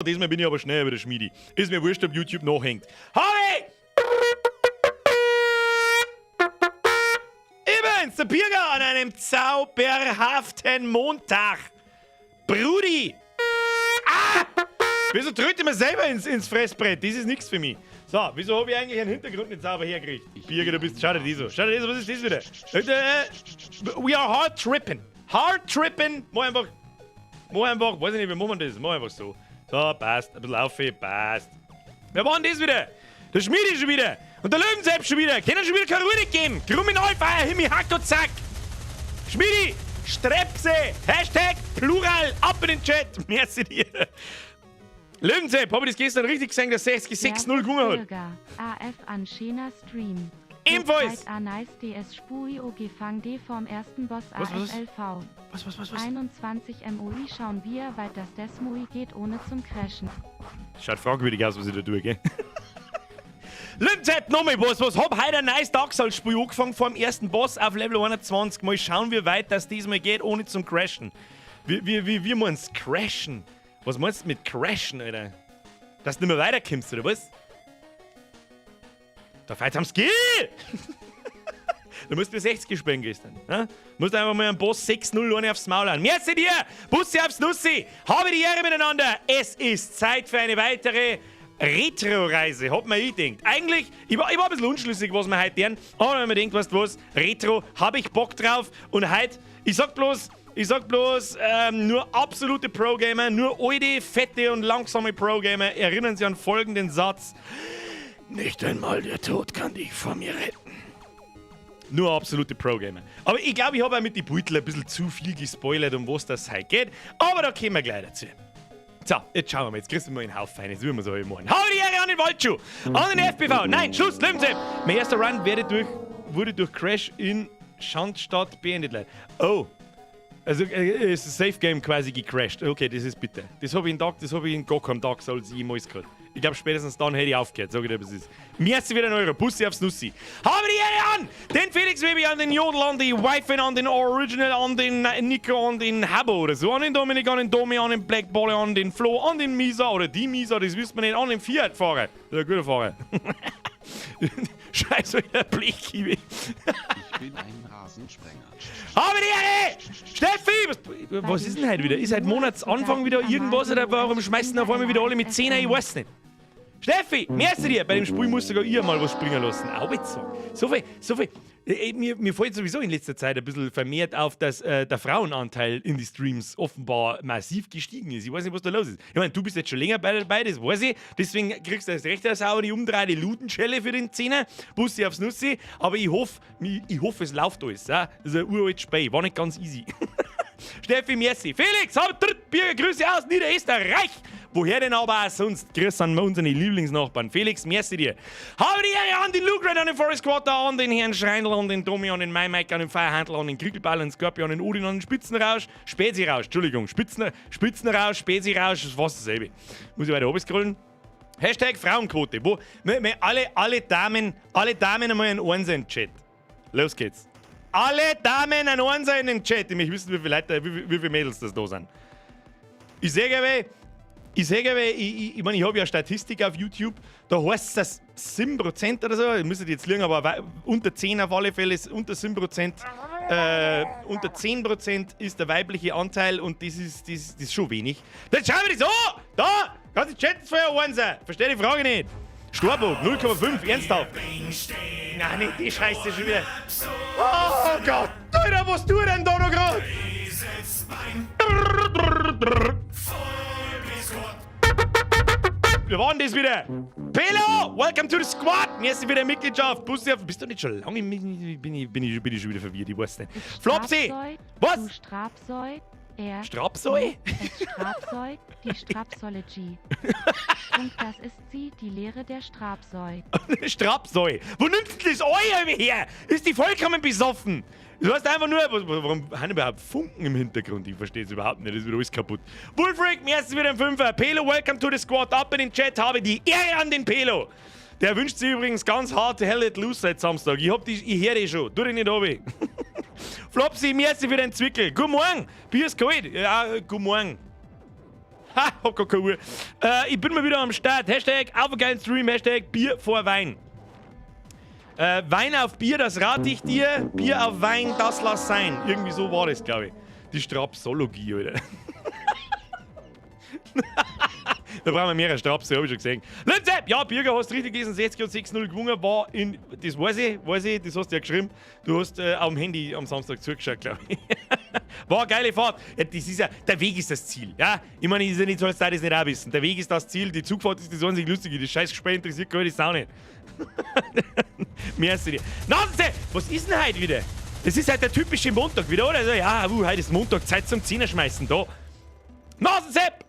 Diesmal bin ich aber schnell über der Schmiedi. Ist mir wurscht, ob YouTube nachhängt. Harry! Übrigens, der Birger an einem zauberhaften Montag. Brudi! Ah! Wieso trete ich mir selber ins Fressbrett? Das ist nichts für mich. So, wieso habe ich eigentlich einen Hintergrund nicht sauber hergekriegt? Birger, du bist. Schau dir das an. Schau dir das an, was ist das wieder? We are hard tripping. Hard tripping. Mach einfach. Mach einfach, weiß ich nicht, wie machen wir das? Mach einfach so. So, passt. Ein bisschen auf, passt. Wer war denn das wieder? Der Schmiedi schon wieder. Und der Löwensepp schon wieder. Können schon wieder keine Ruhe geben. Kriminalfeier, Himmi, Hack und Zack. Schmiedi, Strepse, Hashtag Plural, ab in den Chat. Merci dir. Löwensepp, hab ich das gestern richtig gesehen, dass 60 6-0 gewonnen hat? AF an schöner Stream. Ebenfalls. A nice DS Spui OG Fang D vorm ersten Boss. Was, was? AFLV. Was, was, was, was? 21 MOI schauen wir, weit das Desmoi geht, ohne zum Crashen. Schaut fragwürdig aus, was ich da tue, gell? Löwensepp, nochmal was, was? Hab heute ein neues Dark Souls Spiel angefangen vor dem ersten Boss auf Level 21. Mal schauen, wie weit das diesmal geht, ohne zum Crashen. Wie meinst du crashen? Was meinst du mit crashen, Alter? Dass du nicht mehr weiterkommst, oder was? Da fällt am Skill! Du musst mir 60 spielen gestern. Ne? Musst einfach mal einen Boss 6-0 eine aufs Maul hauen. Merci dir! Bussi aufs Nussi! Habe die Ehre miteinander! Es ist Zeit für eine weitere Retro-Reise, hab mir ich gedacht. Eigentlich, ich war ein bisschen unschlüssig, was wir heute tun, aber wenn man denkt, weißt du was, Retro, hab ich Bock drauf und heute, ich sag bloß, nur absolute Pro-Gamer, nur alte, fette und langsame Pro-Gamer erinnern sich an folgenden Satz: Nicht einmal der Tod kann dich vor mir retten. Nur absolute Pro-Gamer. Aber ich glaube, ich habe auch mit den Beutel ein bisschen zu viel gespoilert, um was das heute geht. Aber da kommen wir gleich dazu. So, jetzt schauen wir mal. Jetzt kriegst du mal einen Haufen rein. Jetzt würden wir so machen. Hau die Ehre an den Waldschuh! An den FPV! Nein, Schluss, Löwensepp! Mein erster Run wurde durch Crash in Schandstadt beendet. Leider. Oh. Also ist das Save Game quasi gecrashed. Okay, das ist bitter. Das habe ich in gar keinem Dark Souls jemals gehabt. Ich glaube, spätestens dann hätte ich aufgehört, sag ich dir, was es ist. Merci wieder ein Euro. Bussi aufs Nussi. Habe die Ehre an! Den Felix Webi, an den Jodel, an die Wife, an den Original, an den Nico, an den Habbo oder so, an den Dominik, an den Domi, an den Black Baller, an den Flo, an den Misa oder die Misa, das wissen wir nicht, an den Fiat-Fahrer. Das ist ein guter Fahrer. Scheiße, der Blechkiwi. Ich bin ein Rasensprenger. Habe die Ehre! Steffi! Was ist denn heute wieder? Ist heute Monatsanfang wieder irgendwas oder warum schmeißen auf einmal wieder alle mit 10? Ich weiß nicht. Steffi, merci dir! Bei dem Spiel muss sogar ich mal was springen lassen. Auch jetzt so. So viel, so viel. Mir fällt sowieso in letzter Zeit ein bisschen vermehrt auf, dass der Frauenanteil in die Streams offenbar massiv gestiegen ist. Ich weiß nicht, was da los ist. Ich meine, du bist jetzt schon länger bei dabei, das weiß ich. Deswegen kriegst du erst recht eine saure umdrehte Ludenschelle für den Zehner. Bussi aufs Nussi. Aber ich hoffe, es läuft alles. Ja? Das ist ein uraltes Spiel. War nicht ganz easy. Steffi, merci. Felix, hab Bier, Grüße aus Niederösterreich. Woher denn aber auch sonst? Grüß an unsere Lieblingsnachbarn. Felix, merci dir. Habe die Ehre an den Luke Red, an den Forest Quarter, an den Herrn Schreindl, an den Tommy, an den Maimike, an den Feierhandel, an den Krügelball, an den Scorpion, an den Odin, an den Spitzenrausch, Spezi-Rausch, Entschuldigung, Spitzenrausch, Spezi-Rausch, ist fast dasselbe. Muss ich weiter oben scrollen? Hashtag Frauenquote. Wo, wir, alle Damen einmal ein Eins in den Chat. Los geht's. Alle Damen ein Eins in den Chat. Ich möchte wissen, wie viele Leute, wie viele Mädels das da sind. Ich sage, ich meine, ich habe ja Statistik auf YouTube, da heißt es, dass 7% oder so, ich müsste jetzt lügen, aber unter 10 auf alle Fälle, ist unter 7%, unter 10% ist der weibliche Anteil und das ist schon wenig. Dann schauen wir das an! Da! Kannst du Chats für Einser? Verstehe die Frage nicht. Storburg, 0,5, ernsthaft. Nein, nicht die Scheiße schon wieder. Oh Gott! Alter, was tut denn da noch gerade? Wir waren das wieder. Pelo, welcome to the squad. Merci für deine Mitgliedschaft. Bussi auf. Bist du nicht schon lange? Bin ich schon wieder verwirrt? Ich weiß nicht. Flopsy! Was? Du Strapseu, er. Strapseu? Es Strapseu, die Strapsology. Und das ist sie, die Lehre der Strapseu. Strapseu. Wo nimmst du das Eu her? Ist die vollkommen besoffen? Du hast einfach nur. Warum haben überhaupt Funken im Hintergrund? Ich verstehe es überhaupt nicht. Das ist wieder alles kaputt. Wolfric, merci wieder ein Fünfer. Pelo, welcome to the squad. Up in den Chat. Habe die Ehre an den Pelo. Der wünscht sich übrigens ganz hart Hell Let Loose seit Samstag. Ich höre die schon. Tu dich nicht runter. Flopsy, merci für den Zwickel. Guten Morgen. Bier ist kalt. Ja, guten Morgen. Hab gar keine Uhr. Ich bin mal wieder am Start. Hashtag auf einen geilen Stream, Hashtag Bier vor Wein. Wein auf Bier, das rate ich dir. Bier auf Wein, das lass sein. Irgendwie so war das, glaube ich. Die Strapsologie, Alter. Da brauchen wir mehrere Strapse, hab ich schon gesehen. Linze! Ja, Birger, hast richtig gelesen, 60 und 6-0 gewonnen, war in. Das weiß ich, das hast du ja geschrieben. Du hast am Handy am Samstag zugeschaut, glaube ich. War eine geile Fahrt. Ja, das ist ja, der Weg ist das Ziel. Ja? Ich meine, ist ja nicht so, als das nicht auch wissen. Der Weg ist das Ziel, die Zugfahrt ist das einzig Lustige. Das scheiß Gespräch interessiert gar die Sau nicht. Merci dir. Nase! Was ist denn heute wieder? Das ist halt der typische Montag wieder, oder? Also, ja, heute ist Montag, Zeit zum Zehner schmeißen, da. Nasensepp!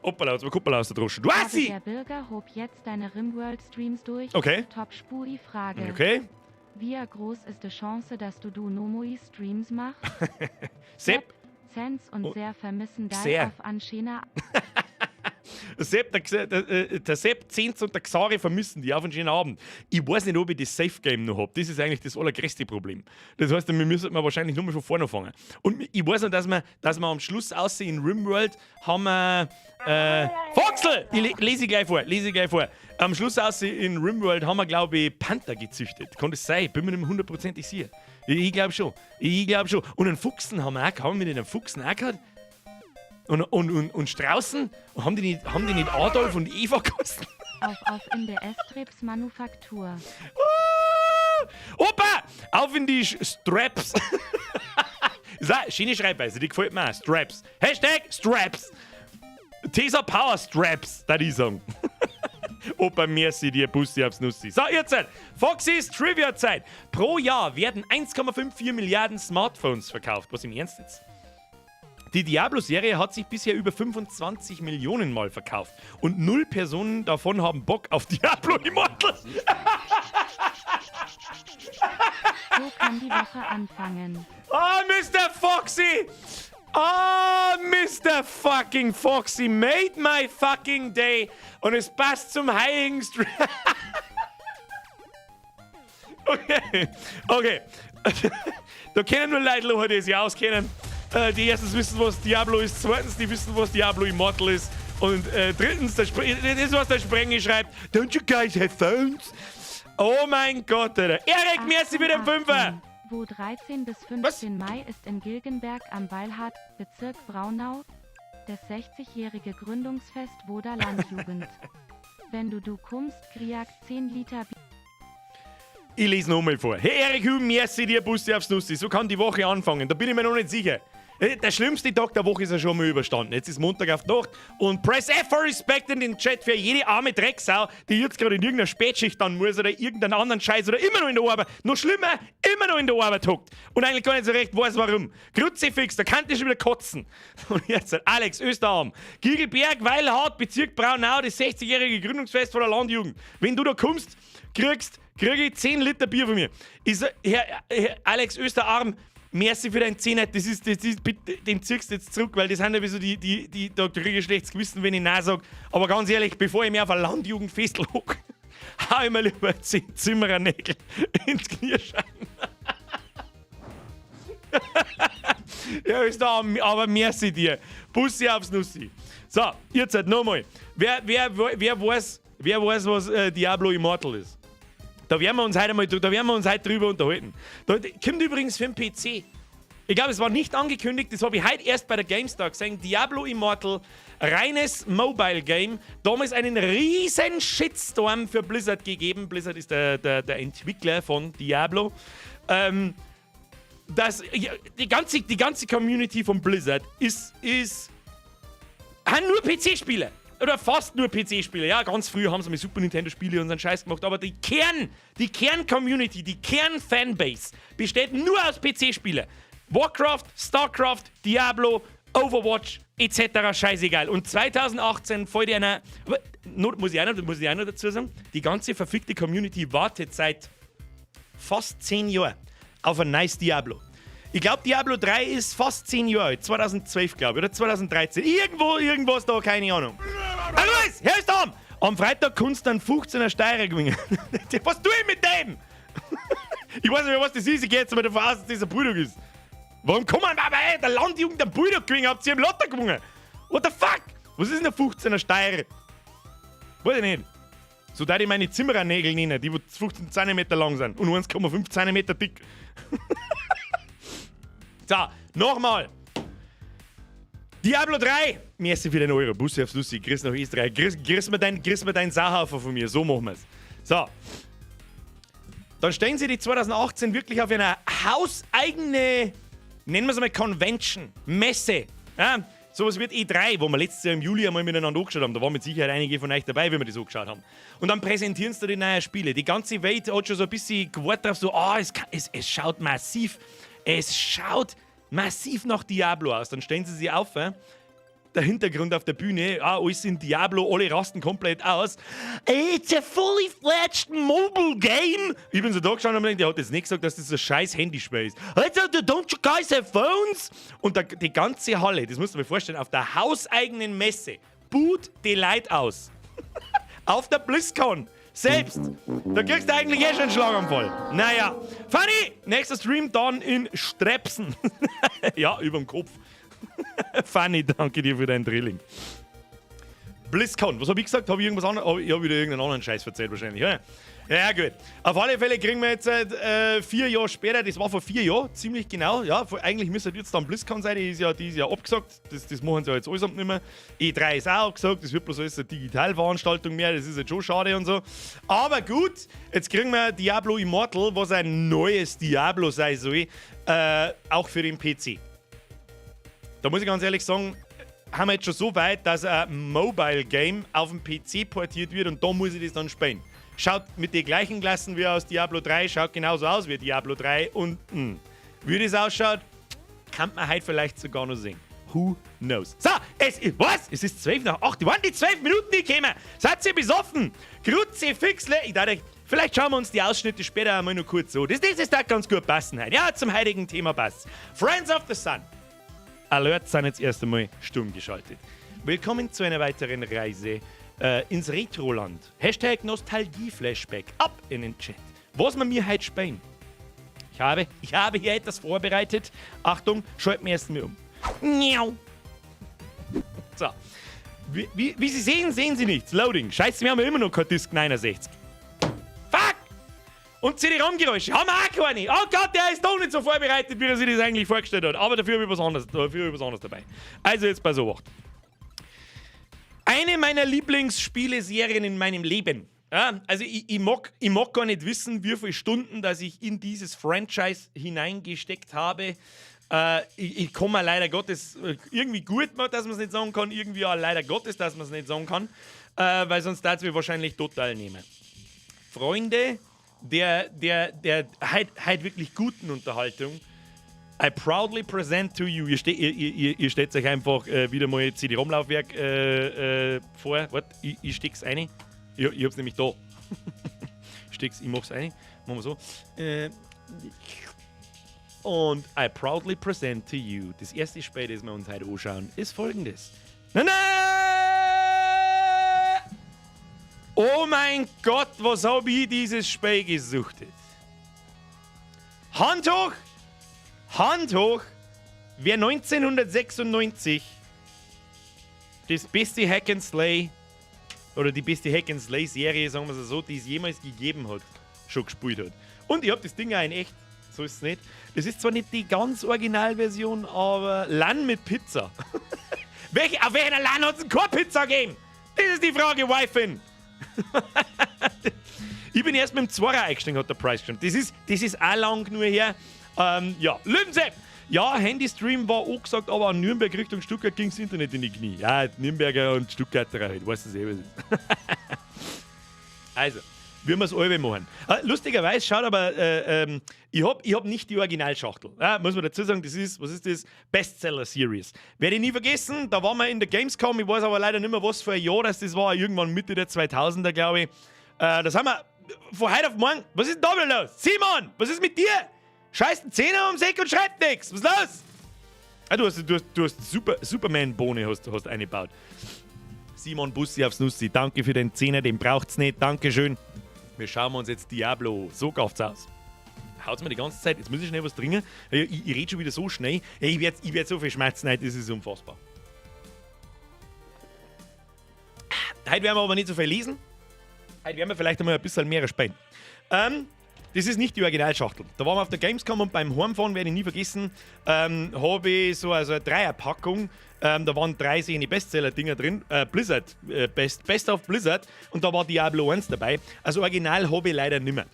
Hoppala, jetzt mal Kuppel aus der Droschen. Du Habe hast sie! der Bürger hob jetzt deine Rimworld Streams durch. Okay. Top Spui Frage. Okay. Wie groß ist die Chance, dass du Nomoi Streams machst? Sepp. Zenz und Oh. sehr vermissen dein Sehr. auf Anschena. Sepp, der Sepp, Zenz und der Xari vermissen die auf einen schönen Abend. Ich weiß nicht, ob ich das Safe Game noch hab. Das ist eigentlich das allergrößte Problem. Das heißt, wir müssen wahrscheinlich nur mal von vorne anfangen. Und ich weiß noch, dass wir am Schluss aussehen in Rimworld haben wir. Foxel! Ich lese ich gleich vor, lese ich gleich vor. Am Schluss aussehen in Rimworld haben wir, glaube ich, Panther gezüchtet. Kann das sein? Bin mir nicht mehr hundertprozentig sicher. Ich glaube schon. Ich glaube schon. Und einen Fuchsen haben wir auch gehabt. Haben wir nicht einen Fuchsen auch gehabt? Und Straußen? Und haben die nicht Adolf und Eva gekostet? Auf in der Estrips Manufaktur. Ah! Opa! Auf in die Straps! Das ist eine schöne Schreibweise, die gefällt mir auch. Straps. Hashtag Straps. Tesa Power Straps, da ich sagen. Opa, merci dir, Bussi aufs Nussi. So, ihr Zeit. Foxys Trivia-Zeit. Pro Jahr werden 1,54 Milliarden Smartphones verkauft. Was im Ernst jetzt? Die Diablo-Serie hat sich bisher über 25 Millionen Mal verkauft. Und 0 Personen davon haben Bock auf Diablo Immortal. So kann die Woche anfangen. Oh, Mr. Foxy! Oh, Mr. fucking Foxy made my fucking day. Und es passt zum heiligen Stream. Okay. Da können nur Leute lachen, die sich auskennen. Die erstens wissen, was Diablo ist, zweitens, die wissen, was Diablo Immortal ist. Und drittens, das ist, was der Sprenge schreibt. Don't you guys have phones? Oh mein Gott, Alter. Erik, merci für den Fünfer. Wo 13 bis Was? 15 Mai ist in Gilgenberg am Weilhart, Bezirk Braunau, das 60-jährige Gründungsfest Woder Landjugend. Wenn du kommst, kriag 10 Liter Bier. Ich lese nochmal vor. Hey Erik Hüben, merci dir, Bussi aufs Nussi. So kann die Woche anfangen. Da bin ich mir noch nicht sicher. Der schlimmste Tag der Woche ist ja schon mal überstanden. Jetzt ist Montag auf die Nacht und Press F for Respect in den Chat für jede arme Drecksau, die jetzt gerade in irgendeiner Spätschicht dann muss oder irgendeinen anderen Scheiß oder immer noch in der Arbeit, noch schlimmer, immer noch in der Arbeit hockt und eigentlich gar nicht so recht weiß warum. Kruzifix, da kann ich schon wieder kotzen. Und jetzt Alex Österarm, Gigelberg, Weilhart, Bezirk Braunau, das 60-jährige Gründungsfest von der Landjugend. Wenn du da kommst, krieg ich 10 Liter Bier von mir. Ich sag, Herr Alex Österarm, merci für deinen Zehner, das ist, bitte, den ziehst du jetzt zurück, weil das sind ja so die, da kriege ich schlechtes Gewissen, wenn ich Nein sag. Aber ganz ehrlich, bevor ich mir auf ein Landjugendfest log, hau ich mir lieber 10 Zimmerernägel ins Kniescheiben. Ja, ist da, aber merci dir. Bussi aufs Nussi. So, jetzt halt nochmal. Wer weiß, was Diablo Immortal ist? Da werden wir uns heute mal, da werden wir uns heute drüber unterhalten. Da kommt übrigens für den PC. Ich glaube, es war nicht angekündigt, das habe ich heute erst bei der GameStar gesehen. Diablo Immortal, reines Mobile Game. Damals einen riesen Shitstorm für Blizzard gegeben. Blizzard ist der Entwickler von Diablo. Ja, die ganze Community von Blizzard haben nur PC-Spieler. Oder fast nur PC-Spieler. Ja, ganz früh haben sie mit Super Nintendo-Spiele und so einen Scheiß gemacht. Aber die Kern-Community, die Kern-Fanbase besteht nur aus PC-Spielern. Warcraft, Starcraft, Diablo, Overwatch etc. Scheißegal. Und 2018 fällt einer. Aber, not, muss ich auch noch dazu sagen, die ganze verfickte Community wartet seit fast 10 Jahren auf ein neues Diablo. Ich glaub, Diablo 3 ist fast 10 Jahre alt. 2012, glaub ich, oder 2013. Irgendwo, irgendwas da, keine Ahnung. Hallo, Herr ist da! Am Freitag kannst du einen 15er Steirer gewinnen. Was tue ich mit dem? Ich weiß nicht mehr, was das ist. Ich gehe jetzt mal davon aus, dass das ein Bulldog ist. Warum kann man aber, ey, der Landjugend einen Bulldog gewinnen? Habt ihr im Lotto gewonnen? What the fuck? Was ist denn ein 15er Steyr? Weiß ich nicht. So da ich meine Zimmerernägel nennen, die 15 cm lang sind und 1,5 cm dick. So, nochmal. Diablo 3! Merci für den Euro. Bussi aufs Nussi. Grüß nach Österreich. Grüß mir dein Sauhaufen von mir. So machen wir's. So. Dann stellen sie die 2018 wirklich auf eine hauseigene, nennen wir es mal Convention, Messe. Ja, sowas wird E3, wo wir letztes Jahr im Juli einmal miteinander angeschaut haben. Da waren mit Sicherheit einige von euch dabei, wie wir das angeschaut haben. Und dann präsentieren sie da die neuen Spiele. Die ganze Welt hat schon so ein bisschen gewartet drauf, so, ah, es schaut massiv nach Diablo aus. Dann stellen sie sich auf, der Hintergrund auf der Bühne, ah, alles in Diablo, alle rasten komplett aus. It's a fully fledged mobile game. Ich bin so da gestanden und hab mir gedacht, der hat jetzt nicht gesagt, dass das ein scheiß Handyspiel ist. Also, don't you guys have phones? Und da, die ganze Halle, das musst du mir vorstellen, auf der hauseigenen Messe, buht die Leute aus. Auf der BlizzCon. Selbst. Da kriegst du eigentlich eh schon einen Schlaganfall. Naja. Fanny, nächster Stream dann in Strepsen. Ja, überm Kopf. Fanny, danke dir für dein Drilling. BlizzCon, was habe ich gesagt? Habe ich irgendwas anderes? Ich habe wieder irgendeinen anderen Scheiß erzählt wahrscheinlich. Ja, ja gut. Auf alle Fälle kriegen wir jetzt 4 Jahre später, das war vor 4 Jahren, ziemlich genau. Ja, eigentlich müsste jetzt dann BlizzCon sein, die ist ja abgesagt. Das machen sie ja jetzt allesamt nicht mehr. E3 ist auch abgesagt, das wird bloß alles eine Digitalveranstaltung mehr, das ist jetzt schon schade und so. Aber gut, jetzt kriegen wir Diablo Immortal, was ein neues Diablo sein soll, auch für den PC. Da muss ich ganz ehrlich sagen, haben wir jetzt schon so weit, dass ein Mobile Game auf dem PC portiert wird, und da muss ich das dann spielen. Schaut mit den gleichen Klassen wie aus Diablo 3, schaut genauso aus wie Diablo 3 und wie das ausschaut, kann man heute vielleicht sogar noch sehen. Who knows? So, es ist, was? Es ist 12 nach 8. Waren die 12 Minuten die kämen? Seid ihr besoffen? Kruzifixle. Ich dachte, vielleicht schauen wir uns die Ausschnitte später einmal noch kurz so. Das ist da ganz gut passen heute. Ja, zum heutigen Thema passt. Friends of the Sun. Alert sind jetzt erst einmal stumm geschaltet. Willkommen zu einer weiteren Reise ins Retroland. #Nostalgie-Flashback. Ab in den Chat. Was wir mir heute spielen. Ich habe hier etwas vorbereitet. Achtung, schalten wir erst mal um. Miau. So. Wie Sie sehen, sehen Sie nichts. Loading. Scheiße, wir haben ja immer noch kein Disk 69. Fuck! Und CD-ROM-Geräusche haben wir auch keine. Oh Gott, der ist doch nicht so vorbereitet, wie er sich das eigentlich vorgestellt hat. Aber dafür habe ich was anderes, dafür habe ich was anderes dabei. Also jetzt bei so. Eine meiner Lieblingsspieleserien in meinem Leben. Ja, also ich mag gar nicht wissen, wie viele Stunden, dass ich in dieses Franchise hineingesteckt habe. Ich komme leider Gottes irgendwie gut, dass man es nicht sagen kann, irgendwie auch leider Gottes, dass man es nicht sagen kann, weil sonst darf es mir wahrscheinlich total nehmen. Freunde der halt wirklich guten Unterhaltung, I proudly present to you. Ihr stellt euch einfach wieder mal CD-ROM-Laufwerk vor. Warte, ich steck's rein. Ich hab's nämlich da. Ich mach's rein. Machen wir so. Und I proudly present to you. Das erste Spiel, das wir uns heute anschauen, ist folgendes. Na, na! Oh mein Gott, was hab ich dieses Spiel gesuchtet? Hand hoch! Hand hoch! Wer 1996 das beste Hack and Slay oder die beste Hack and Slay Serie, sagen wir es so, die es jemals gegeben hat, schon gespielt hat. Und ich hab das Ding auch in echt, so ist es nicht. Das ist zwar nicht die ganz Originalversion, aber LAN mit Pizza. Auf welcher LAN hat es denn keine Pizza gegeben? Das ist die Frage, Wifin. Ich bin erst mit dem Zweier eingestiegen, hat der Price gestimmt. Das ist auch lang nur her. Ja, Löwensepp! Ja, Handystream war auch gesagt, aber an Nürnberg Richtung Stuttgart ging das Internet in die Knie. Ja, Nürnberger und Stuttgarter halt, weißt du eh, was ist. Also, wie wir es alle machen. Lustigerweise schaut aber, ich hab nicht die Originalschachtel. Ja, muss man dazu sagen, das ist, was ist das? Bestseller Series. Werde ich nie vergessen, da waren wir in der Gamescom, ich weiß aber leider nicht mehr, was für ein Jahr das war, irgendwann Mitte der 2000er, glaube ich. Das haben wir von heute auf morgen. Was ist denn da wieder los? Simon, was ist mit dir? Scheißt einen Zehner ums Eck und schreibt nichts. Was ist los? Ah, du hast Superman-Bohne hast eingebaut. Simon, Bussi aufs Nussi, danke für den Zehner, den braucht's nicht. Dankeschön. Wir schauen uns jetzt Diablo. So gauft's aus. Haut's mir die ganze Zeit. Jetzt muss ich schnell was trinken. Ich rede schon wieder so schnell. Ich werd so viel schmatzen heute, das ist unfassbar. Heute werden wir aber nicht so viel lesen. Heute werden wir vielleicht einmal ein bisschen mehr spielen. Das ist nicht die Originalschachtel. Da waren wir auf der Gamescom und beim Heimfahren, werde ich nie vergessen, habe ich so also eine Dreierpackung. Da waren drei solche Bestseller-Dinger drin. Blizzard, Best of Blizzard. Und da war Diablo 1 dabei. Also Original habe ich leider nimmer.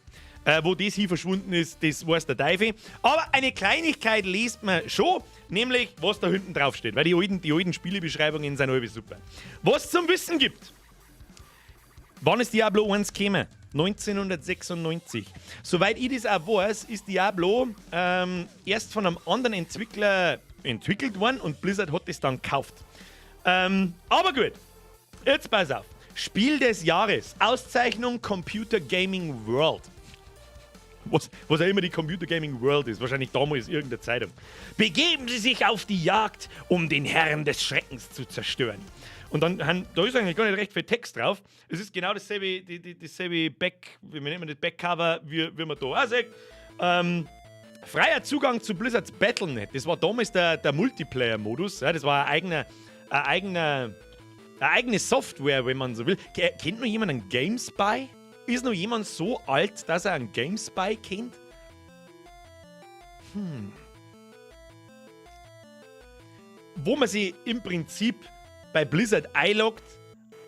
Wo das hier verschwunden ist, das weiß der Teufel. Aber eine Kleinigkeit liest man schon, nämlich was da hinten drauf steht. Weil die alten Spielebeschreibungen sind alle super. Was zum Wissen gibt: Wann ist Diablo 1 gekommen? 1996. Soweit ich das auch weiß, ist Diablo erst von einem anderen Entwickler entwickelt worden und Blizzard hat das dann gekauft. Aber gut, jetzt pass auf. Spiel des Jahres, Auszeichnung Computer Gaming World. Was auch immer die Computer Gaming World ist, wahrscheinlich damals irgendeine Zeitung. Begeben Sie sich auf die Jagd, um den Herrn des Schreckens zu zerstören. Und dann, da ist eigentlich gar nicht recht viel Text drauf. Es ist genau dasselbe Back, wie nennt man das, Backcover, wie man da auch sieht. Freier Zugang zu Blizzards Battle.net. Das war damals der Multiplayer-Modus. Ja, das war eine eigene Software, wenn man so will. Kennt noch jemand einen GameSpy? Ist noch jemand so alt, dass er einen GameSpy kennt? Wo man sich im Prinzip bei Blizzard einloggt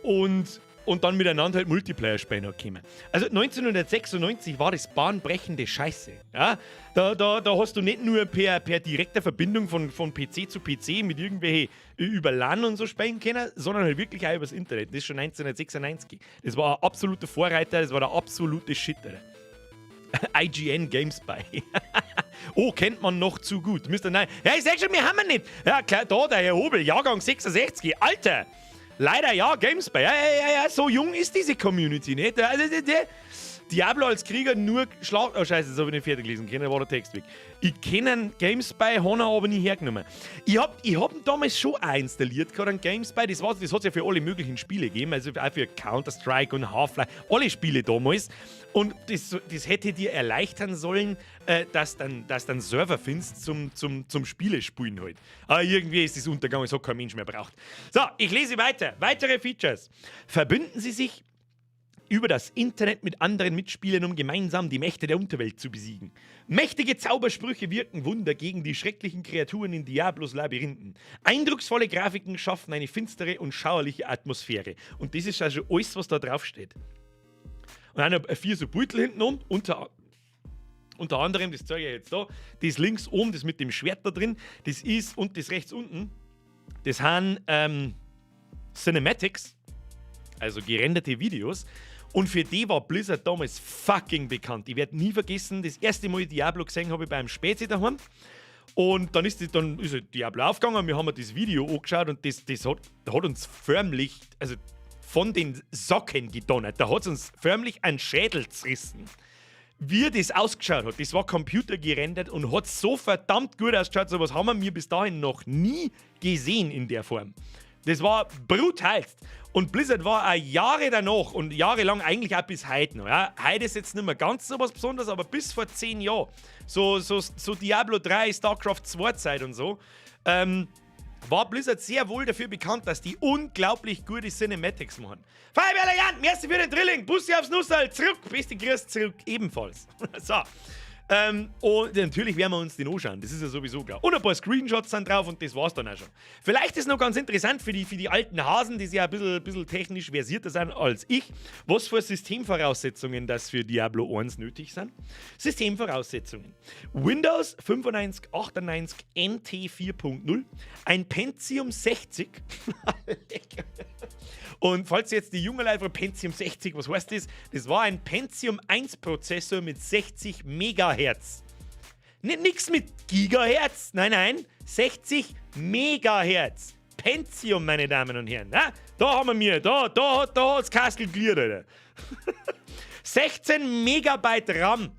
und dann miteinander halt Multiplayer spielen hat können. Also 1996 war das bahnbrechende Scheiße. Ja? Da hast du nicht nur per direkter Verbindung von PC zu PC mit irgendwelche über LAN und so spielen können, sondern halt wirklich auch übers Internet. Das ist schon 1996. Das war ein absoluter Vorreiter, das war der absolute Shit, Alter. IGN GameSpy. Oh, kennt man noch zu gut. Mr. Nein. Ja, ich sag schon, wir haben ihn nicht. Ja, klar, da, der Herr Hobel, Jahrgang 66. Alter! Leider ja, GameSpy. Ja, so jung ist diese Community nicht. Also, Diablo als Krieger nur Schlag. Oh, Scheiße, das habe ich nicht fertig gelesen können, war der Text weg. Ich kenne GameSpy, habe ihn aber nie hergenommen. Ich hab ihn damals schon auch installiert gehabt, einen GameSpy. Das hat es ja für alle möglichen Spiele gegeben, also auch für Counter-Strike und Half-Life, alle Spiele damals. Und das hätte dir erleichtern sollen, dass dann Server findest zum Spiele spielen halt. Aber irgendwie ist das untergegangen, es hat kein Mensch mehr braucht. So, ich lese weiter. Weitere Features. Verbünden Sie sich über das Internet mit anderen Mitspielern, um gemeinsam die Mächte der Unterwelt zu besiegen. Mächtige Zaubersprüche wirken Wunder gegen die schrecklichen Kreaturen in Diablos Labyrinthen. Eindrucksvolle Grafiken schaffen eine finstere und schauerliche Atmosphäre. Und das ist also alles, was da drauf steht. Und dann noch vier so Beutel hinten um, unter anderem, das zeige ich jetzt da, das links oben, das mit dem Schwert da drin, das ist, und das rechts unten, das sind Cinematics, also gerenderte Videos. Und für die war Blizzard damals fucking bekannt. Ich werde nie vergessen, das erste Mal Diablo gesehen habe ich beim Spezi daheim. Und dann ist halt Diablo aufgegangen, wir haben das Video angeschaut und das hat uns förmlich, also von den Socken gedonnert. Da hat es uns förmlich einen Schädel zerrissen. Wie das ausgeschaut hat, das war computergerendert und hat so verdammt gut ausgeschaut, sowas haben wir bis dahin noch nie gesehen in der Form. Das war brutalst. Und Blizzard war auch Jahre danach und jahrelang eigentlich auch bis heute noch. Ja. Heute ist jetzt nicht mehr ganz so was Besonderes, aber bis vor 10 Jahren, so Diablo 3, StarCraft 2 Zeit und so, war Blizzard sehr wohl dafür bekannt, dass die unglaublich gute Cinematics machen. Feuerwehr Jan, merci für den Drilling, Bussi aufs Nussal, zurück, beste Grüß zurück ebenfalls. So. Und natürlich werden wir uns den anschauen, das ist ja sowieso klar. Und ein paar Screenshots sind drauf und das war's dann auch schon. Vielleicht ist noch ganz interessant für die alten Hasen, die sich ja ein bisschen technisch versierter sind als ich, was für Systemvoraussetzungen das für Diablo 1 nötig sind. Systemvoraussetzungen: Windows 95, 98 NT 4.0, ein Pentium 60. Und falls jetzt die jungen Leute fragen, Pentium 60, was heißt das? Das war ein Pentium 1 Prozessor mit 60 Megahertz. Nicht nix mit Gigahertz, nein, nein, 60 Megahertz. Pentium, meine Damen und Herren. Na, da haben wir mir, da hat's Kastel gliert, Alter. 16 Megabyte RAM.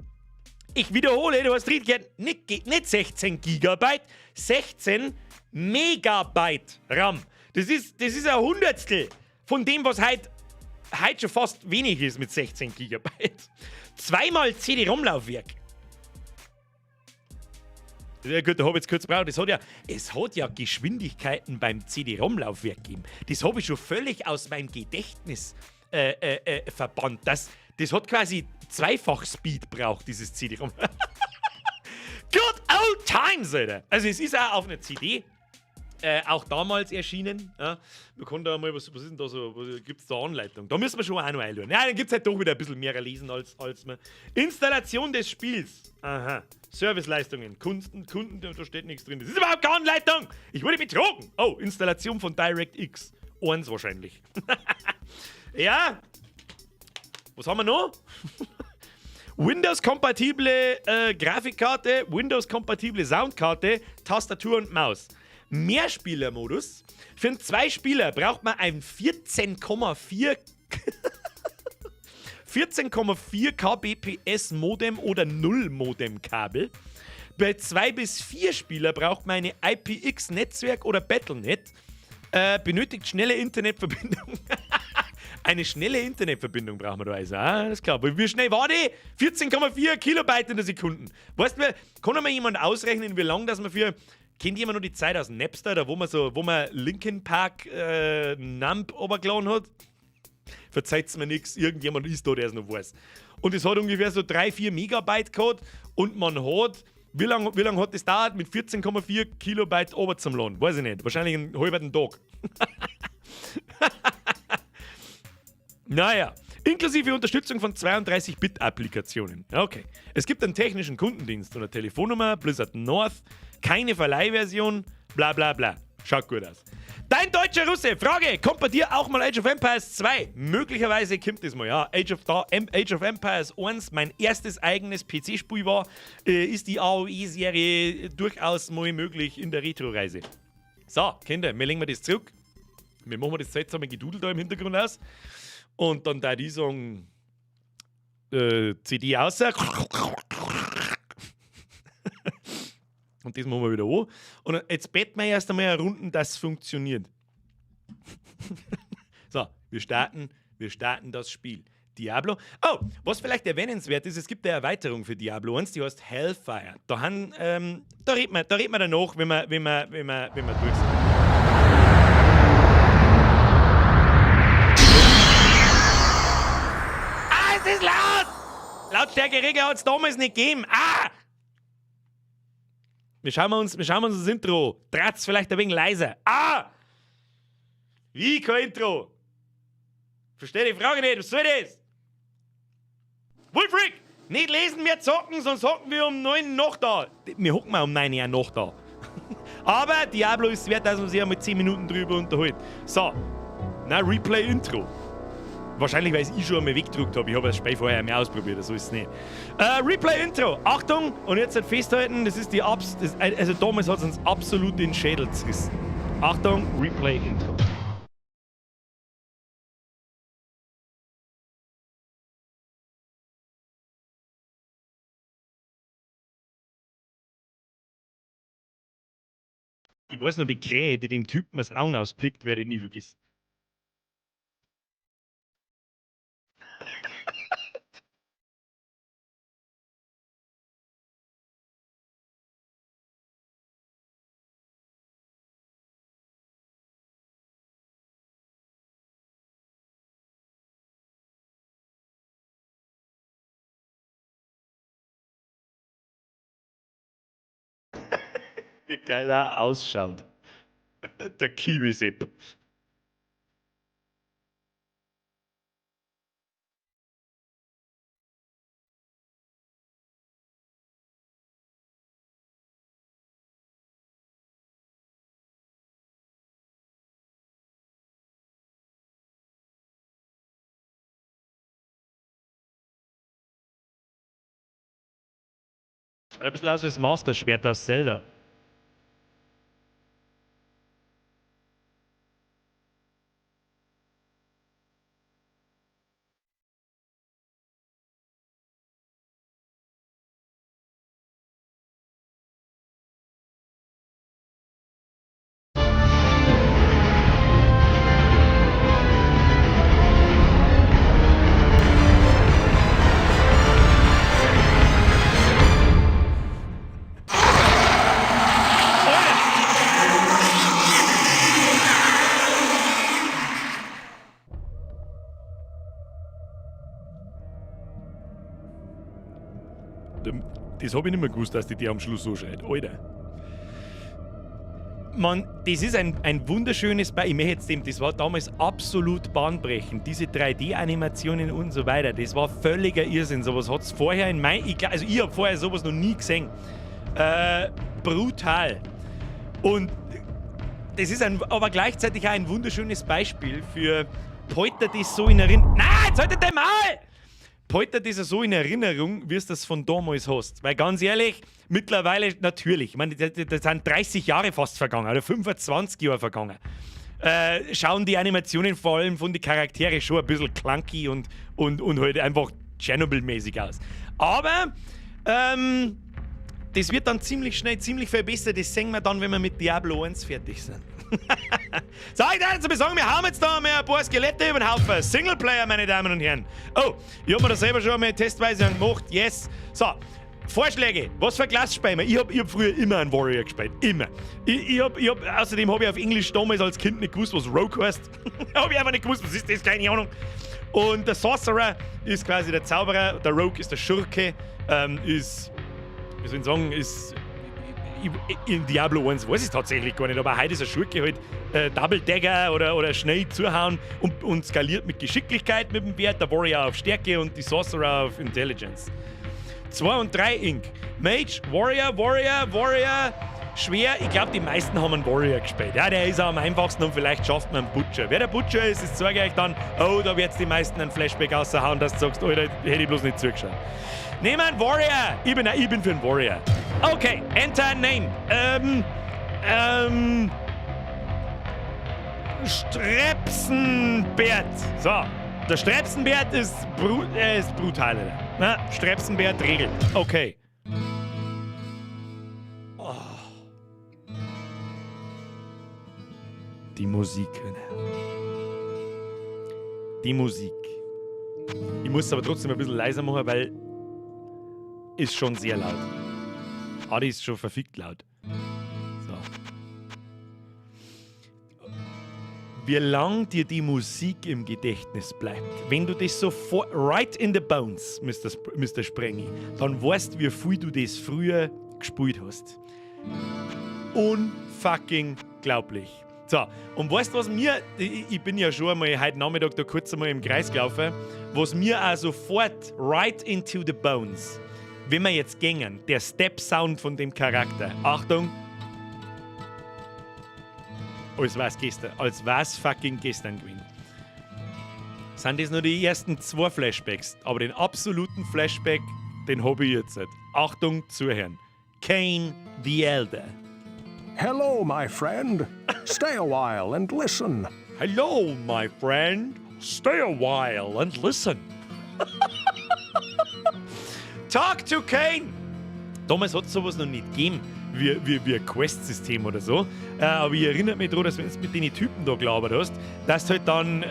Ich wiederhole, du hast richtig gehört, nicht 16 Gigabyte, 16 Megabyte RAM. Das ist ein Hundertstel von dem, was heute schon fast wenig ist mit 16 Gigabyte. Zweimal CD-ROM-Laufwerk. Ja gut, da habe ich jetzt kurz gebraucht. Es hat ja Geschwindigkeiten beim CD-ROM-Laufwerk gegeben. Das habe ich schon völlig aus meinem Gedächtnis verbannt. Das hat quasi zweifach Speed braucht, dieses CD-ROM. Good old times, Alter! Also es ist auch auf einer CD. Auch damals erschienen. Ja. Man kann da mal, was ist denn da so, gibt es da Anleitung? Da müssen wir schon auch noch einschauen. Ja, dann gibt es halt doch wieder ein bisschen mehr lesen als man. Installation des Spiels. Aha. Serviceleistungen, Kunden, da steht nichts drin. Das ist überhaupt keine Anleitung! Ich wurde betrogen! Oh, Installation von DirectX. 1 wahrscheinlich. Ja. Was haben wir noch? Windows-kompatible Grafikkarte, Windows-kompatible Soundkarte, Tastatur und Maus. Mehrspielermodus. Für einen 2-Spieler braucht man ein 14,4 kbps Modem oder 0 Modemkabel. Bei 2 bis 4 Spieler braucht man eine IPX-Netzwerk oder Battlenet. Benötigt schnelle Internetverbindung. Eine schnelle Internetverbindung brauchen wir da also. Ah, alles klar. Aber wie schnell war die? 14,4 Kilobyte in der Sekunde. Weißt du, kann mal jemand ausrechnen, wie lange das man für. Kennt jemand noch die Zeit aus Napster, da wo man Linkin Park Numb runtergeladen hat? Verzeiht's mir nix, irgendjemand ist da, der es noch weiß. Und es hat ungefähr so 3-4 Megabyte gehabt und man hat, wie lang hat das dauert, mit 14,4 Kilobyte runter zum Laden? Weiß ich nicht, wahrscheinlich einen halben Tag. Naja, inklusive Unterstützung von 32-Bit-Applikationen. Okay. Es gibt einen technischen Kundendienst und eine Telefonnummer, Blizzard North, keine Verleihversion, bla bla bla. Schaut gut aus. Dein deutscher Russe, Frage, kommt bei dir auch mal Age of Empires 2? Möglicherweise kommt das mal, ja. Age of Empires 1, mein erstes eigenes PC-Spiel war, ist die AOE-Serie durchaus mal möglich in der Retro-Reise. So, Kinder, wir legen wir das zurück. Wir machen das seltsame Gedudel da im Hintergrund aus. Und dann da die sagen, CD aus. Und das machen wir wieder an. Und jetzt betten wir erst einmal eine Runde, dass es funktioniert. So, wir starten das Spiel. Diablo. Oh, was vielleicht erwähnenswert ist, es gibt eine Erweiterung für Diablo 1, die heißt Hellfire. Da reden wir danach, wenn wir durch sind. Ah, es ist laut! Lautstärke-Regler hat es damals nicht gegeben. Ah! Wir schauen uns das Intro. Draht's vielleicht ein wenig leiser. Ah! Wie kein Intro? Verstehe die Frage nicht. Was soll das? Wulfric! Nicht lesen, wir zocken, sonst hocken wir um 9 noch da. Wir hocken mal um 9 Uhr noch da. Aber Diablo ist wert, dass man sich einmal 10 Minuten drüber unterhält. So. Na, Replay Intro. Wahrscheinlich, weil ich schon einmal weggedruckt habe. Ich habe das Spiel vorher mehr ausprobiert, so ist es nicht. Replay Intro. Achtung! Und jetzt halt festhalten, das ist die also damals hat es uns absolut den Schädel zerrissen. Achtung, Replay Intro. Ich weiß noch, die Krähe, die den Typen das Augen auspickt, werde ich nie vergessen. Wie geil er ausschaut. Der Kiwi-Sepp. Ein bisschen aus wie das Master-Schwert aus Zelda. Das habe ich nicht mehr gewusst, dass die die am Schluss so schreit. Alter. Man, das ist ein wunderschönes Beispiel. Ich möchte jetzt dem, das war damals absolut bahnbrechend. Diese 3D-Animationen und so weiter, das war völliger Irrsinn. Sowas hat es vorher in mein, ich, also ich habe vorher sowas noch nie gesehen. Brutal. Und das ist aber gleichzeitig auch ein wunderschönes Beispiel für Polter das so in Erinnerung. Nein, jetzt haltet den Maul! Polter das so in Erinnerung, wie es das von damals hast. Weil ganz ehrlich, mittlerweile natürlich, ich meine, das sind 30 Jahre fast vergangen oder 25 Jahre vergangen. Schauen die Animationen vor allem von den Charaktere schon ein bisschen clunky und halt einfach Tschernobyl-mäßig aus. Aber das wird dann ziemlich schnell ziemlich viel besser. Das sehen wir dann, wenn wir mit Diablo 1 fertig sind. So, ich darf jetzt sagen, wir haben jetzt da mal ein paar Skelette über den Haufen. Singleplayer, meine Damen und Herren. Oh, ich hab mir das selber schon einmal testweise gemacht. Yes. So, Vorschläge. Was für Klasse spielen wir? Ich hab früher immer einen Warrior gespielt. Immer. Außerdem habe ich auf Englisch damals als Kind nicht gewusst, was Rogue heißt. Habe ich einfach nicht gewusst, was ist das, keine Ahnung. Und der Sorcerer ist quasi der Zauberer, der Rogue ist der Schurke, ist, wie soll ich sagen, ist in Diablo 1 weiß ich es tatsächlich gar nicht, aber heute ist ein Schurke halt Double Dagger oder schnell zuhauen und skaliert mit Geschicklichkeit mit dem Wert, der Warrior auf Stärke und die Sorcerer auf Intelligence. 2 und 3 Inc. Mage, Warrior, Warrior, Warrior. Schwer, ich glaube, die meisten haben einen Warrior gespielt. Ja, der ist auch am einfachsten und vielleicht schafft man einen Butcher. Wer der Butcher ist, das zeige ich euch dann. Oh, da wird die meisten einen Flashback raushauen, dass du sagst, Alter, hätte ich bloß nicht zugeschaut. Nehmen wir einen Warrior. Ich bin für einen Warrior. Okay, Enter Name. Strepsenbert. So, der Strepsenbert ist brutal, Alter. Na, Strepsenbert regelt. Okay. Oh. Die Musik, Alter. Die Musik. Ich muss es aber trotzdem ein bisschen leiser machen, weil ist schon sehr laut. Adi ist schon verfickt laut. So. Wie lang dir die Musik im Gedächtnis bleibt, wenn du das so vor, right in the bones, Mr. Sp Mr. Sprengi, dann weißt, wie viel du das früher gespielt hast. Unfucking glaublich. So, und weißt du, was mir, ich bin ja schon einmal heute Nachmittag da kurz einmal im Kreis gelaufen, was mir auch sofort right into the bones, wenn wir jetzt gängen, der Step-Sound von dem Charakter. Achtung! Als wär's gestern, als wär's fucking gestern gewesen. Sind das nur die ersten zwei Flashbacks, aber den absoluten Flashback, den habe ich jetzt. Achtung, zuhören. Cain the Elder. Hello, my friend. Stay a while and listen. Hello, my friend. Stay a while and listen. Talk to Cain. Damals hat es sowas noch nicht gegeben, wie ein Quest-System oder so. Aber ich erinnere mich daran, dass, wenn du mit den Typen da gelabert hast, dass du halt dann.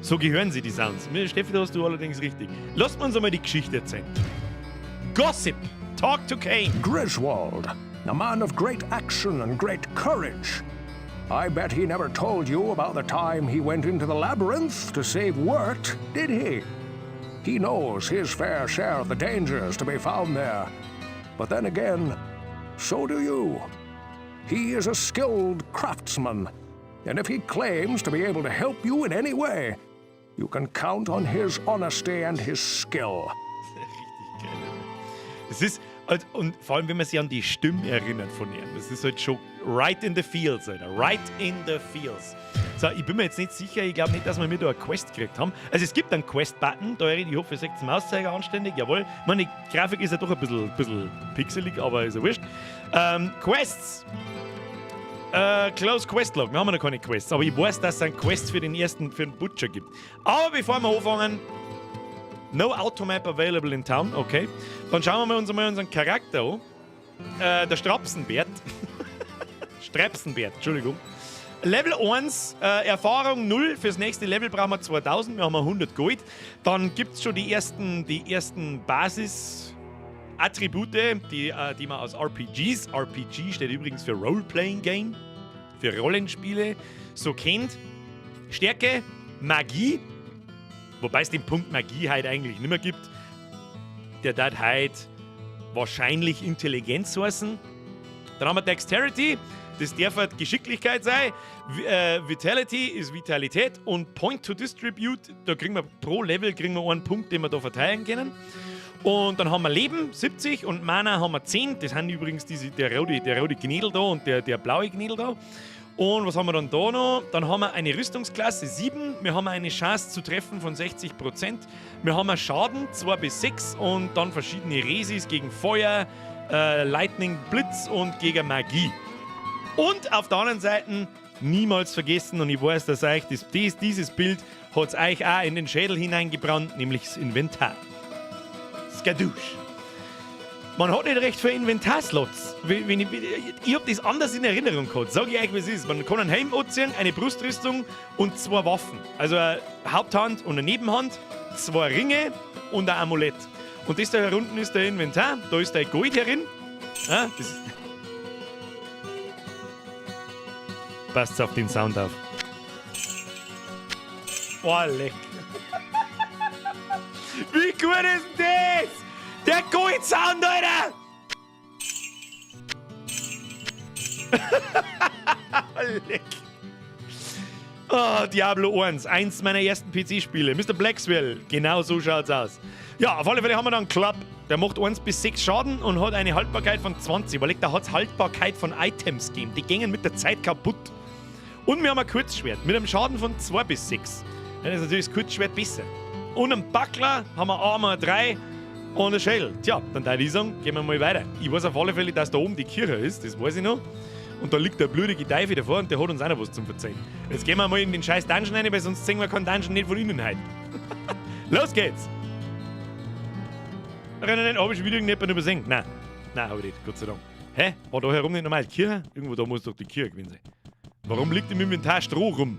So gehören sie, die Sounds. Steffi, da hast du allerdings richtig. Lass uns einmal die Geschichte erzählen. Gossip. Talk to Cain. Griswold, a man of great action and great courage. I bet he never told you about the time he went into the labyrinth to save Wirt, did he? He knows his fair share of the dangers to be found there. But then again, so do you. He is a skilled craftsman, and if he claims to be able to help you in any way, you can count on his honesty and his skill. Richtig geil. Es ist, halt, und vor allem, wenn man sich an die Stimme erinnert von ihm, das ist halt schon right in the feels, Alter. Right in the feels. So, ich bin mir jetzt nicht sicher, ich glaube nicht, dass wir mit da eine Quest gekriegt haben. Also es gibt einen Quest-Button, da, ich hoffe, ihr seht den Mauszeiger anständig, jawohl. Ich meine, die Grafik ist ja doch ein bisschen pixelig, aber ist ja wurscht. Quests. Close Quest Log. Wir haben noch keine Quests, aber ich weiß, dass es einen Quest für den Butcher gibt. Aber bevor wir anfangen, no Automap available in town, okay. Dann schauen wir uns einmal unseren Charakter an. Der Strapsenbert. Strepsenbert, Entschuldigung. Level 1, Erfahrung 0. Fürs nächste Level brauchen wir 2000. Wir haben 100 Gold. Dann gibt es schon die ersten Basis-Attribute, die man aus RPGs, RPG steht übrigens für Role-Playing Game, für Rollenspiele, so kennt. Stärke, Magie, wobei es den Punkt Magie halt eigentlich nicht mehr gibt. Der darf heute wahrscheinlich Intelligenz heißen. Dann haben wir Dexterity, das darf halt Geschicklichkeit sein. Vitality ist Vitalität und Point to Distribute, da kriegen wir pro Level kriegen wir einen Punkt, den wir da verteilen können. Und dann haben wir Leben 70 und Mana haben wir 10. Das sind übrigens der rote Gnädel da und der blaue Gnädel da. Und was haben wir dann da noch? Dann haben wir eine Rüstungsklasse 7. Wir haben eine Chance zu treffen von 60%. Wir haben einen Schaden 2 bis 6 und dann verschiedene Resis gegen Feuer, Lightning, Blitz und gegen Magie. Und auf der anderen Seite niemals vergessen, und ich weiß, dass euch dieses Bild hat euch auch in den Schädel hineingebrannt, nämlich das Inventar. Skadoosh. Man hat nicht recht viele Inventarslots. Wenn ich hab das anders in Erinnerung gehabt. Sag ich euch, wie es ist. Man kann einen Helm anziehen, eine Brustrüstung und zwei Waffen. Also eine Haupthand und eine Nebenhand, zwei Ringe und ein Amulett. Und das da hier unten ist der Inventar. Da ist dein Gold herin. Ja, das ist. Passt auf den Sound auf. Oh, leck. Wie gut ist denn das? Der Gold-Sound, Alter! Leck. Oh, Diablo 1, eins meiner ersten PC-Spiele. Mr. Blackswell, genau so schaut's aus. Ja, auf alle Fälle haben wir dann Club. Der macht 1 bis 6 Schaden und hat eine Haltbarkeit von 20. Weil da hat's Haltbarkeit von Items gegeben. Die gingen mit der Zeit kaputt. Und wir haben ein Kurzschwert mit einem Schaden von 2 bis 6. Dann ist natürlich das Kurzschwert besser. Und einen Buckler haben wir Armor 3 und ein Schädel. Tja, dann würde ich sagen, gehen wir mal weiter. Ich weiß auf alle Fälle, dass da oben die Kirche ist, das weiß ich noch. Und da liegt der blutige Teufel davor und der hat uns auch noch was zum Verzeihen. Jetzt gehen wir mal in den scheiß Dungeon rein, weil sonst sehen wir keinen Dungeon nicht von innen heute. Los geht's! Rennen, hab ich schon wieder irgendjemanden übersehen? Nein, nein, hab ich nicht, Gott sei Dank. Hä? War da herum nicht normal die Kirche? Irgendwo da muss doch die Kirche gewesen sein. Warum liegt im Inventar Stroh rum?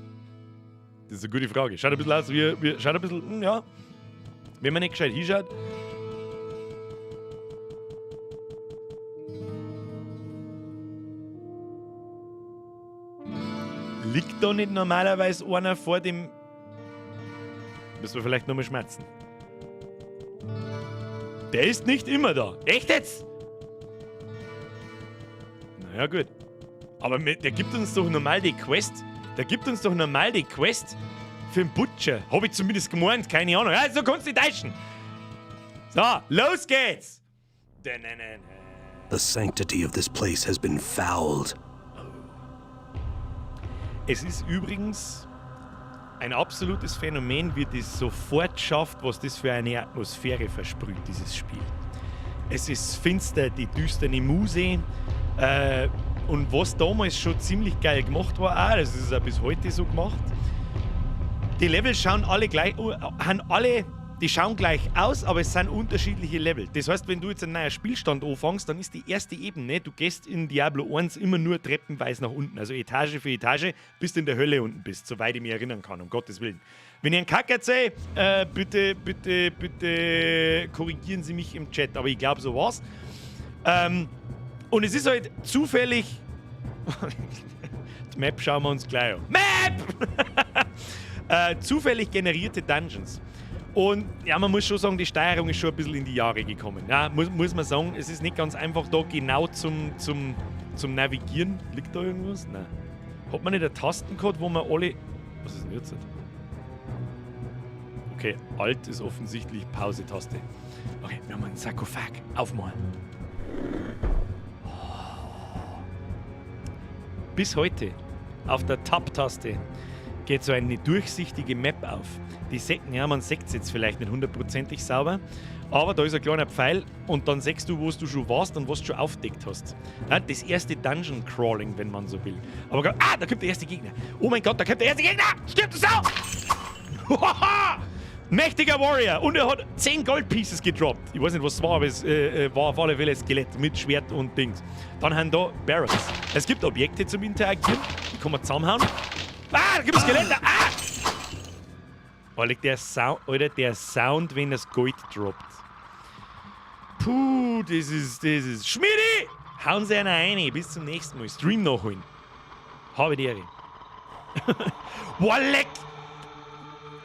Das ist eine gute Frage. Schaut ein bisschen aus wie schaut ein bisschen, ja. Wenn man nicht gescheit hinschaut. Liegt da nicht normalerweise einer vor dem. Müssen wir vielleicht nochmal schmatzen. Der ist nicht immer da. Echt jetzt? Naja, gut. Aber der gibt uns doch normal die Quest. Der gibt uns doch normal die Quest für den Butcher. Hab ich zumindest gemeint, keine Ahnung. Also kannst du dich täuschen. So, los geht's! The sanctity of this place has been fouled. Es ist übrigens ein absolutes Phänomen, wie das sofort schafft, was das für eine Atmosphäre versprüht, dieses Spiel. Es ist finster, die düsterne Muse. Und was damals schon ziemlich geil gemacht war, auch, das ist auch bis heute so gemacht, die Level schauen alle gleich, haben alle, die schauen gleich aus, aber es sind unterschiedliche Level. Das heißt, wenn du jetzt einen neuen Spielstand anfängst, dann ist die erste Ebene, du gehst in Diablo 1 immer nur treppenweise nach unten, also Etage für Etage, bis du in der Hölle unten bist, soweit ich mich erinnern kann, um Gottes Willen. Wenn ich einen Kack erzähle, bitte, bitte, bitte korrigieren Sie mich im Chat, aber ich glaube, so war's. Und es ist halt zufällig. Die Map schauen wir uns gleich an. Map! Zufällig generierte Dungeons. Und ja, man muss schon sagen, die Steuerung ist schon ein bisschen in die Jahre gekommen. Ja, muss man sagen, es ist nicht ganz einfach da genau zum Navigieren. Liegt da irgendwas? Nein. Hat man nicht einen Tastencode, wo man alle. Was ist denn jetzt? Okay, Alt ist offensichtlich Pause-Taste. Okay, wir haben einen Sarkophag. Aufmachen. Bis heute auf der Tab-Taste geht so eine durchsichtige Map auf. Die Säcken, ja, man sieht es jetzt vielleicht nicht hundertprozentig sauber, aber da ist ein kleiner Pfeil und dann siehst du, wo du schon warst und was du schon aufdeckt hast. Ja, das erste Dungeon Crawling, wenn man so will. Aber, ah, da kommt der erste Gegner. Oh mein Gott, da kommt der erste Gegner! Stirb, du Sau! Mächtiger Warrior! Und er hat 10 Gold Pieces gedroppt. Ich weiß nicht, was es war, aber es war auf alle Fälle ein Skelett mit Schwert und Dings. Dann haben da Barrels. Es gibt Objekte zum Interagieren. Die kann man zusammenhauen. Ah, da gibt es Skelette! Ah! Alter, der Sound, Alter, der Sound, wenn das Gold droppt. Puh, das ist. Schmidi! Hauen Sie einer rein. Bis zum nächsten Mal. Stream nachholen. Habe die Ehre. Boah, leck!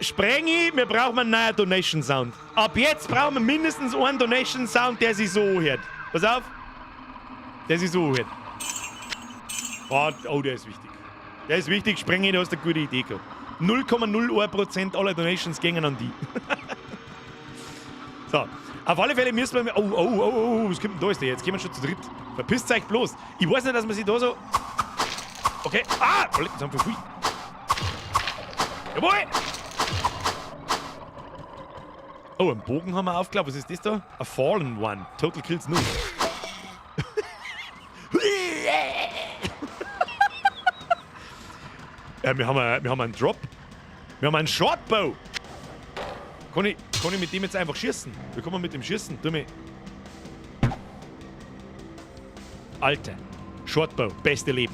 Sprengi, wir brauchen einen neuen Donation Sound. Ab jetzt brauchen wir mindestens einen Donation Sound, der sich so anhört. Pass auf. Der sich so anhört. Oh, der ist wichtig. Der ist wichtig, Sprengi, du hast eine gute Idee gehabt. 0,01% aller Donations gingen an die. So, auf alle Fälle müssen wir... Oh, oh, oh, oh, was kommt denn da ist der? Jetzt gehen wir schon zu dritt. Verpisst euch bloß. Ich weiß nicht, dass man sich da so... Okay. Ah! Oh, leck, das haben wir viel. Jawohl! Oh, einen Bogen haben wir aufgeklappt. Was ist das da? A Fallen One. Total Kills 0. Wir haben einen Drop. Wir haben einen Shortbow. Kann ich mit dem jetzt einfach schießen? Wie kann man mit dem schießen? Tu mich. Alter. Shortbow. Beste Leben.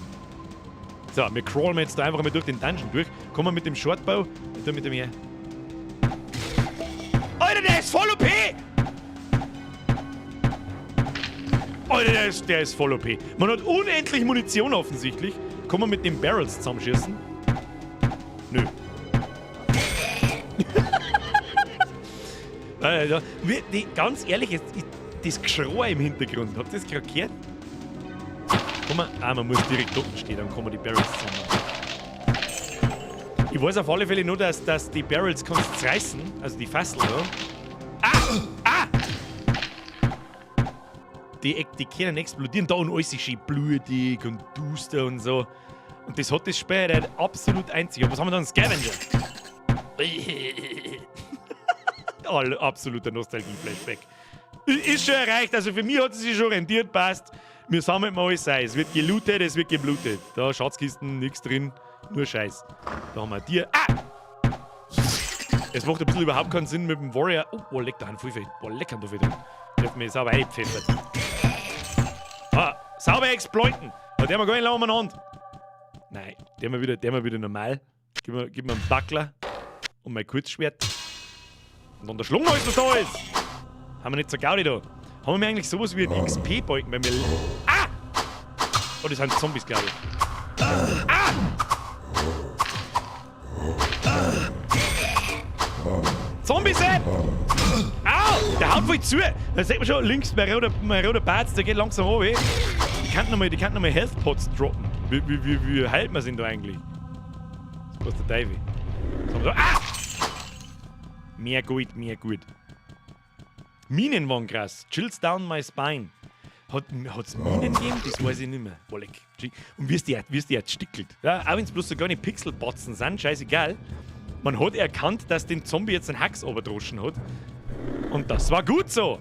So, wir crawlen jetzt da einfach mal durch den Dungeon durch. Kommen wir mit dem Shortbow. Tu mit dem her. Alter, der ist voll OP! Alter, der ist voll OP. Man hat unendlich Munition offensichtlich. Kann man mit den Barrels zusammenschießen? Nö. Alter, ganz ehrlich, das Geschrei im Hintergrund, habt ihr das gerade gehört? Komm mal, man muss direkt unten stehen, dann kann man die Barrels zusammen. Ich weiß auf alle Fälle nur, dass die Barrels kannst reißen, also die Fassel, ja. Ah! Ah! Die können explodieren da und alles ist schön blutig und duster und so. Und das hat das Spiel halt absolut einzig. Aber was haben wir da? Einen Scavenger? Absoluter Nostalgie-Flashback. Ist schon erreicht, also für mich hat es sich schon rentiert, passt. Wir sammeln mal alles ein. Es wird gelootet, es wird geblutet. Da Schatzkisten, nichts drin, nur Scheiß. Da haben wir Tier. Ah! Es macht ein bisschen überhaupt keinen Sinn mit dem Warrior. Oh, boah, leck, da haben voll viel. Boah, leck, da viel drin. Der hat mich sauber eingepfeffert. Ah, sauber exploiten. Da der haben wir gar nicht lange umeinander. Nein, der haben wir wieder normal. Gib mir einen Buckler und mein Kurzschwert. Und dann der Schlung, was da ist. Haben wir nicht so Gaudi da. Haben wir eigentlich sowas wie einen XP-Balken, wenn wir. Ah! Oh, das sind Zombies, glaube ich. Ah! Zombies, ey! Au! Der haut voll zu! Da sieht man schon, links mein roter Barz, der geht langsam runter. Die könnten nochmal Health Pots droppen. Wie heilt man sich da eigentlich? Das ist der Teufel. Was haben wir da? Ah! Mehr gut, mehr gut. Minen waren krass. Chills down my spine. Hat's Minen gegeben? Das weiß ich nicht mehr. Boah, leck. Und wie es die jetzt stickelt. Ja, auch wenn es bloß so kleine Pixelbatzen sind, scheißegal. Man hat erkannt, dass den Zombie jetzt einen Hacks overdroschen hat. Und das war gut so.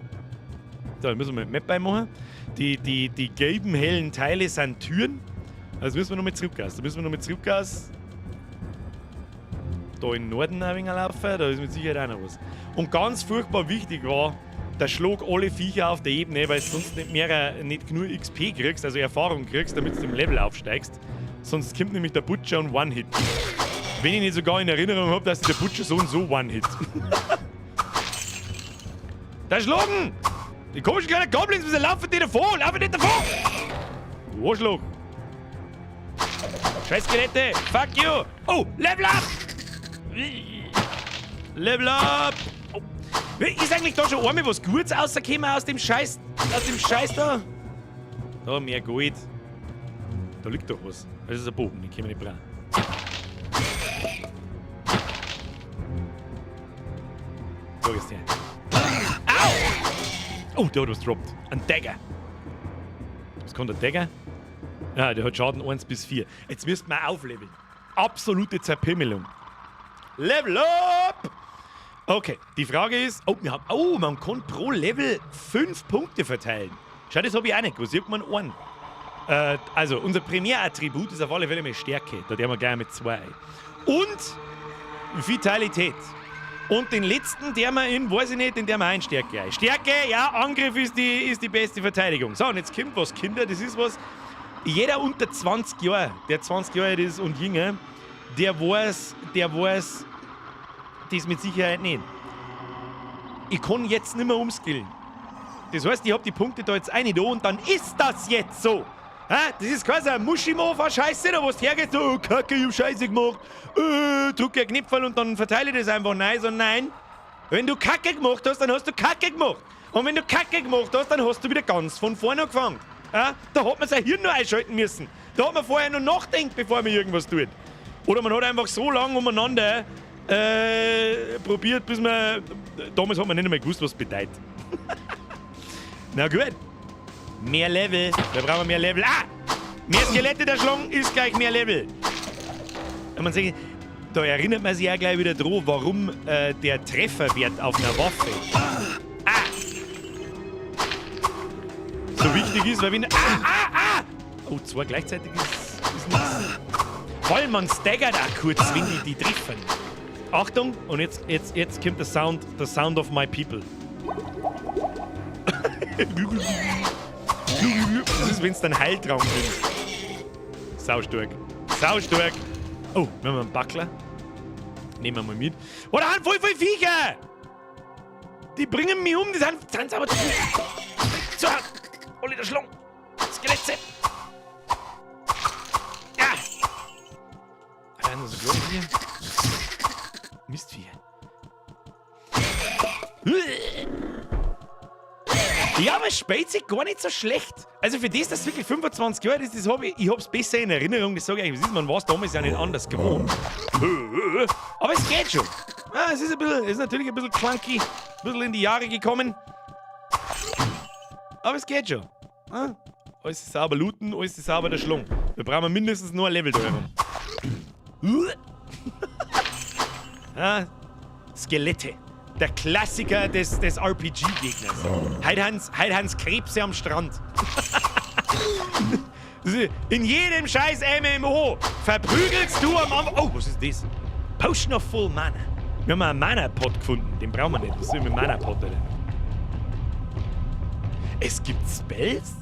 Da müssen wir mal Map beimachen. Die gelben, hellen Teile sind Türen. Also müssen wir nochmal zurückgehen. Da müssen wir nochmal zurückgehen. Da in den Norden ein wenig laufen, da ist mit Sicherheit auch noch was. Und ganz furchtbar wichtig war, der schlug alle Viecher auf der Ebene, weil du sonst nicht mehr, nicht genug XP kriegst, also Erfahrung kriegst, damit du im Level aufsteigst. Sonst kommt nämlich der Butcher und One-Hit. Wenn ich nicht sogar in Erinnerung habe, dass der Butcher so und so One-Hit. Da schlagen! Die komischen kleinen Goblins, wieso laufen die davon? Laufen nicht davon! Du Arschloch! Scheiß Geräte! Fuck you! Oh, Level up! Level up! Oh. Ist eigentlich da schon einmal was Gutes rausgekommen aus dem Scheiß da? Da, mehr Gold. Da liegt doch was. Das ist ein Bogen, den können wir nicht brauchen. Da ist der. Au! Oh, der hat was droppt. Ein Dagger. Was kann der Dagger? Ja, der hat Schaden 1 bis 4. Jetzt müssten wir aufleveln. Absolute Zerpimmelung. Level up! Okay, die Frage ist, oh, wir haben, oh, man kann pro Level 5 Punkte verteilen. Schau, das habe ich auch nicht gewusst. Ich hab gemeint, einen. Also, unser Primärattribut ist auf alle Fälle mit Stärke. Da der wir gleich mit 2. Und Vitalität. Und den letzten, der wir in, weiß ich nicht, den der wir auch in Stärke ein. Stärke, ja, Angriff ist die beste Verteidigung. So, und jetzt kommt was, Kinder, das ist was. Jeder unter 20 Jahren, der 20 Jahre alt ist und jünger, der weiß das mit Sicherheit nicht. Ich kann jetzt nicht mehr umskillen. Das heißt, ich hab die Punkte da jetzt eine da und dann ist das jetzt so. Ha? Das ist quasi ein Muschimofa-Scheiße, da wo du hergehst, oh Kacke, ich hab Scheiße gemacht, drück ein Knipferl und dann verteile ich das einfach. Nein, sondern nein. Wenn du Kacke gemacht hast, dann hast du Kacke gemacht. Und wenn du Kacke gemacht hast, dann hast du wieder ganz von vorne angefangen. Ja? Da hat man sein Hirn noch einschalten müssen. Da hat man vorher noch nachdenkt, bevor man irgendwas tut. Oder man hat einfach so lange umeinander probiert, bis man... Damals hat man nicht einmal gewusst, was es bedeutet. Na gut. Mehr Level. Da brauchen wir mehr Level. Ah! Mehr Skelette der Schlangen ist gleich mehr Level. Wenn man sich, da erinnert man sich auch gleich wieder dran, warum der Trefferwert auf einer Waffe so wichtig ist, weil wenn... Ah! Oh, zwei gleichzeitig ist nichts. Vor allem man staggert auch kurz, wenn die treffen. Achtung, und jetzt kommt der Sound of my people. Das ist, wenn's dann Heiltrank nimmst. Saustark. Saustark. Oh, wir haben einen Buckler. Nehmen wir mal mit. Oh, da sind voll viele Viecher! Die bringen mich um, die sind aber zu viel. So, alle der Schlong. Skelette. Ja. Da sind so kleine hier. Mistviecher. Ja, aber es spielt sich gar nicht so schlecht. Also für das, dass es wirklich 25 Jahre ist, das hab ich, ich hab's besser in Erinnerung. Das sag ich eigentlich, was ist, man war's damals ja nicht anders gewohnt. Aber es geht schon. Ja, es ist ein bisschen, es ist natürlich ein bisschen clunky, ein bisschen in die Jahre gekommen. Aber es geht schon. Ja, alles ist sauber looten, alles ist sauber der Schlong. Wir brauchen mindestens nur ein Level da herum. Ja, Skelette. Der Klassiker des RPG-Gegners. Heute haben's Krebse am Strand. In jedem scheiß MMO verprügelst du am Anfang... Oh, was ist das? Potion of Full Mana. Wir haben einen Mana-Pot gefunden. Den brauchen wir nicht. Was soll ich mit Mana-Pot, Alter? Es gibt Spells?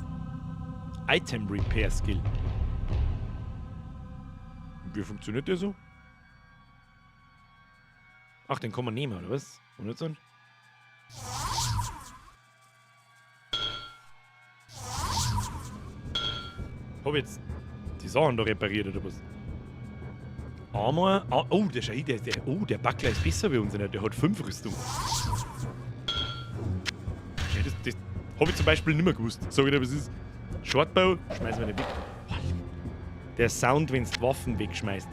Item Repair Skill. Wie funktioniert der so? Ach, den kann man nehmen, oder was? Und jetzt so? Hab jetzt die Sachen da repariert, oder was? Armor. Ah, oh, der, der, der, oh, der Buckler ist besser wie unserer. Der hat 5 Rüstung. Okay, das hab ich zum Beispiel nicht mehr gewusst. Sag ich dir, was ist? Shortbow, schmeißen wir den weg. Der Sound, wenn's die Waffen wegschmeißt.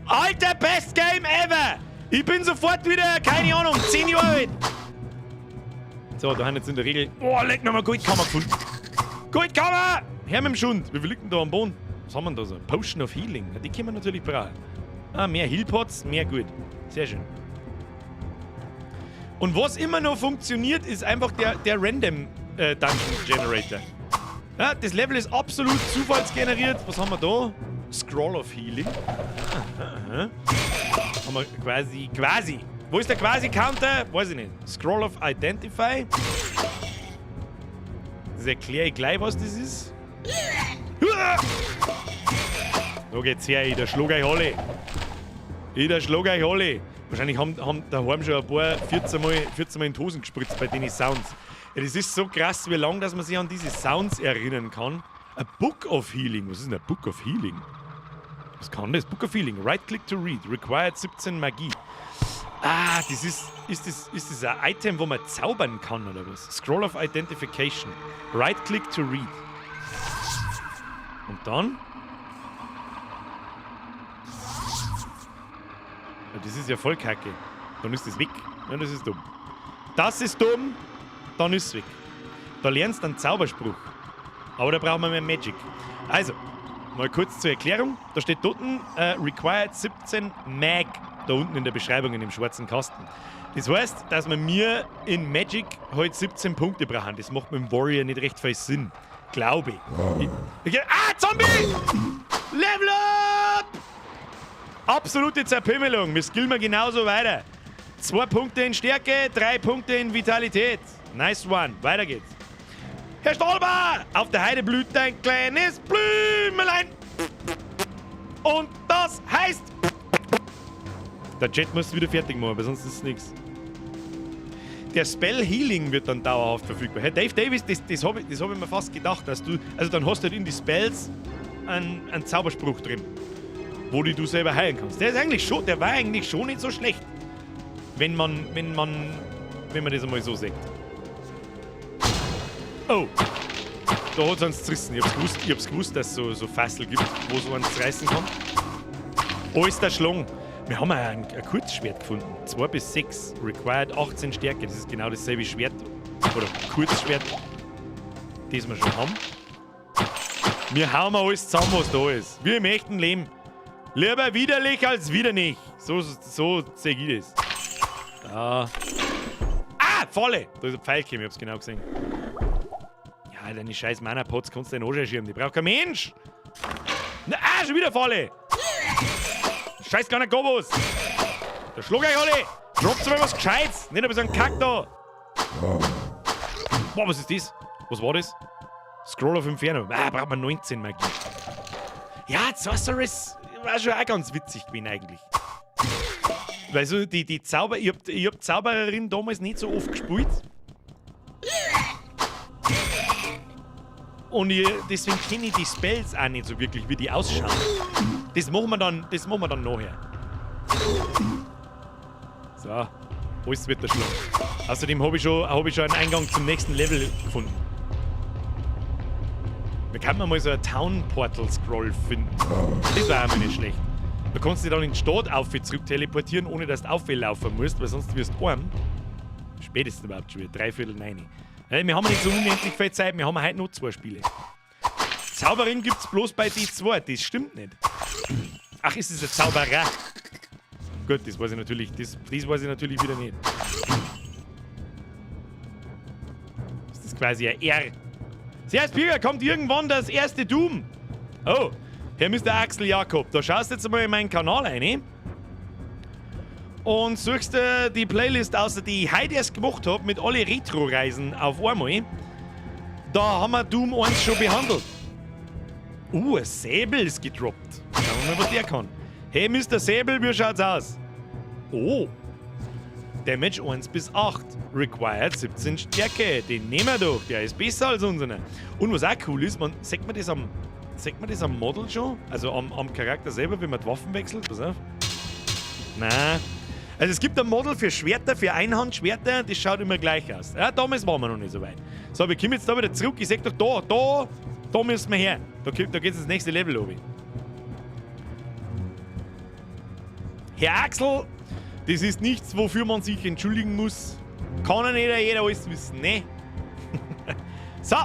Alter, best Game ever! Ich bin sofort wieder, keine Ahnung, 10 Jahre alt. So, da haben jetzt in der Regel... Oh, leck nochmal Goldkammer gefunden. Goldkammer! Her mit dem Schund. Wie viel liegt denn da am Boden? Was haben wir denn da so? Potion of Healing. Ja, die können wir natürlich brauchen. Ah, mehr Healpots, mehr gut. Sehr schön. Und was immer noch funktioniert, ist einfach der Random Dungeon Generator. Ja, das Level ist absolut zufallsgeneriert. Was haben wir da? Scroll of Healing. Aha. Haben wir quasi. Wo ist der Quasi-Counter? Weiß ich nicht. Scroll of Identify. Das erkläre ich gleich, was das ist. Da geht's her, ich schlag euch alle. Ich schlag euch alle. Wahrscheinlich haben daheim schon ein paar 14 Mal in die Hosen gespritzt bei den Sounds. Ja, das ist so krass, wie lange, dass man sich an diese Sounds erinnern kann. A Book of Healing. Was ist denn ein Book of Healing? Was kann das? Book of Healing. Right-click to read. Required 17 Magie. Ah, das ist das ein Item, wo man zaubern kann, oder was? Scroll of Identification. Right-click to read. Und dann? Ja, das ist ja voll kacke. Dann ist das weg. Ja, das ist dumm. Das ist dumm. Dann ist es weg. Da lernst du einen Zauberspruch. Aber da brauchen wir mehr Magic. Also, mal kurz zur Erklärung. Da steht dort Required 17 Mag. Da unten in der Beschreibung in dem schwarzen Kasten. Das heißt, dass wir mir in Magic halt 17 Punkte brauchen. Das macht mit dem Warrior nicht recht viel Sinn. Glaube ich. Zombie! Level up! Absolute Zerpimmelung. Wir skillen wir genauso weiter. 2 Punkte in Stärke, 3 Punkte in Vitalität. Nice one. Weiter geht's. Herr Stolper! Auf der Heide blüht ein kleines Blümelein. Und das heißt... Der Chat muss wieder fertig machen, weil sonst ist es nichts. Der Spell Healing wird dann dauerhaft verfügbar. Hey, Dave Davis, das hab ich mir fast gedacht, dass du. Also dann hast du halt in die Spells einen Zauberspruch drin, wo die du selber heilen kannst. Der war eigentlich schon nicht so schlecht. Wenn man das einmal so sagt. Oh! Da hat es uns zerrissen. Ich hab's gewusst, dass es so Fassel gibt, wo es einen zerreißen kann. Alles der Schlong. Wir haben auch ein Kurzschwert gefunden. 2 bis 6. Required 18 Stärke. Das ist genau dasselbe Schwert. Oder Kurzschwert, das wir schon haben. Wir hauen alles zusammen, was da ist. Wie im echten Leben. Lieber widerlich als wieder nicht. So sehe ich das. Da. Ah, Falle! Da ist ein Pfeil gekommen, ich hab's genau gesehen. Ja, deine scheiß Mana-Pots kannst du in den schieben. Die braucht kein Mensch! Na, ah, schon wieder Falle! Scheiß kleiner Gobos! Da schlag euch alle! Droppt mal was Gescheites! Nicht aber so ein Kack da! Boah, was ist das? Was war das? Scroll of Inferno. Ah, braucht man 19 Magie. Ja, Sorceress war schon auch ganz witzig gewesen eigentlich. Weil so die Zauber... Ich hab Zaubererin damals nicht so oft gespielt. Und deswegen kenne ich die Spells auch nicht so wirklich, wie die ausschauen. Das machen wir dann nachher. So, alles wird erschlagen. Außerdem habe ich schon einen Eingang zum nächsten Level gefunden. Wir können mal so ein Town Portal Scroll finden. Das wäre auch mal nicht schlecht. Da kannst du dich dann in die Stadt auf zurück teleportieren, ohne dass du auflaufen musst, weil sonst wirst du arm. Spätestens überhaupt schon wieder, 8:45. Ja, wir haben nicht so unendlich viel Zeit, wir haben heute noch zwei Spiele. Zauberin gibt's bloß bei D2, das stimmt nicht. Ach, ist es ein Zauberer? Gut, das weiß ich natürlich wieder nicht. Ist das quasi ein R? Servus, Birger, kommt irgendwann das erste Doom? Oh, Herr Mr. Axel Jakob, da schaust du jetzt einmal in meinen Kanal rein und suchst dir die Playlist aus, die ich heute erst gemacht habe, mit alle Retro-Reisen auf einmal. Da haben wir Doom 1 schon behandelt. Ein Säbel ist gedroppt. Schauen wir mal, was der kann. Hey, Mr. Säbel, wie schaut's aus? Oh. Damage 1 bis 8. Required 17 Stärke. Den nehmen wir doch. Der ist besser als unsere. Und was auch cool ist, sieht man das am Model schon? Also am Charakter selber, wenn man die Waffen wechselt? Pass auf. Nein. Also es gibt ein Model für Schwerter, für Einhandschwerter, das schaut immer gleich aus. Ja, damals waren wir noch nicht so weit. So, wir kommen jetzt da wieder zurück. Ich sag doch, da müssen wir her. Da geht's ins nächste Level, obi. Herr Axel, das ist nichts, wofür man sich entschuldigen muss. Kann ja nicht jeder alles wissen, ne? So,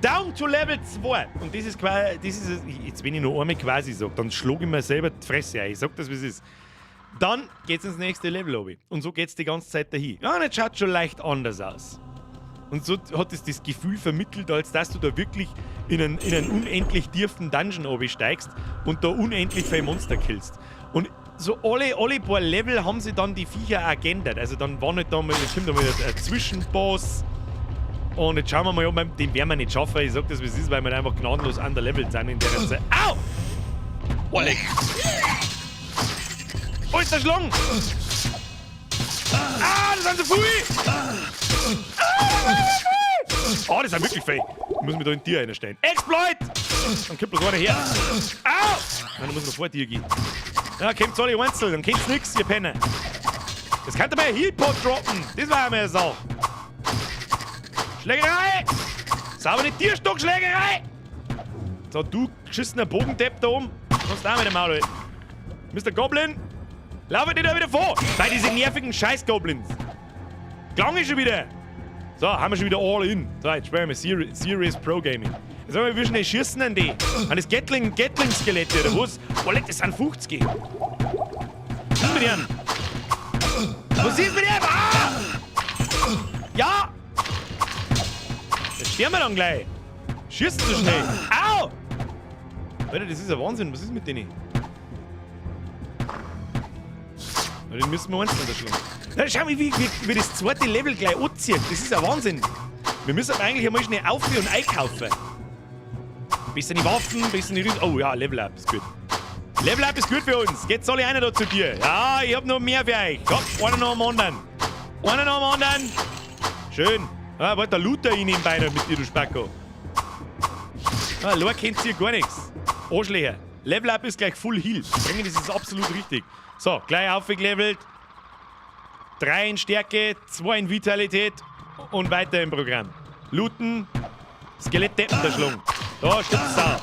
down to Level 2. Und das ist quasi, das ist, jetzt wenn ich noch einmal quasi sage, dann schlage ich mir selber die Fresse ein. Ich sag das, wie es ist. Dann geht's ins nächste Level, obi. Und so geht's die ganze Zeit dahin. Ja, und jetzt schaut schon leicht anders aus. Und so hat es das Gefühl vermittelt, als dass du da wirklich in einen unendlich tiefen Dungeon obi steigst und da unendlich viele Monster killst. Und so alle paar Level haben sie dann die Viecher auch geändert. Also dann war nicht da mal, es kommt da mal ein Zwischenboss. Und jetzt schauen wir mal, ob wir, den werden wir nicht schaffen. Ich sag das, wie es ist, weil wir einfach gnadenlos underlevelt sind in der Zeit. Au! Oh, leck! Oh, ist der Schlong! Ah, das sind so viele! Ah, oh, das sind wirklich viele. Ich muss mich da in Tier einstellen. Exploit! Dann kommt bloß einer her. Au! Nein, da muss man vor dir gehen. Ja, kommt alle einzeln, dann kennt's nix, ihr Penner. Das könnte mal ein Healpot droppen. Das war einmal eine Sache. Schlägerei! Saubere Tierstockschlägerei! So, du geschissener Bogendepp da oben. Kannst du auch mit dem Maul halten. Mr. Goblin, lauf nicht da wieder vor! Bei diese nervigen Scheiß-Goblins. Klang ich schon wieder. So, haben wir schon wieder all in. So, jetzt spielen wir Serious Pro Gaming. Jetzt sagen wir, wie schnell schießen denn die? An das Gatling-Skelette oder was? Oh, leck, das sind 50. Was ist mit denen? Was ist mit dem? Ah! Ja! Jetzt sterben wir dann gleich. Schießen so schnell. Au! Alter, das ist ja Wahnsinn. Was ist mit denen? Na, den müssen wir einzeln erschlagen. Na, schau mal, wie das zweite Level gleich anzieht. Das ist ja Wahnsinn. Wir müssen aber eigentlich einmal schnell auf und einkaufen. Bisschen die Waffen, bisschen die Rüstung. Oh ja, Level Up ist gut. Level Up ist gut für uns. Jetzt soll ich einer da zu dir. Ja, ich hab noch mehr für euch. Komm, einer noch am anderen. Einer nach dem anderen. Schön. Ah, warte, der Luther in im Bein mit dir, du Spacko. Ah, Lor kennt hier gar nichts. Arschlöcher. Level Up ist gleich Full Heal. Bringen, das ist absolut richtig. So, gleich aufgelevelt. 3 in Stärke, 2 in Vitalität und weiter im Programm. Looten. Skelettdeppen der Schlung. Da, stirbt die Sau.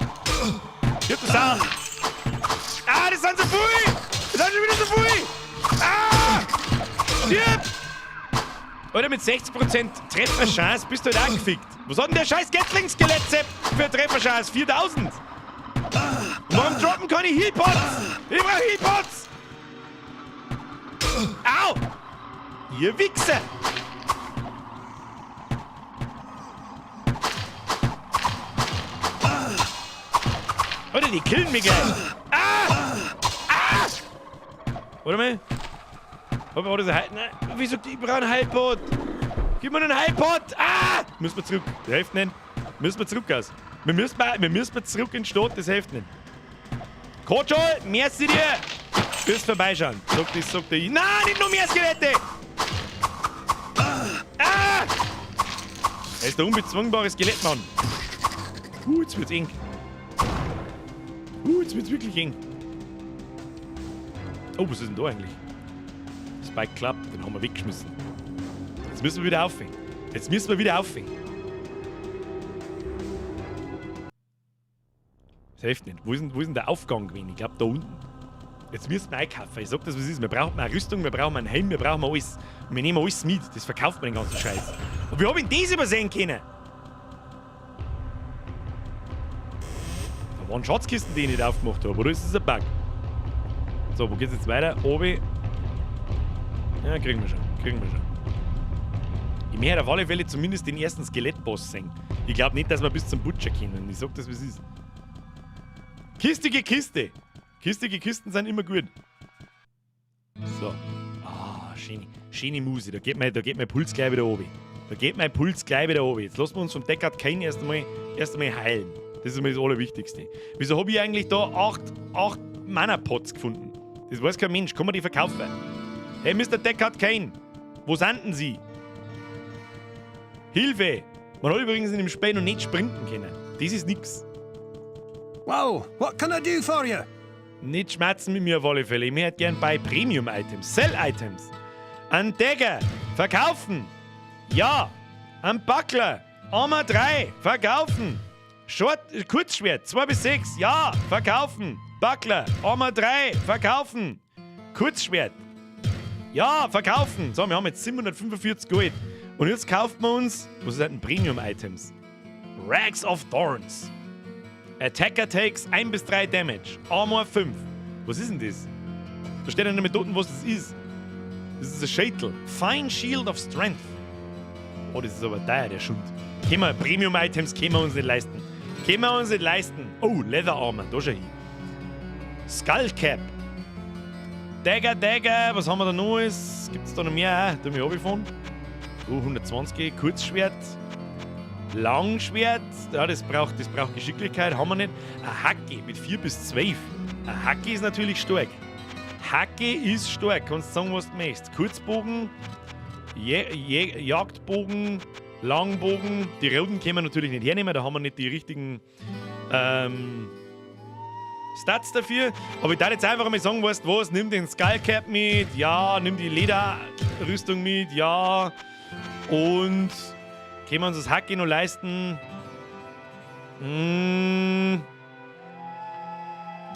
Stirbt die Sau. Ah, das sind so viel! Das sind schon wieder so viel! Ah! Stirb! Alter, mit 60% Trefferchance bist du halt auch gefickt. Was hat denn der scheiß Gatling-Skelett für Trefferchance? 4000! Und warum droppen keine Healpots? Ich brauch Healpots! Au! Ihr Wichser! Alter, die killen mich gleich! Ah! Ah! Warte mal. Warte mal, das Heil. Nein, wieso? Ich brauche einen Heilpot! Gib mir einen Heilpot! Ah! Müssen wir zurück. Das hilft nicht. Müssen wir zurück, Gas. Wir müssen zurück in die Stadt, das hilft nicht. Kotschol, merci dir! Fürs Vorbeischauen. Sagt das, sagt der. Nein, nicht noch mehr Skelette! Ah! Er ist der unbezwingbare Skelettmann. Jetzt wird's eng. Jetzt wird's wirklich eng. Oh, was ist denn da eigentlich? Spike Club, den haben wir weggeschmissen. Jetzt müssen wir wieder aufhängen. Jetzt müssen wir wieder aufhängen. Das hilft nicht. Wo ist denn der Aufgang gewesen? Ich glaub, da unten. Jetzt müssen wir einkaufen. Ich sag das, was ist. Wir brauchen eine Rüstung, wir brauchen einen Helm, wir brauchen alles. Und wir nehmen alles mit. Das verkauft man den ganzen Scheiß. Und wir haben ihn das übersehen können. Da waren Schatzkisten, die ich nicht aufgemacht habe. Oder ist das ein Bug? So, wo geht's jetzt weiter? Obi. Ja, kriegen wir schon. Kriegen wir schon. Ich möchte auf alle Fälle zumindest den ersten Skelettboss sehen. Ich glaub nicht, dass wir bis zum Butcher können. Ich sag das, wie es ist. Kistige Kiste. Kistige Kisten sind immer gut. So. Ah, schöne, schöne Musik. Da geht mein Puls gleich wieder runter. Da geht mein Puls gleich wieder runter. Jetzt lassen wir uns vom Deckard Cain erst einmal heilen. Das ist mir das Allerwichtigste. Wieso hab ich eigentlich da 8 Mana-Pots gefunden? Das weiß kein Mensch. Kann man die verkaufen? Hey, Mister Deckard Cain, wo sind denn Sie? Hilfe! Man hat übrigens in dem Spiel noch nicht sprinten können. Das ist nix. Well, what can I do for you? Nicht schmerzen mit mir auf alle Fälle. Ich möchte gern bei Premium-Items, Sell-Items. Ein Dagger, verkaufen. Ja. Ein Buckler, Armor 3, verkaufen. Short, Kurzschwert, 2 bis 6, ja, verkaufen. Buckler, Armor 3, verkaufen. Kurzschwert, ja, verkaufen. So, wir haben jetzt 745 Gold. Und jetzt kauft man uns, was ist denn Premium-Items? Rags of Thorns. Attacker takes 1 bis 3 Damage. Armor 5. Was ist denn das? Da steht ja nicht mehr dort, was das ist. Das ist ein Schädel. Fine Shield of Strength. Oh, das ist aber teuer, der Schund. Können wir, Premium-Items können wir uns nicht leisten. Können wir uns nicht leisten. Oh, Leather Armor, da schau hin. Skull Cap. Dagger, Dagger, was haben wir da Neues? Gibt's da noch mehr? Da mich runterfahren. Oh, 120, Kurzschwert. Langschwert, ja, das braucht Geschicklichkeit, haben wir nicht. Ein Hacke mit 4 bis 12. Ein Hacke ist natürlich stark. Hacke ist stark, kannst sagen, was du möchtest. Kurzbogen, Jagdbogen, Langbogen. Die roten können wir natürlich nicht hernehmen, da haben wir nicht die richtigen Stats dafür. Aber ich darf jetzt einfach mal sagen, weißt du was, nimm den Skullcap mit, ja, nimm die Lederrüstung mit, ja. Und können wir uns das Hacke noch leisten?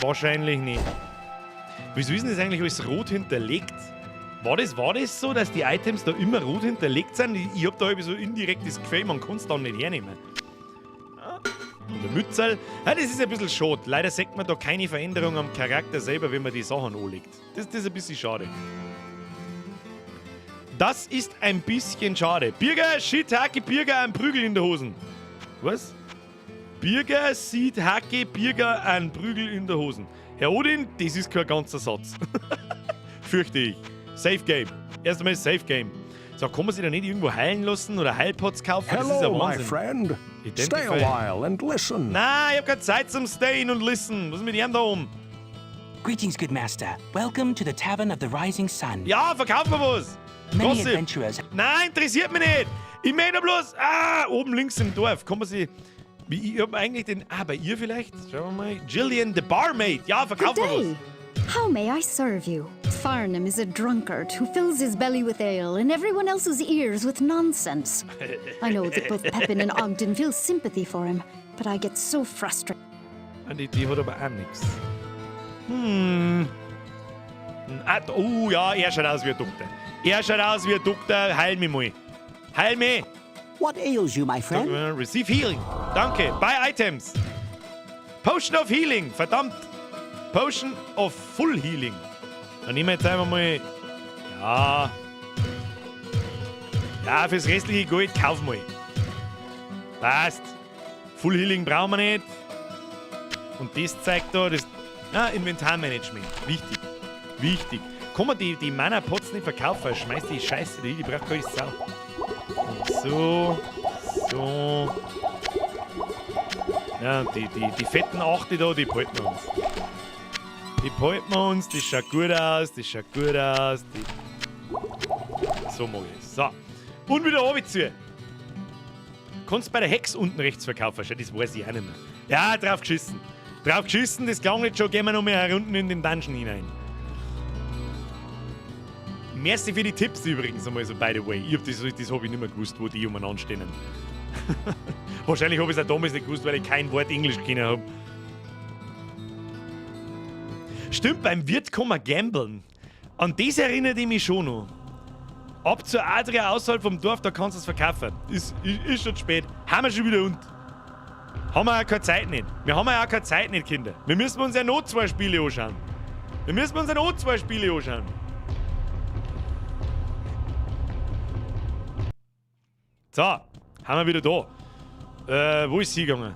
Wahrscheinlich nicht. Wieso ist denn das eigentlich alles rot hinterlegt? War das so, dass die Items da immer rot hinterlegt sind? Ich hab da irgendwie so indirekt das Gefühl, man kann's dann nicht hernehmen. Ja. Und der Mützel, ja, das ist ein bisschen schade. Leider sieht man da keine Veränderung am Charakter selber, wenn man die Sachen anlegt. Das ist ein bisschen schade. Das ist ein bisschen schade. Birger, shit, Hacke, Birger, ein Prügel in der Hosen. Was? Birger sieht Hacke, Birger, ein Prügel in der Hosen. Herr Odin, das ist kein ganzer Satz. Fürchte ich. Safe Game. Erst einmal Safe Game. So, kann man sich da nicht irgendwo heilen lassen oder Heilpots kaufen? Das ist ja Hello, my Wahnsinn. friend. Stay a Identify. while and listen. Nein, ich hab keine Zeit zum Stayen und Listen. Was ist mit ihm da um? Greetings, good master. Welcome to the Tavern of the Rising Sun. Ja, verkauf mir was. Many Gossip. adventurers Nein, interessiert mich nicht. Ich meine bloß, ah, oben links im Dorf. Kann man sie. Wie, ich hab eigentlich den. Ah, bei ihr vielleicht? Schauen wir mal. Gillian, the Barmaid. Ja, verkauf Good mal was. day. How may I serve you? Farnham is a drunkard who fills his belly with ale and everyone else's ears with nonsense. I know that both Pepin and Ogden feel sympathy for him, but I get so frustrated. Ah, die hat aber auch nichts. Ah, oh ja, er schaut aus wie ein Doktor. Er schaut aus wie ein Doktor. Heil mich mal. Heil mich. What ails you, my friend? Receive Healing. Danke. Buy Items. Potion of Healing. Verdammt. Potion of Full Healing. Dann nehmen wir jetzt einfach mal. Ja. Ja, fürs restliche Gold kauf mal. Passt. Full Healing brauchen wir nicht. Und das zeigt da, das. Ah, Inventarmanagement. Wichtig. Wichtig. Kann man die Mana Pots nicht verkaufen? Schmeiß die Scheiße da hin, die braucht keine Sau. Und so. So. Ja, und die fetten Achte da, die behalten wir uns. Die behalten wir uns, das schaut gut aus, das schaut gut aus. Die so mag ich es. So. Und wieder runter zu. Kannst bei der Hex unten rechts verkaufen, schau, das weiß ich auch nicht mehr. Ja, drauf geschissen. Drauf geschissen, das klang nicht schon, gehen wir noch mehr unten in den Dungeon hinein. Merci für die Tipps übrigens einmal so, by the way. Ich hab das hab ich nicht mehr gewusst, wo die umeinander stehen. Wahrscheinlich habe ich es auch damals nicht gewusst, weil ich kein Wort Englisch kennen habe. Stimmt, beim Wirt kann man gamblen. An das erinnert ich mich schon noch. Ab zur Adria außerhalb vom Dorf, da kannst du es verkaufen. Ist schon spät. Haben wir schon wieder unten. Haben wir auch keine Zeit nicht. Wir haben ja auch keine Zeit nicht, Kinder. Wir müssen uns ja noch zwei Spiele anschauen. Wir müssen uns ja noch zwei Spiele anschauen. So, haben wir wieder da. Wo ist sie gegangen?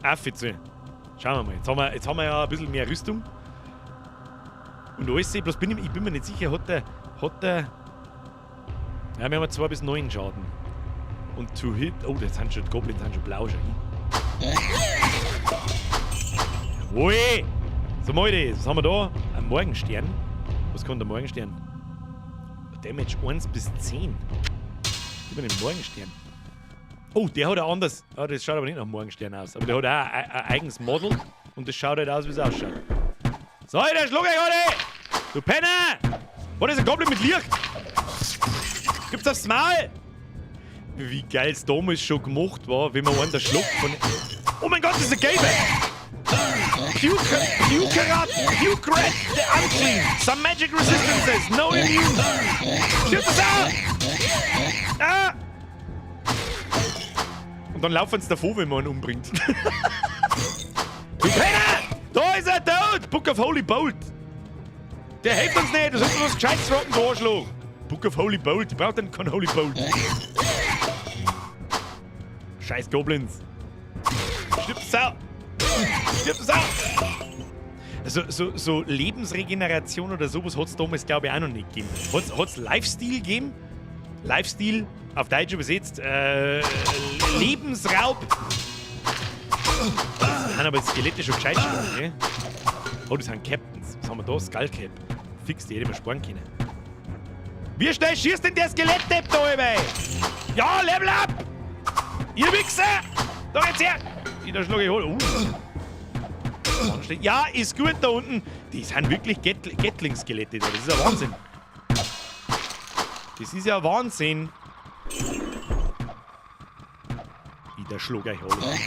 Affe zu. Schauen wir mal. Jetzt haben wir ja ein bisschen mehr Rüstung. Und alles, bloß ich bin mir nicht sicher, hat der. Ja, wir haben 2 bis 9 Schaden. Und to hit. Oh, das sind schon, die Goblins sind schon blau schon. Jawohl! So mal das. Was haben wir da? Ein Morgenstern. Was kann der Morgenstern? Damage 1 bis 10. Gib mir den Morgenstern. Oh, der hat ein anderes. Oh, das schaut aber nicht nach Morgenstern aus. Aber der hat auch ein eigenes Model. Und das schaut halt aus, wie es ausschaut. So, der schlag euch alle! Du Penner! Was ist ein Goblin mit Licht? Gibt's aufs Maul? Wie geil es damals schon gemacht war, wenn man einen der schlägt von. Oh mein Gott, das ist ein Gelber! Pukerat, Pukerat, the Unclean! Some magic resistances, no immune! Stirb das auch! Ah! Und dann laufen sie davor, wenn man ihn umbringt. Du Penner! Da ist er tot! Book of Holy Bolt! Der hilft uns nicht! Du sollst was Gescheites droppen, du Arschloch! Book of Holy Bolt! Ich brauch dann keinen Holy Bolt. Scheiß Goblins! Stirb, Sau! Stirb, Sau! Also, so Lebensregeneration oder sowas hat es damals, glaube ich, auch noch nicht gegeben. Hat es Lifesteal gegeben? Lifesteal, auf Deutsch übersetzt, Lebensraub. Das sind aber Skelette schon gescheit stark, ne? Oh, das sind Captains. Was haben wir da? Skullcap. Fix, die hätte ich mir sparen können. Wie schnell schießt denn der Skelettdepp da über? Ja, Level up! Ihr Wichser! Da geht's her! Die da schlage ich hol. Ja, ist gut da unten. Die sind wirklich Gatling-Skelette da. Das ist ja Wahnsinn. Das ist ja Wahnsinn. Ich der schlag euch alle.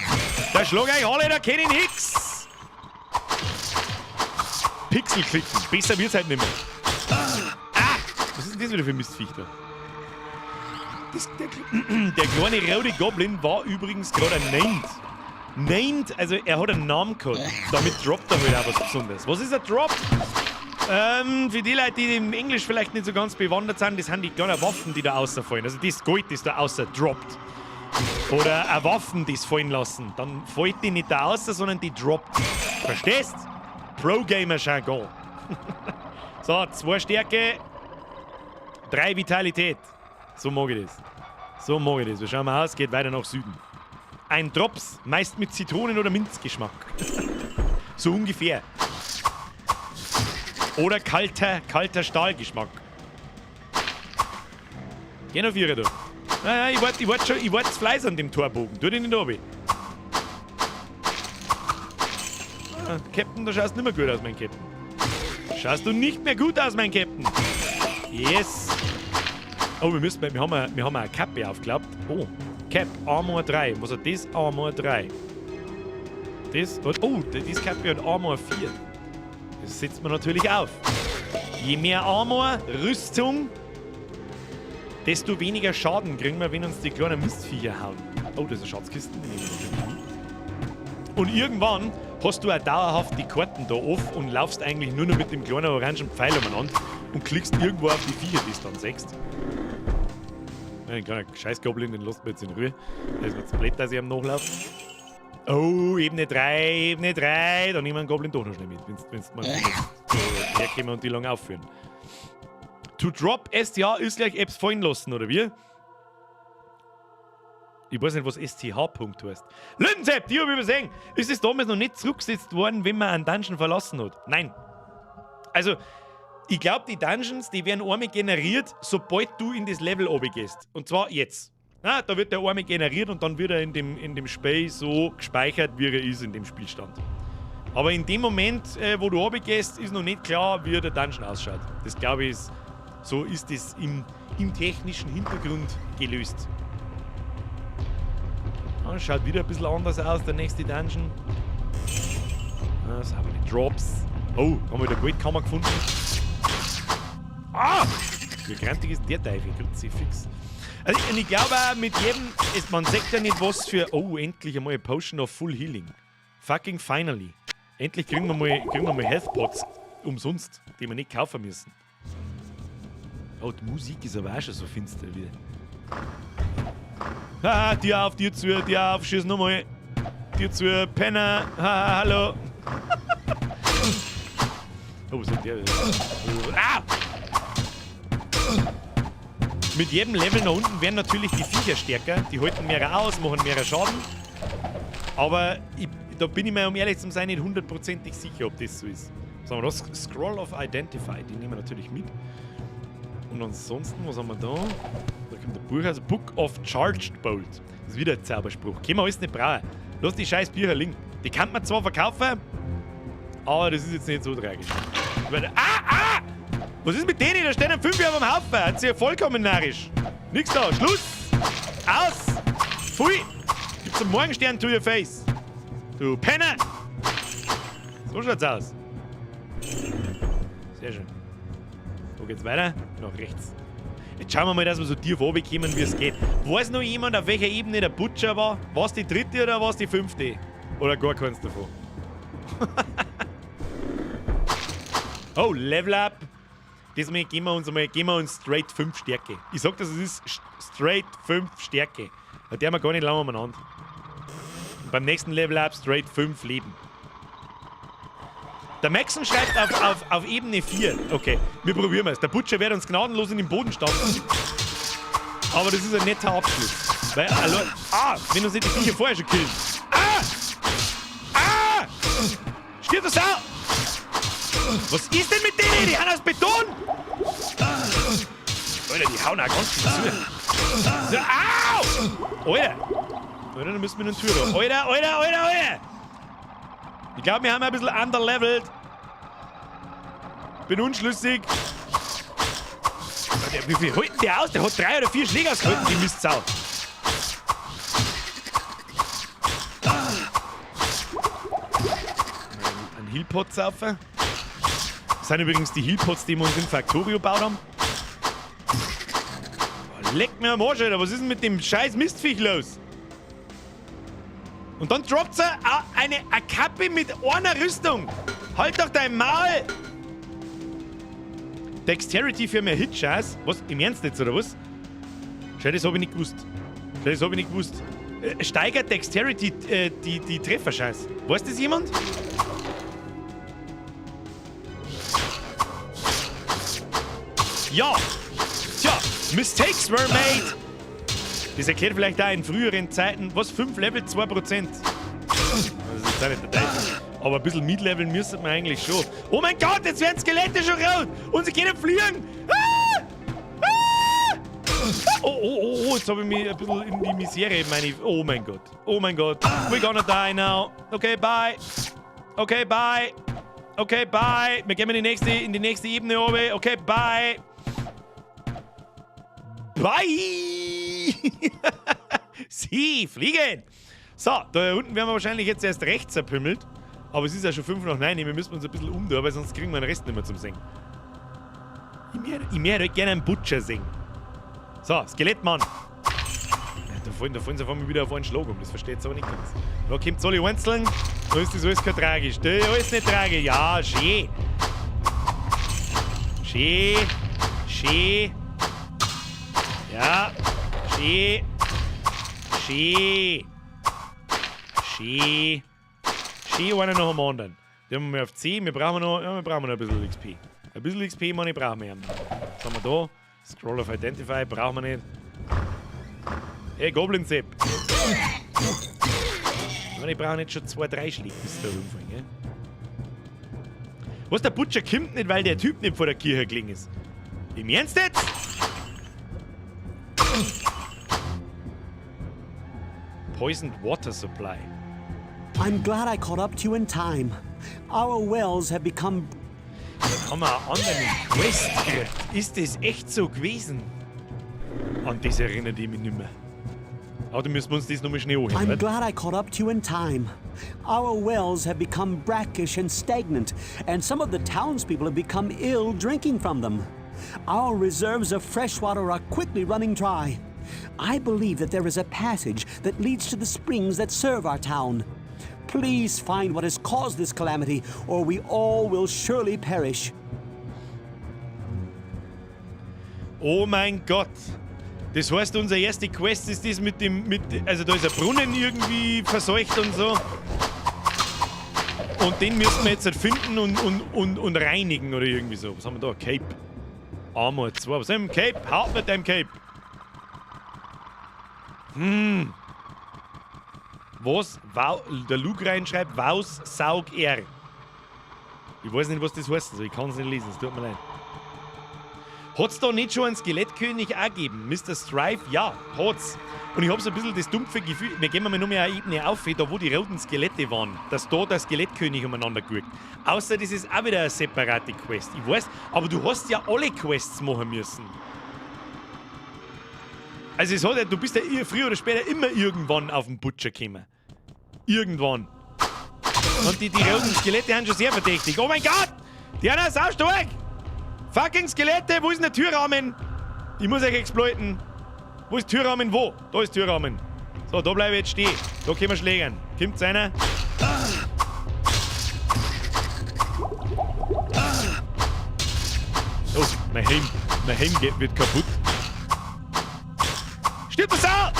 Der schlag euch alle, da kenn ich nix. Pixel klicken. Besser wird's halt nicht mehr. Ah! Was ist denn das wieder für ein Mistviech da? Der kleine rote Goblin war übrigens gerade ein Named. Named, also er hat einen Namen gehabt. Damit droppt er halt auch was Besonderes. Was ist ein Drop? Für die Leute, die im Englisch vielleicht nicht so ganz bewandert sind, das sind die kleinen Waffen, die da rausfallen. Also das Gold, das da außer droppt. Oder eine Waffen, die es fallen lassen. Dann fällt die nicht da raus, sondern die droppt. Verstehst? Pro-Gamer-Jargon. So, 2 Stärke, 3 Vitalität. So mag ich das. So mag ich das. Wir schauen mal aus, geht weiter nach Süden. Ein Drops, meist mit Zitronen- oder Minzgeschmack. So ungefähr. Oder kalter Stahlgeschmack. Geh noch vier da. Nein, nein, ich wart schon, ich wart Fleiß an dem Torbogen. Tu dich nicht runter. Ah, Captain, da schaust du nicht mehr gut aus, mein Captain. Schaust du nicht mehr gut aus, mein Captain. Yes. Oh, wir haben eine Kappe aufgeklappt. Oh, Cap, Armor 3. Was hat das? Armor 3. Das, oh, das Kappe hat Armor 4. Das setzt man natürlich auf. Je mehr Armor, Rüstung, desto weniger Schaden kriegen wir, wenn uns die kleinen Mistviecher hauen. Oh, das ist eine Schatzkiste. Und irgendwann hast du auch dauerhaft die Karten da off und laufst eigentlich nur noch mit dem kleinen orangen Pfeil umeinander und klickst irgendwo auf die Viecher, die du dann siehst. Ein kleiner Scheiß-Goblin, den lasst man jetzt in Ruhe. Der ist mir zu blöd, dass ich am Nachlaufe. Oh, Ebene 3, Ebene 3. Da nehmen wir einen Goblin doch noch schnell mit, wenn's mal herkommen und die lang aufführen. To drop STH ist gleich Apps fallen lassen, oder wie? Ich weiß nicht, was STH-Punkt heißt. Lünsepp, die hab ich übersehen. Ist es damals noch nicht zurückgesetzt worden, wenn man einen Dungeon verlassen hat? Nein. Also, ich glaub, die Dungeons, die werden einmal generiert, sobald du in das Level runtergehst. Und zwar jetzt. Na, da wird der einmal generiert und dann wird er in dem Spiel so gespeichert, wie er ist in dem Spielstand. Aber in dem Moment, wo du runtergehst, ist noch nicht klar, wie der Dungeon ausschaut. Das glaube ich, ist, so ist das im technischen Hintergrund gelöst. Ja, schaut wieder ein bisschen anders aus, der nächste Dungeon. Das haben wir die Drops. Oh, haben wir wieder Goldkammer gefunden. Ah! Wie grantig ist der Teufel? Kruzifix. Also, und ich glaube auch, mit jedem, ist, man sagt ja nicht was für. Oh, endlich einmal eine Potion of Full Healing. Fucking finally. Endlich kriegen wir mal Health Pots umsonst, die wir nicht kaufen müssen. Oh, die Musik ist aber auch schon so finster wieder. Haha, Tür auf, Tür zu, Tür auf, schieß nochmal. Tür zu, Penner, haha, hallo. Oh, was hat der wieder? Ah! Mit jedem Level nach unten werden natürlich die Viecher stärker. Die halten mehr aus, machen mehr Schaden. Aber da bin ich mir, um ehrlich zu sein, nicht hundertprozentig sicher, ob das so ist. Was haben wir da? Scroll of Identify, die nehmen wir natürlich mit. Und ansonsten, was haben wir da? Da kommt der Buch, also Book of Charged Bolt. Das ist wieder ein Zauberspruch. Können wir alles nicht brauchen. Lass die scheiß Bücher liegen. Die kann man zwar verkaufen, aber das ist jetzt nicht so tragisch. Ah, ah! Was ist mit denen? Da stehen 5 auf dem Haufen. Hat sie ja vollkommen narrisch. Nix da. Schluss! Aus! Pfui! Gibt's einen Morgenstern to your face? Du Penner! So schaut's aus. Sehr schön. Wo geht's weiter? Nach rechts. Jetzt schauen wir mal, dass wir so tief runterkommen, wie es geht. Weiß noch jemand, auf welcher Ebene der Butcher war? War's die dritte oder war's die fünfte? Oder gar keins davon? Oh, Level Up! Diesmal geben wir uns einmal, geben wir uns straight 5 Stärke. Ich sag das, es ist straight 5 Stärke. Da der wir gar nicht lange umeinander. Und beim nächsten Level Up straight 5 Leben. Der Maxon schreibt auf Ebene 4. Okay, wir probieren es. Der Butcher wird uns gnadenlos in den Boden stampfen. Aber das ist ein netter Abschluss. Weil, allein, ah, wenn uns nicht die Viecher vorher schon killen. Ah! Ah! Stirb das Sau! Was ist denn mit denen? Die haben aus Beton! Alter, die hauen auch ganz schön zu. So, au! Alter! Alter, da müssen wir in die Tür da. Alter, Alter, Alter, Alter! Ich glaub, wir haben ein bisschen underlevelt. Bin unschlüssig. Alter, wie viel hält denn der aus? Der hat 3 oder 4 Schläge ausgehalten, die Mistsau. Ein Healpot saufen. Das sind übrigens die Healpots, die wir uns im Factorio gebaut haben. Boah, leck mir am Arsch, Alter. Was ist denn mit dem scheiß Mistviech los? Und dann droppt er eine Kappe mit einer Rüstung. Halt doch dein Maul! Dexterity für mehr Hit-Chance. Was? Im Ernst jetzt, oder was? Schau, das hab ich nicht gewusst. Schau, das hab ich nicht gewusst. Steigert Dexterity die Trefferchance. Weiß das jemand? Ja! Tja, Mistakes were made! Das erklärt vielleicht auch in früheren Zeiten, was? 5 Level, 2%. Das ist jetzt auch nicht der Teufel. Aber ein bisschen mitleveln müsste man eigentlich schon. Oh mein Gott, jetzt werden Skelette schon rot! Und sie können fliegen! Ah! Ah! Oh, oh, oh, oh, jetzt habe ich mich ein bisschen in die Misere, meine. Oh mein Gott. Oh mein Gott. We're gonna die now. Okay, bye. Okay, bye. Okay, bye. Wir gehen in die nächste Ebene oben. Okay, bye. Bye! Sie fliegen! So, da unten werden wir wahrscheinlich jetzt erst rechts zerpümmelt. Aber es ist ja schon 5 nach 9. Wir müssen uns ein bisschen umtun, weil sonst kriegen wir den Rest nicht mehr zum Sehen. Ich möchte halt gerne einen Butcher sehen. So, Skelettmann. Ja, da fallen sie auf einmal wieder auf einen Schlag um. Das versteht aber nicht ganz. Da kommt alle einzeln. Da ist das alles kein tragisch. Das ist alles nicht tragisch. Ja, schön. Schön. Schön. Ja. Schön. Schön. Schön. Schön, einer nach dem anderen. Den haben wir auf 10. Wir brauchen noch, ja, wir brauchen noch ein bisschen XP. Ein bisschen XP, Money, brauchen wir ja. Was haben wir da? Scroll of Identify brauchen wir nicht. Hey, Goblin Sepp. Ich brauche nicht schon zwei, drei Schläge bis da rumfallen, gell? Was, der Butcher kommt nicht, weil der Typ nicht vor der Kirche gelegen ist? Im Ernst jetzt? Poisoned Water Supply. I'm glad I caught up to you in time. Our wells have become Dann haben wir eine andere Quest gekriegt. Ist das echt so gewesen? An das erinnert ich mich nicht mehr. Aber dann müssen wir uns das nochmal schnell anhören. I'm Oder? glad I caught up to you in time. Our wells have become brackish and stagnant, and some of the townspeople have become ill drinking from them. Our reserves of fresh water are quickly running dry. I believe that there is a passage that leads to the springs that serve our town. Please find what has caused this calamity, or we all will surely perish. Oh mein Gott. Das heißt, unsere erste Quest ist das mit dem, mit, also da ist ein Brunnen irgendwie verseucht und so. Und den müssen wir jetzt halt finden und reinigen oder irgendwie so. Was haben wir da? Cape. Armor 2. Was haben wir? Cape? Haut mit dem Cape. Was? Wow, der Luke reinschreibt, Waus saug er. Ich weiß nicht, was das heißt. Also ich kann es nicht lesen, es tut mir leid. Hat's da nicht schon einen Skelettkönig auch gegeben? Mr. Strife? Ja, hat's. Und ich hab so ein bisschen das dumpfe Gefühl, wir gehen mal noch mehr eine Ebene auf, da wo die roten Skelette waren, dass da der Skelettkönig umeinander guckt. Außer das ist auch wieder eine separate Quest. Ich weiß, aber du hast ja alle Quests machen müssen. Also es hat ja, du bist ja früher oder später immer irgendwann auf den Butcher gekommen. Irgendwann. Und die roten Skelette sind schon sehr verdächtig. Oh mein Gott! Die sind auch saustark! Fucking Skelette, wo ist denn der Türrahmen? Ich muss euch exploiten. Wo ist Türrahmen? Wo? Da ist Türrahmen. So, da bleibe ich jetzt stehen. Da können wir schlägern. Kommt's einer? Oh, mein Helm. Mein Helm wird kaputt. Stirb das Sau!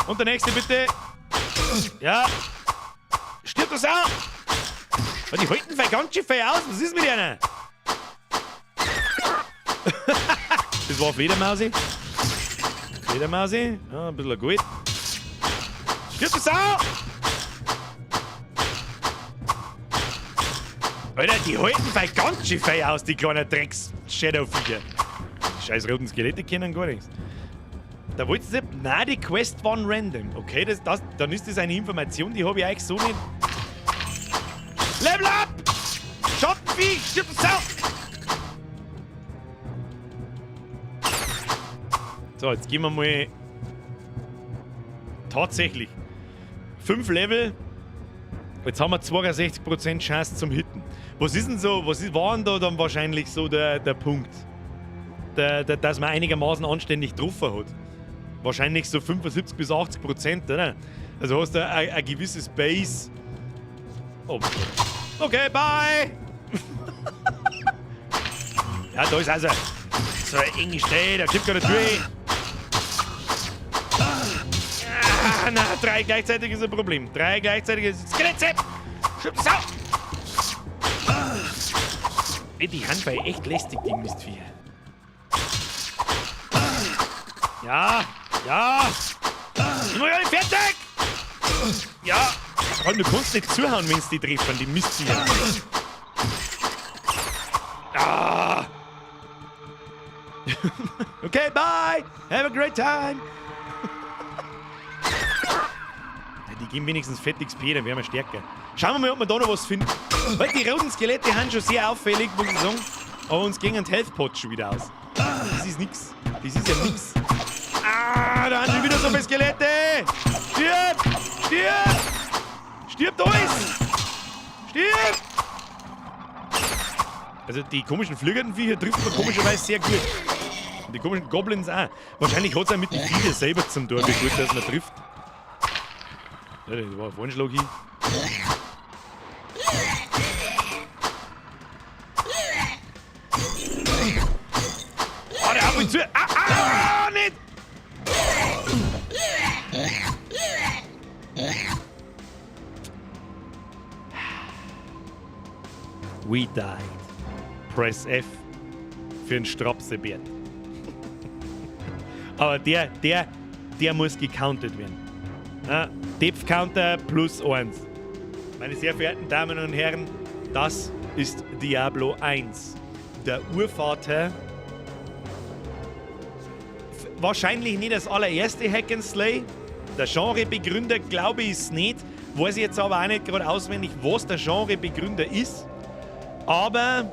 Und der nächste bitte. Ja. Stirb das Sau! Oh, die halten voll ganz schön viel aus. Was ist mit denen? Das war Fledermausi. Fledermausi. Ja, ein bisschen gut. Stirb das Sau! Alter, die halten voll ganz schön viel aus, die kleinen Drecks-Shadow-Viecher. Die scheiß roten Skelette kennen gar nichts. Da wolltest du. Nein, die Quest war random. Okay, dann ist das eine Information, die habe ich eigentlich so nicht. Level up! Schattenviech, stirb das Sau! So, jetzt gehen wir mal. Tatsächlich. 5 Level. Jetzt haben wir 62% Chance zum Hitten. Was ist denn so, war denn da dann wahrscheinlich so der Punkt? Dass man einigermaßen anständig getroffen hat. Wahrscheinlich so 75 bis 80%, oder? Also hast du ein gewisses Base. Oh. Okay, bye! Ja, da ist also so eine enge Stelle, da kommt gar nicht durch. Ah, na, drei gleichzeitig ist ein Problem. Drei gleichzeitig ist. Skelett! Sau! Ey, die Handball echt lästig, die Mistviecher. Ja, ja! Ich mach alle fertig! Ja! Vor allem, du kannst nicht zuhauen, wenn sie die treffen, die Mistviecher. Ah! Okay, bye! Have a great time! Die geben wenigstens fett XP, dann wären wir stärker. Schauen wir mal, ob wir da noch was finden. Weil die roten Skelette sind schon sehr auffällig, muss ich sagen. Aber uns gingen die Health Pots schon wieder aus. Das ist nix. Das ist ja nix. Ah, da haben schon wieder so viele Skelette! Stirb! Stirb! Stirbt alles! Stirb! Also die komischen fliegenden Viecher trifft man komischerweise sehr gut. Und die komischen Goblins auch. Wahrscheinlich hat's auch mit den Viechern selber zum tun, wie gut, dass man trifft. Ja, das war ein Vorschlag hier. Oh, der haut mich zu. Ah, ah, nicht! We died. Press F für einen Strapsebert. Aber der muss gecountet werden. Ja, Depth Counter plus 1. Meine sehr verehrten Damen und Herren, das ist Diablo 1. Der Urvater. Wahrscheinlich nicht das allererste Hack and Slay. Der Genrebegründer, glaube ich, ist nicht. Weiß ich jetzt aber auch nicht gerade auswendig, was der Genrebegründer ist. Aber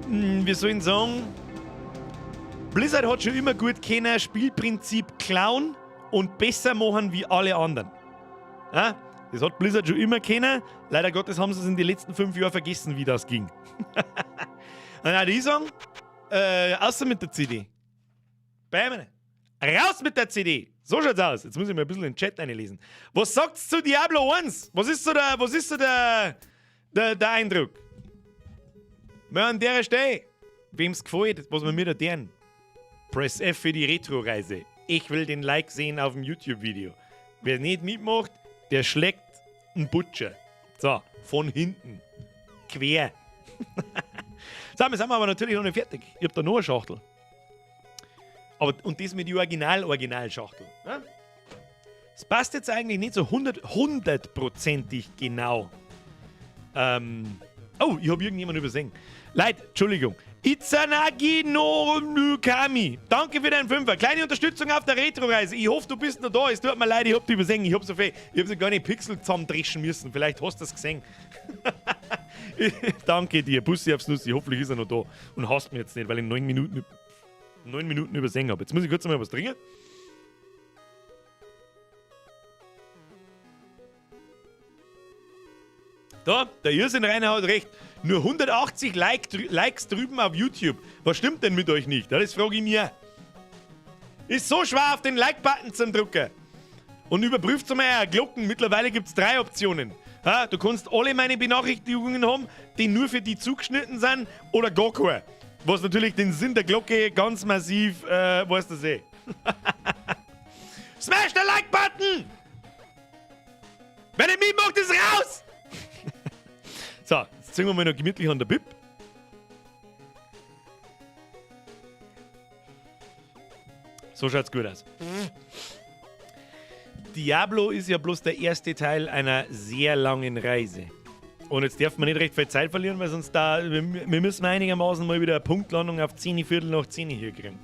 wir sollen sagen, Blizzard hat schon immer gut können, Spielprinzip klauen und besser machen wie alle anderen. Ja, das hat Blizzard schon immer können. Leider Gottes haben sie es in den letzten 5 Jahren vergessen, wie das ging. Und auch die sagen, außer mit der CD. Bam. Raus mit der CD! So schaut's aus. Jetzt muss ich mal ein bisschen in den Chat reinlesen. Was sagt's zu Diablo 1? Was ist so der Eindruck? Wir an der Stelle, wem's gefällt, was wir mir da deren. Press F für die Retro-Reise. Ich will den Like sehen auf dem YouTube-Video. Wer nicht mitmacht, der schlägt einen Butcher. So, von hinten. Quer. So, wir sind aber natürlich noch nicht fertig. Ich hab da noch eine Schachtel. Aber, und das mit der Original-Original-Schachtel. Ne? Es passt jetzt eigentlich nicht so hundertprozentig genau. Oh, ich hab irgendjemanden übersehen. Leute, Entschuldigung. Izanagi no Nukami. Danke für deinen Fünfer. Kleine Unterstützung auf der Retro-Reise. Ich hoffe, du bist noch da. Es tut mir leid, ich hab dich übersehen. Ich hab so viel. Ich hab so gar nicht Pixel zusammendreschen müssen. Vielleicht hast du das gesehen. Danke dir. Bussi aufs Nussi. Hoffentlich ist er noch da. Und hasst mich jetzt nicht, weil ich 9 Minuten übersehen habe. Jetzt muss ich kurz mal was trinken. Da, der Irrsinn Rainer hat recht. Nur 180 Likes drüben auf YouTube. Was stimmt denn mit euch nicht? Das frage ich mir. Ist so schwer, auf den Like-Button zu drücken. Und überprüft mal eure Glocken. Mittlerweile gibt's 3 Optionen. Ha, du kannst alle meine Benachrichtigungen haben, die nur für die zugeschnitten sind, oder gar keine. Was natürlich den Sinn der Glocke ganz massiv, weißt du eh. Smash den Like-Button! Wenn ihr mitmacht, ist raus! So, jetzt ziehen wir mal noch gemütlich an der Bib. So schaut's gut aus. Diablo ist ja bloß der erste Teil einer sehr langen Reise. Und jetzt darf man nicht recht viel Zeit verlieren, weil sonst da, wir müssen einigermaßen mal wieder eine Punktlandung auf 9:45 hier kriegen.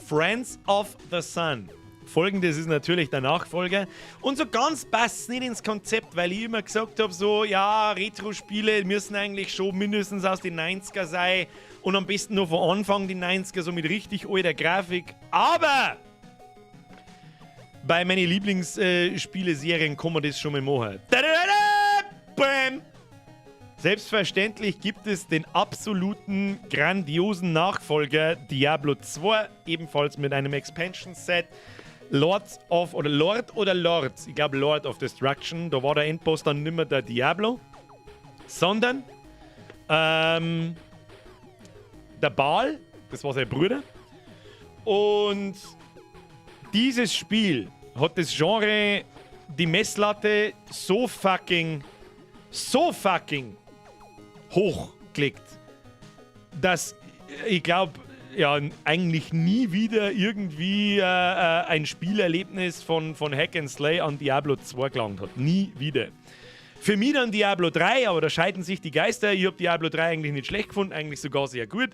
Friends of the Sun. Folgendes ist natürlich der Nachfolger. Und so ganz passt es nicht ins Konzept, weil ich immer gesagt habe, so, ja, Retro-Spiele müssen eigentlich schon mindestens aus den 90er sein und am besten nur von Anfang die 90er, so mit richtig alter Grafik. Aber bei meinen Lieblingsspiele-Serien kann man das schon mal machen. Bam! Selbstverständlich gibt es den absoluten, grandiosen Nachfolger Diablo 2, ebenfalls mit einem Expansion-Set. Lords of, oder Lord oder Lords, ich glaube Lord of Destruction, da war der Endboss dann nimmer der Diablo, sondern der Baal, das war sein Bruder. Und dieses Spiel hat das Genre, die Messlatte so fucking hochgelegt, dass ich glaube, ja, eigentlich nie wieder irgendwie ein Spielerlebnis von Hack and Slay an Diablo 2 gelangt hat. Nie wieder. Für mich dann Diablo 3, aber da scheiden sich die Geister. Ich habe Diablo 3 eigentlich nicht schlecht gefunden, eigentlich sogar sehr gut.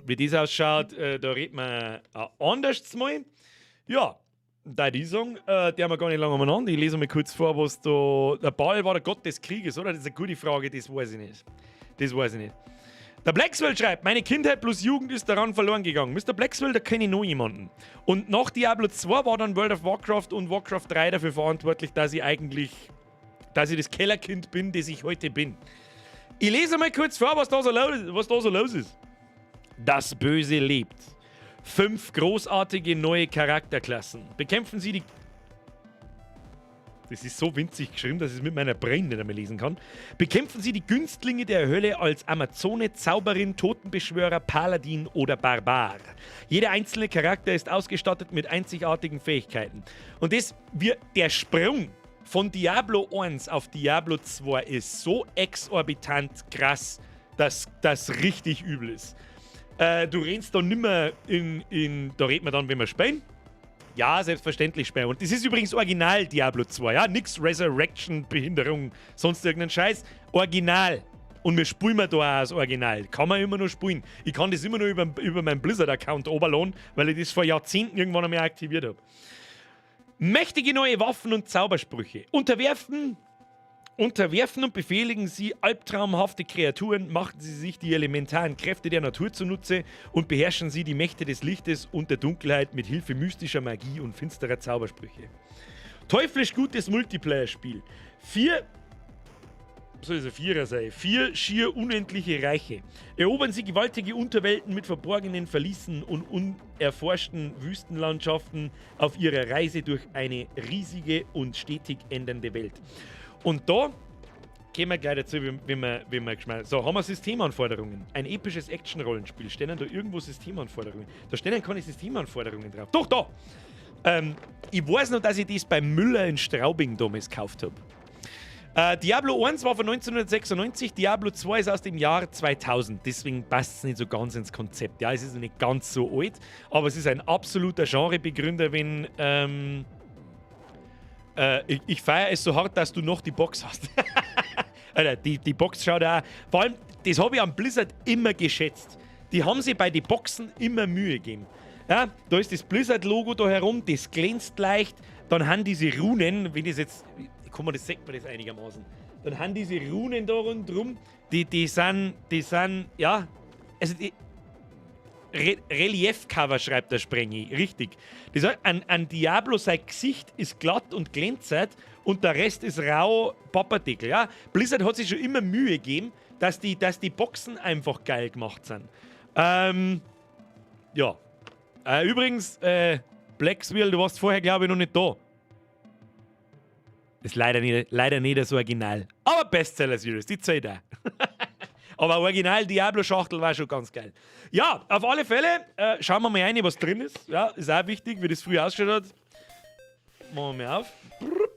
Wie das ausschaut, da redet man anders mal. Ja, da die sagen, der haben wir gar nicht lange umeinander. Ich lese mal kurz vor, was da. Der Baal war der Gott des Krieges, oder? Das ist eine gute Frage, das weiß ich nicht. Das weiß ich nicht. Der Blackswell schreibt: Meine Kindheit plus Jugend ist daran verloren gegangen. Mr. Blackswell, da kenne ich noch jemanden. Und nach Diablo 2 war dann World of Warcraft und Warcraft 3 dafür verantwortlich, dass ich das Kellerkind bin, das ich heute bin. Ich lese mal kurz vor, was da so los ist. Das Böse lebt. Fünf großartige neue Charakterklassen. Bekämpfen Sie die. Das ist so winzig geschrieben, dass ich es mit meiner Brille nicht mehr lesen kann. Bekämpfen Sie die Günstlinge der Hölle als Amazone, Zauberin, Totenbeschwörer, Paladin oder Barbar. Jeder einzelne Charakter ist ausgestattet mit einzigartigen Fähigkeiten. Und der Sprung von Diablo 1 auf Diablo 2 ist so exorbitant krass, dass das richtig übel ist. Du rennst da nimmer in. Da redet man dann, wenn wir spielen. Ja, selbstverständlich spielen. Und das ist übrigens Original Diablo 2, ja? Nix Resurrection, Behinderung, sonst irgendein Scheiß. Original. Und wir spielen wir da auch das Original. Kann man immer noch spielen. Ich kann das immer noch über meinen Blizzard-Account oberladen, weil ich das vor Jahrzehnten irgendwann einmal aktiviert habe. Mächtige neue Waffen und Zaubersprüche. Unterwerfen und befehligen Sie albtraumhafte Kreaturen, machen Sie sich die elementaren Kräfte der Natur zunutze und beherrschen Sie die Mächte des Lichtes und der Dunkelheit mit Hilfe mystischer Magie und finsterer Zaubersprüche. Teuflisch gutes Multiplayer-Spiel. Vier, soll es ein Vierer sein, vier schier unendliche Reiche. Erobern Sie gewaltige Unterwelten mit verborgenen Verließen und unerforschten Wüstenlandschaften auf Ihrer Reise durch eine riesige und stetig ändernde Welt. Und da kommen wir gleich dazu, wenn wir geschmeißen. So, haben wir Systemanforderungen. Ein episches Action-Rollenspiel. Stehen da irgendwo Systemanforderungen? Da stehen keine Systemanforderungen drauf. Doch, da! Ich weiß noch, dass ich das beim Müller in Straubing damals gekauft habe. Diablo 1 war von 1996, Diablo 2 ist aus dem Jahr 2000. Deswegen passt es nicht so ganz ins Konzept. Ja, es ist nicht ganz so alt, aber es ist ein absoluter Genrebegründer, wenn. Ich feiere es so hart, dass du noch die Box hast. Alter, die Box schaut auch. Vor allem, das habe ich am Blizzard immer geschätzt. Die haben sich bei den Boxen immer Mühe gegeben. Ja, da ist das Blizzard-Logo da herum, das glänzt leicht. Dann haben diese Runen, wenn das jetzt. Kann man das, sieht man das einigermaßen. Dann haben diese Runen da rundherum, die sind, ja, also die, Re Reliefcover schreibt der Sprengi, richtig. Das heißt, an Diablo sein Gesicht ist glatt und glänzend und der Rest ist rau Pappardeckel. Ja? Blizzard hat sich schon immer Mühe gegeben, dass die Boxen einfach geil gemacht sind. Ja. Übrigens, Blackswheel, du warst vorher, glaube ich, noch nicht da. Ist leider nicht das Original. Aber Bestseller Series, die zählt auch. Aber Original Diablo-Schachtel war schon ganz geil. Ja, auf alle Fälle, schauen wir mal rein, was drin ist. Ja, ist auch wichtig, wie das früher ausgeschaut hat. Machen wir mal auf.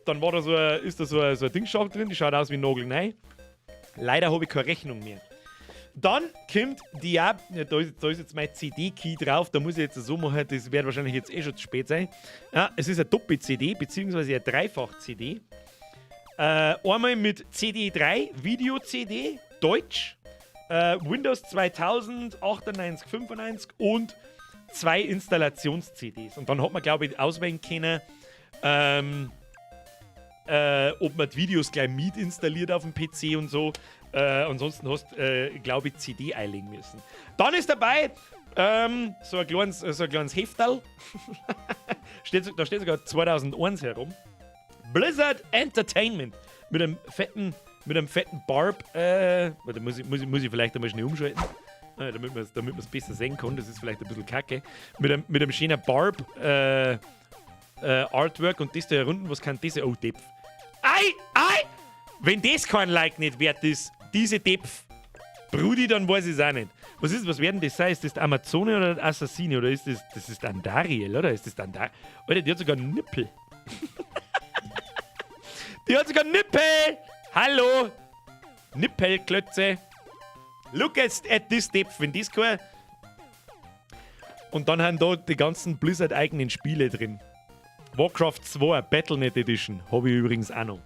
Dann ist da so ein Dingschachtel drin, die schaut aus wie nagelneu. Leider habe ich keine Rechnung mehr. Dann kommt Diablo, ja, da ist jetzt mein CD-Key drauf, da muss ich jetzt so machen, das wird wahrscheinlich jetzt eh schon zu spät sein. Ja, es ist eine Doppel-CD, beziehungsweise eine Dreifach-CD. Einmal mit CD3, Video-CD, Deutsch, Windows 2000, 98, 95 und zwei Installations-CDs. Und dann hat man, glaube ich, auswählen können, ob man die Videos gleich mit installiert auf dem PC und so. Ansonsten hast du, glaube ich, CD einlegen müssen. Dann ist dabei so ein kleines Hefterl. Da steht sogar 2001 herum. Blizzard Entertainment. Mit einem fetten Barb. Warte, muss ich vielleicht einmal schnell umschalten, damit man es besser sehen kann. Das ist vielleicht ein bisschen kacke. Mit einem schönen Barb Artwork und das da herunten, was kann das? Oh, Depf. Ei, ei! Wenn das kein Like nicht wert ist, diese Depf, Brudi, dann weiß ich es auch nicht. Was werden das sein? Ist das Amazone oder Assassine? Oder ist das, das ist Andariel, oder? Ist das Andariel? Alter, die hat sogar einen Nippel. Die hat sogar Nippel! Hallo! Nippelklötze. Look at this Depf, wenn das kein. Und dann haben da die ganzen Blizzard-eigenen Spiele drin. Warcraft 2 Battle.net Edition habe ich übrigens auch noch.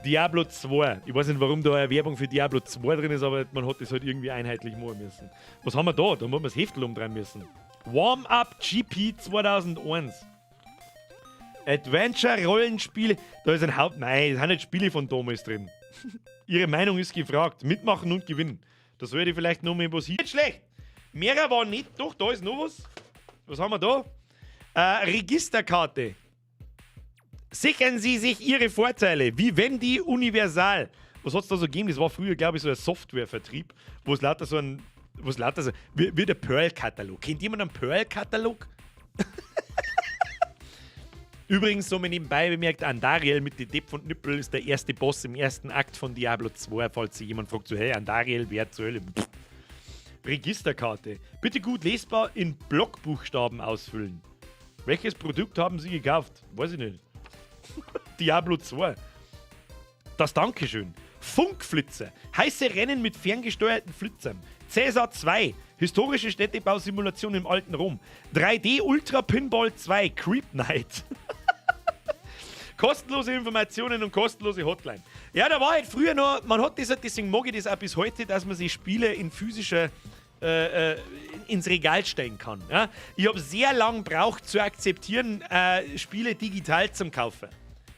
Diablo 2. Ich weiß nicht, warum da eine Werbung für Diablo 2 drin ist, aber man hat das halt irgendwie einheitlich machen müssen. Was haben wir da? Da muss man das Heftel umdrehen müssen. Warm-Up GP 2001. Adventure-Rollenspiele. Da ist ein Haupt. Nein, da sind nicht Spiele von damals drin. Ihre Meinung ist gefragt. Mitmachen und gewinnen. Da sollte ich vielleicht noch mal was hier. Nicht schlecht. Mehrer war nicht. Doch, da ist noch was. Was haben wir da? Registerkarte. Sichern Sie sich Ihre Vorteile. Vivendi Universal. Was hat es da so gegeben? Das war früher, glaube ich, so ein Softwarevertrieb, wo es lauter so ein. Wo es lauter so. Wie der Pearl-Katalog. Kennt jemand einen Pearl-Katalog? Übrigens, so mal nebenbei bemerkt, Andariel mit den Depp und Nippel ist der erste Boss im ersten Akt von Diablo 2, falls sich jemand fragt, so, hey, Andariel, wer zur Hölle? Pff. Registerkarte. Bitte gut lesbar in Blockbuchstaben ausfüllen. Welches Produkt haben Sie gekauft? Weiß ich nicht. Diablo 2. Das Dankeschön. Funkflitzer. Heiße Rennen mit ferngesteuerten Flitzern. Cäsar 2. Historische Städtebausimulation im alten Rom. 3D Ultra Pinball 2. Creep Night. Kostenlose Informationen und kostenlose Hotline. Ja, da war halt früher noch, man hat das halt, deswegen mag ich das auch bis heute, dass man sich Spiele in physischer ins Regal stellen kann. Ja? Ich habe sehr lang gebraucht zu akzeptieren, Spiele digital zum Kaufen.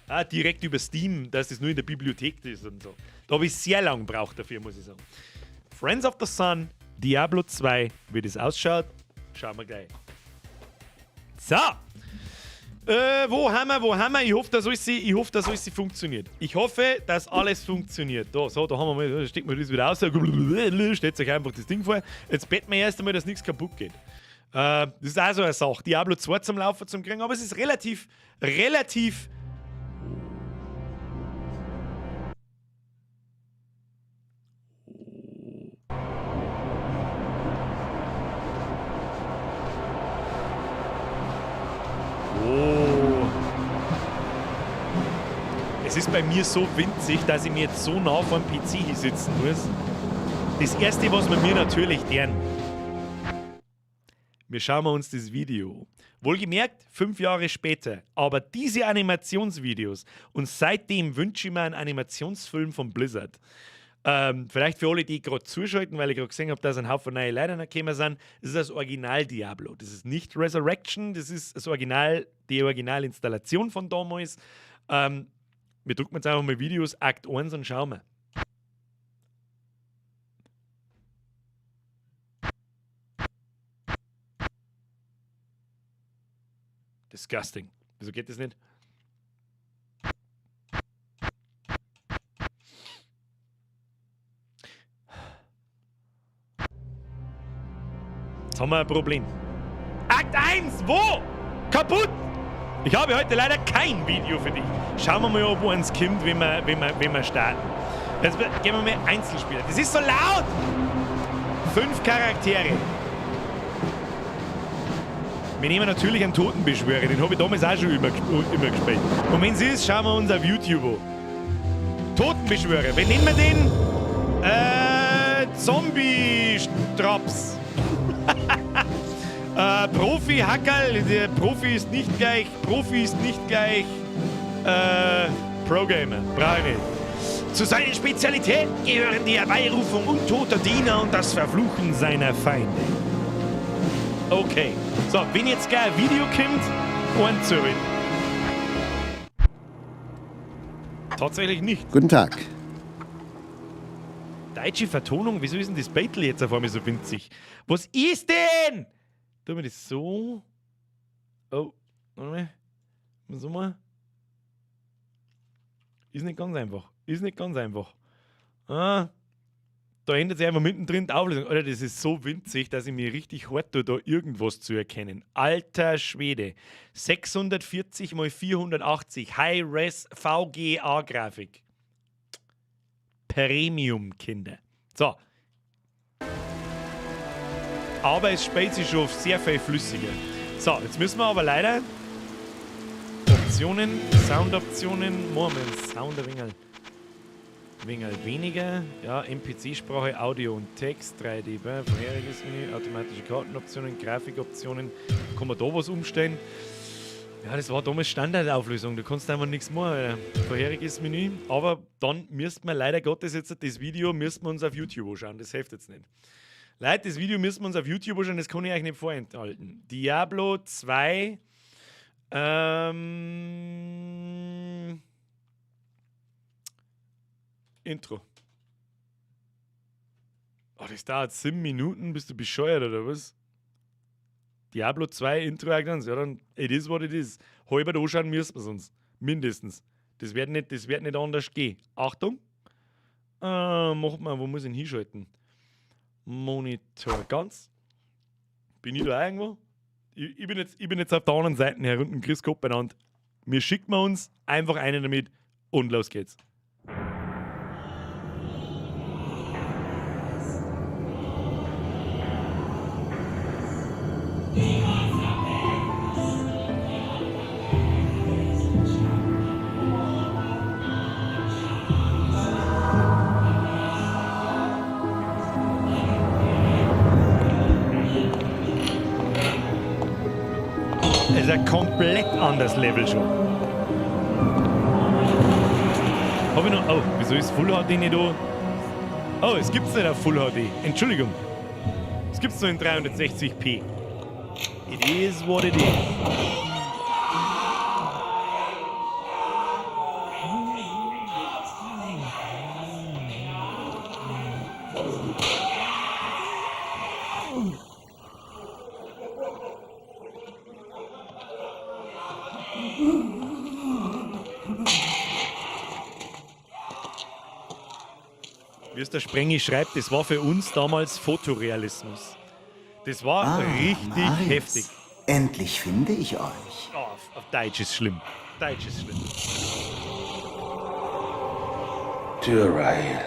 Ja, direkt über Steam, dass das nur in der Bibliothek ist und so. Da habe ich sehr lang gebraucht dafür, muss ich sagen. Friends of the Sun, Diablo 2, wie das ausschaut, schauen wir gleich. So! Wo haben wir? Ich hoffe, dass alles funktioniert. Ich hoffe, dass alles funktioniert. Da, so, da haben wir mal, da steckt man das wieder raus. Stellt sich einfach das Ding vor. Jetzt betten wir erst einmal, dass nichts kaputt geht. Das ist auch so eine Sache. Diablo 2 zum Laufen zum kriegen, aber es ist relativ. Oh. Es ist bei mir so winzig, dass ich mir jetzt so nah vor dem PC hier sitzen muss. Das erste, was wir mir natürlich deren. Wir schauen uns das Video. Wohlgemerkt, 5 Jahre später. Aber diese Animationsvideos, und seitdem wünsche ich mir einen Animationsfilm von Blizzard. Vielleicht für alle, die gerade zuschalten, weil ich gerade gesehen habe, dass ein Haufen neue Leute gekommen sind. Das ist das Original Diablo. Das ist nicht Resurrection, das ist das Original, die Originalinstallation von damals. Wir drucken jetzt einfach mal Videos, Akt 1 und schauen wir. Disgusting. Wieso geht das nicht? Jetzt haben wir ein Problem. Akt 1! Wo? Kaputt! Ich habe heute leider kein Video für dich. Schauen wir mal, ob eins kommt, wenn wir starten. Jetzt gehen wir mal Einzelspieler. Das ist so laut! 5 Charaktere. Wir nehmen natürlich einen Totenbeschwörer, den habe ich damals auch schon immer gespielt. Und wenn es ist, schauen wir uns auf YouTube an. Totenbeschwörer, wen nehmen wir den? Zombie-Straps. Profi Hackerl, der Profi ist nicht gleich, Pro-Gamer, brauche ich nicht. Zu seinen Spezialitäten gehören die Herbeirufung untoter Diener und das Verfluchen seiner Feinde. Okay, so, wenn jetzt gleich ein Video kommt, Ohren zu. Tatsächlich nicht. Guten Tag. Deutsche Vertonung, wieso ist denn das Battle jetzt auf einmal so winzig? Was ist denn? Tun wir das so? Oh, warte mal. So mal. Ist nicht ganz einfach. Ist nicht ganz einfach. Ah, da ändert sich einfach mittendrin die Auflösung. Alter, das ist so winzig, dass ich mir richtig hart tue, da irgendwas zu erkennen. Alter Schwede. 640 x 480 High-Res VGA-Grafik. Premium, Kinder. So. Aber es spielt sich schon sehr viel flüssiger. So, jetzt müssen wir aber leider Optionen, Soundoptionen, Moment, Sound ein wenig weniger. Ja, NPC-Sprache, Audio und Text, 3D, vorheriges Menü, automatische Kartenoptionen, Grafikoptionen. Kann man da was umstellen? Ja, das war damals Standardauflösung, da kannst du einfach nichts machen. Alter. Vorheriges Menü. Aber dann müssten wir leider Gottes jetzt das Video müssen wir uns auf YouTube anschauen, das hilft jetzt nicht. Leute, das Video müssen wir uns auf YouTube anschauen, das kann ich euch nicht vorenthalten. Diablo 2 Intro. Oh, das dauert 7 Minuten, bist du bescheuert oder was? Diablo 2 Intro eigentlich, ja dann, it is what it is. Halber anschauen müssen wir uns. Mindestens. Das wird nicht anders gehen. Achtung. Macht man, wo muss ich denn hinschalten? Monitor ganz. Bin ich da irgendwo? Ich bin jetzt auf der anderen Seite herunten, Chris Gott benannt. Wir schicken uns einfach einen damit und los geht's. Das ist ein komplett anderes Level schon. Hab ich noch. Oh, wieso ist Full HD nicht da? Oh, es gibt's nicht auf Full HD. Entschuldigung. Es gibt's nur in 360p. It is what it is. Wie es der Sprengi schreibt, das war für uns damals Fotorealismus. Das war richtig Marius, heftig. Endlich finde ich euch. Oh, auf Deutsch ist schlimm. Deutsch ist schlimm. Tyrael,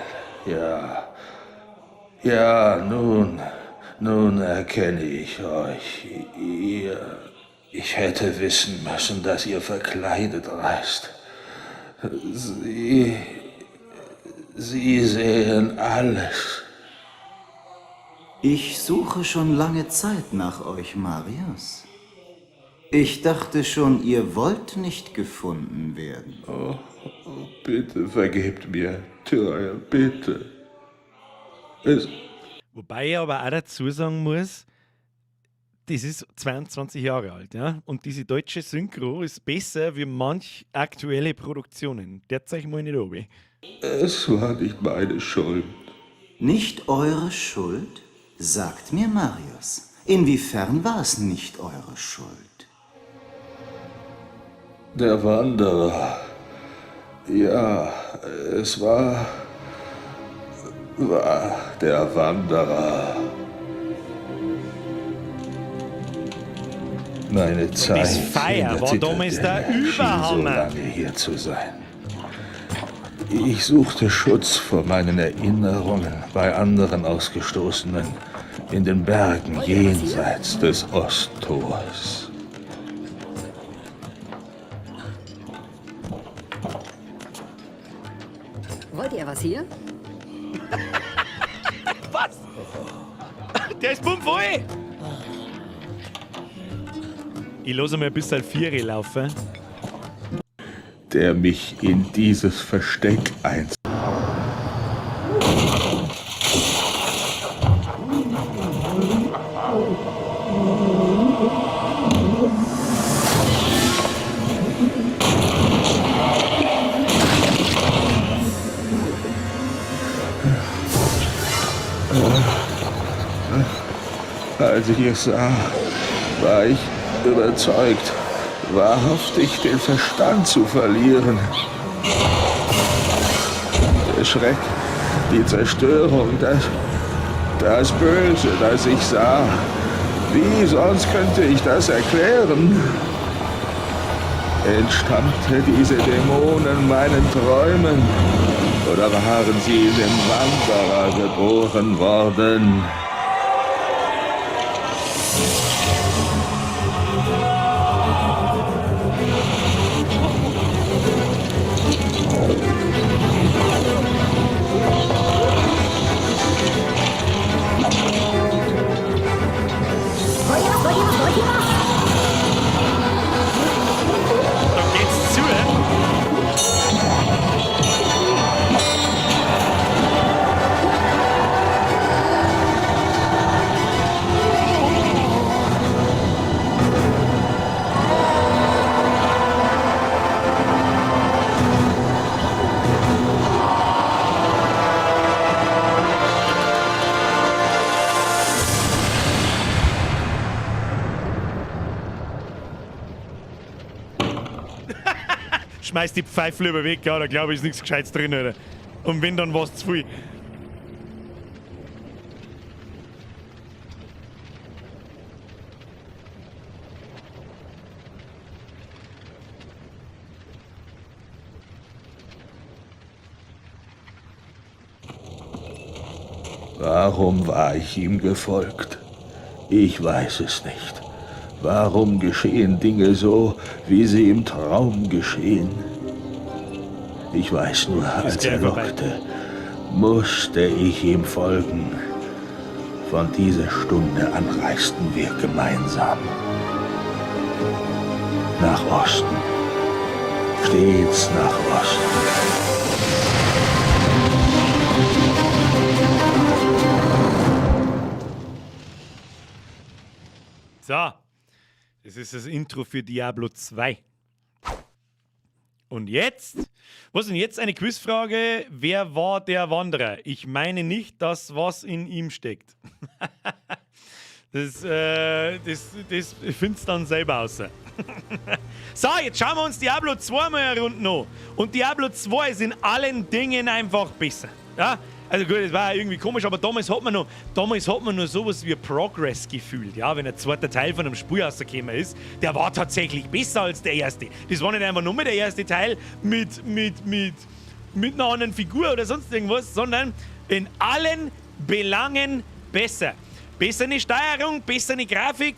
ja. Ja, nun erkenne ich euch. Ich hätte wissen müssen, dass ihr verkleidet reist. Sie sehen alles. Ich suche schon lange Zeit nach euch, Marius. Ich dachte schon, ihr wollt nicht gefunden werden. Oh, bitte vergebt mir, Tyrael, bitte. Wobei ich aber auch dazu sagen muss, das ist 22 Jahre alt, ja? Und diese deutsche Synchro ist besser wie manch aktuelle Produktionen. Derzeit mal nicht oben. Es war nicht meine Schuld. Nicht eure Schuld? Sagt mir, Marius, inwiefern war es nicht eure Schuld? Der Wanderer. Ja, es war der Wanderer. Meine Zeit Das Feier in der war damals der Zitadelle schien so Überhammer. lange hier zu sein. Ich suchte Schutz vor meinen Erinnerungen bei anderen Ausgestoßenen in den Bergen jenseits des Osttors. Wollt ihr was hier? Was? Der ist bummvoll! Ich lasse mal ein bisschen Viere laufen. Der mich in dieses Versteck einzog. Als ich es sah, war ich überzeugt, wahrhaftig den Verstand zu verlieren. Der Schreck, die Zerstörung, das Böse, das ich sah. Wie sonst könnte ich das erklären? Entstammte diese Dämonen meinen Träumen? Oder waren sie in dem Wanderer geboren worden? schmeiß die Pfeife lieber weg, ja, da glaube ich, ist nichts Gescheites drin, oder? Und wenn, dann war's zu viel. Warum war ich ihm gefolgt? Ich weiß es nicht. Warum geschehen Dinge so, wie sie im Traum geschehen? Ich weiß nur, als er lockte, musste ich ihm folgen. Von dieser Stunde an reisten wir gemeinsam. Nach Osten. Stets nach Osten. So, das ist das Intro für Diablo 2. Und jetzt? Was ist denn jetzt eine Quizfrage? Wer war der Wanderer? Ich meine nicht das, was in ihm steckt. Das findest du dann selber raus. So, jetzt schauen wir uns Diablo 2 mal eine Runde an. Und Diablo 2 ist in allen Dingen einfach besser. Ja? Also gut, das war irgendwie komisch, aber damals hat man noch sowas wie Progress gefühlt. Ja, wenn ein zweiter Teil von einem Spiel rausgekommen ist, der war tatsächlich besser als der erste. Das war nicht einfach nur der erste Teil mit einer anderen Figur oder sonst irgendwas, sondern in allen Belangen besser. Bessere Steuerung, bessere Grafik.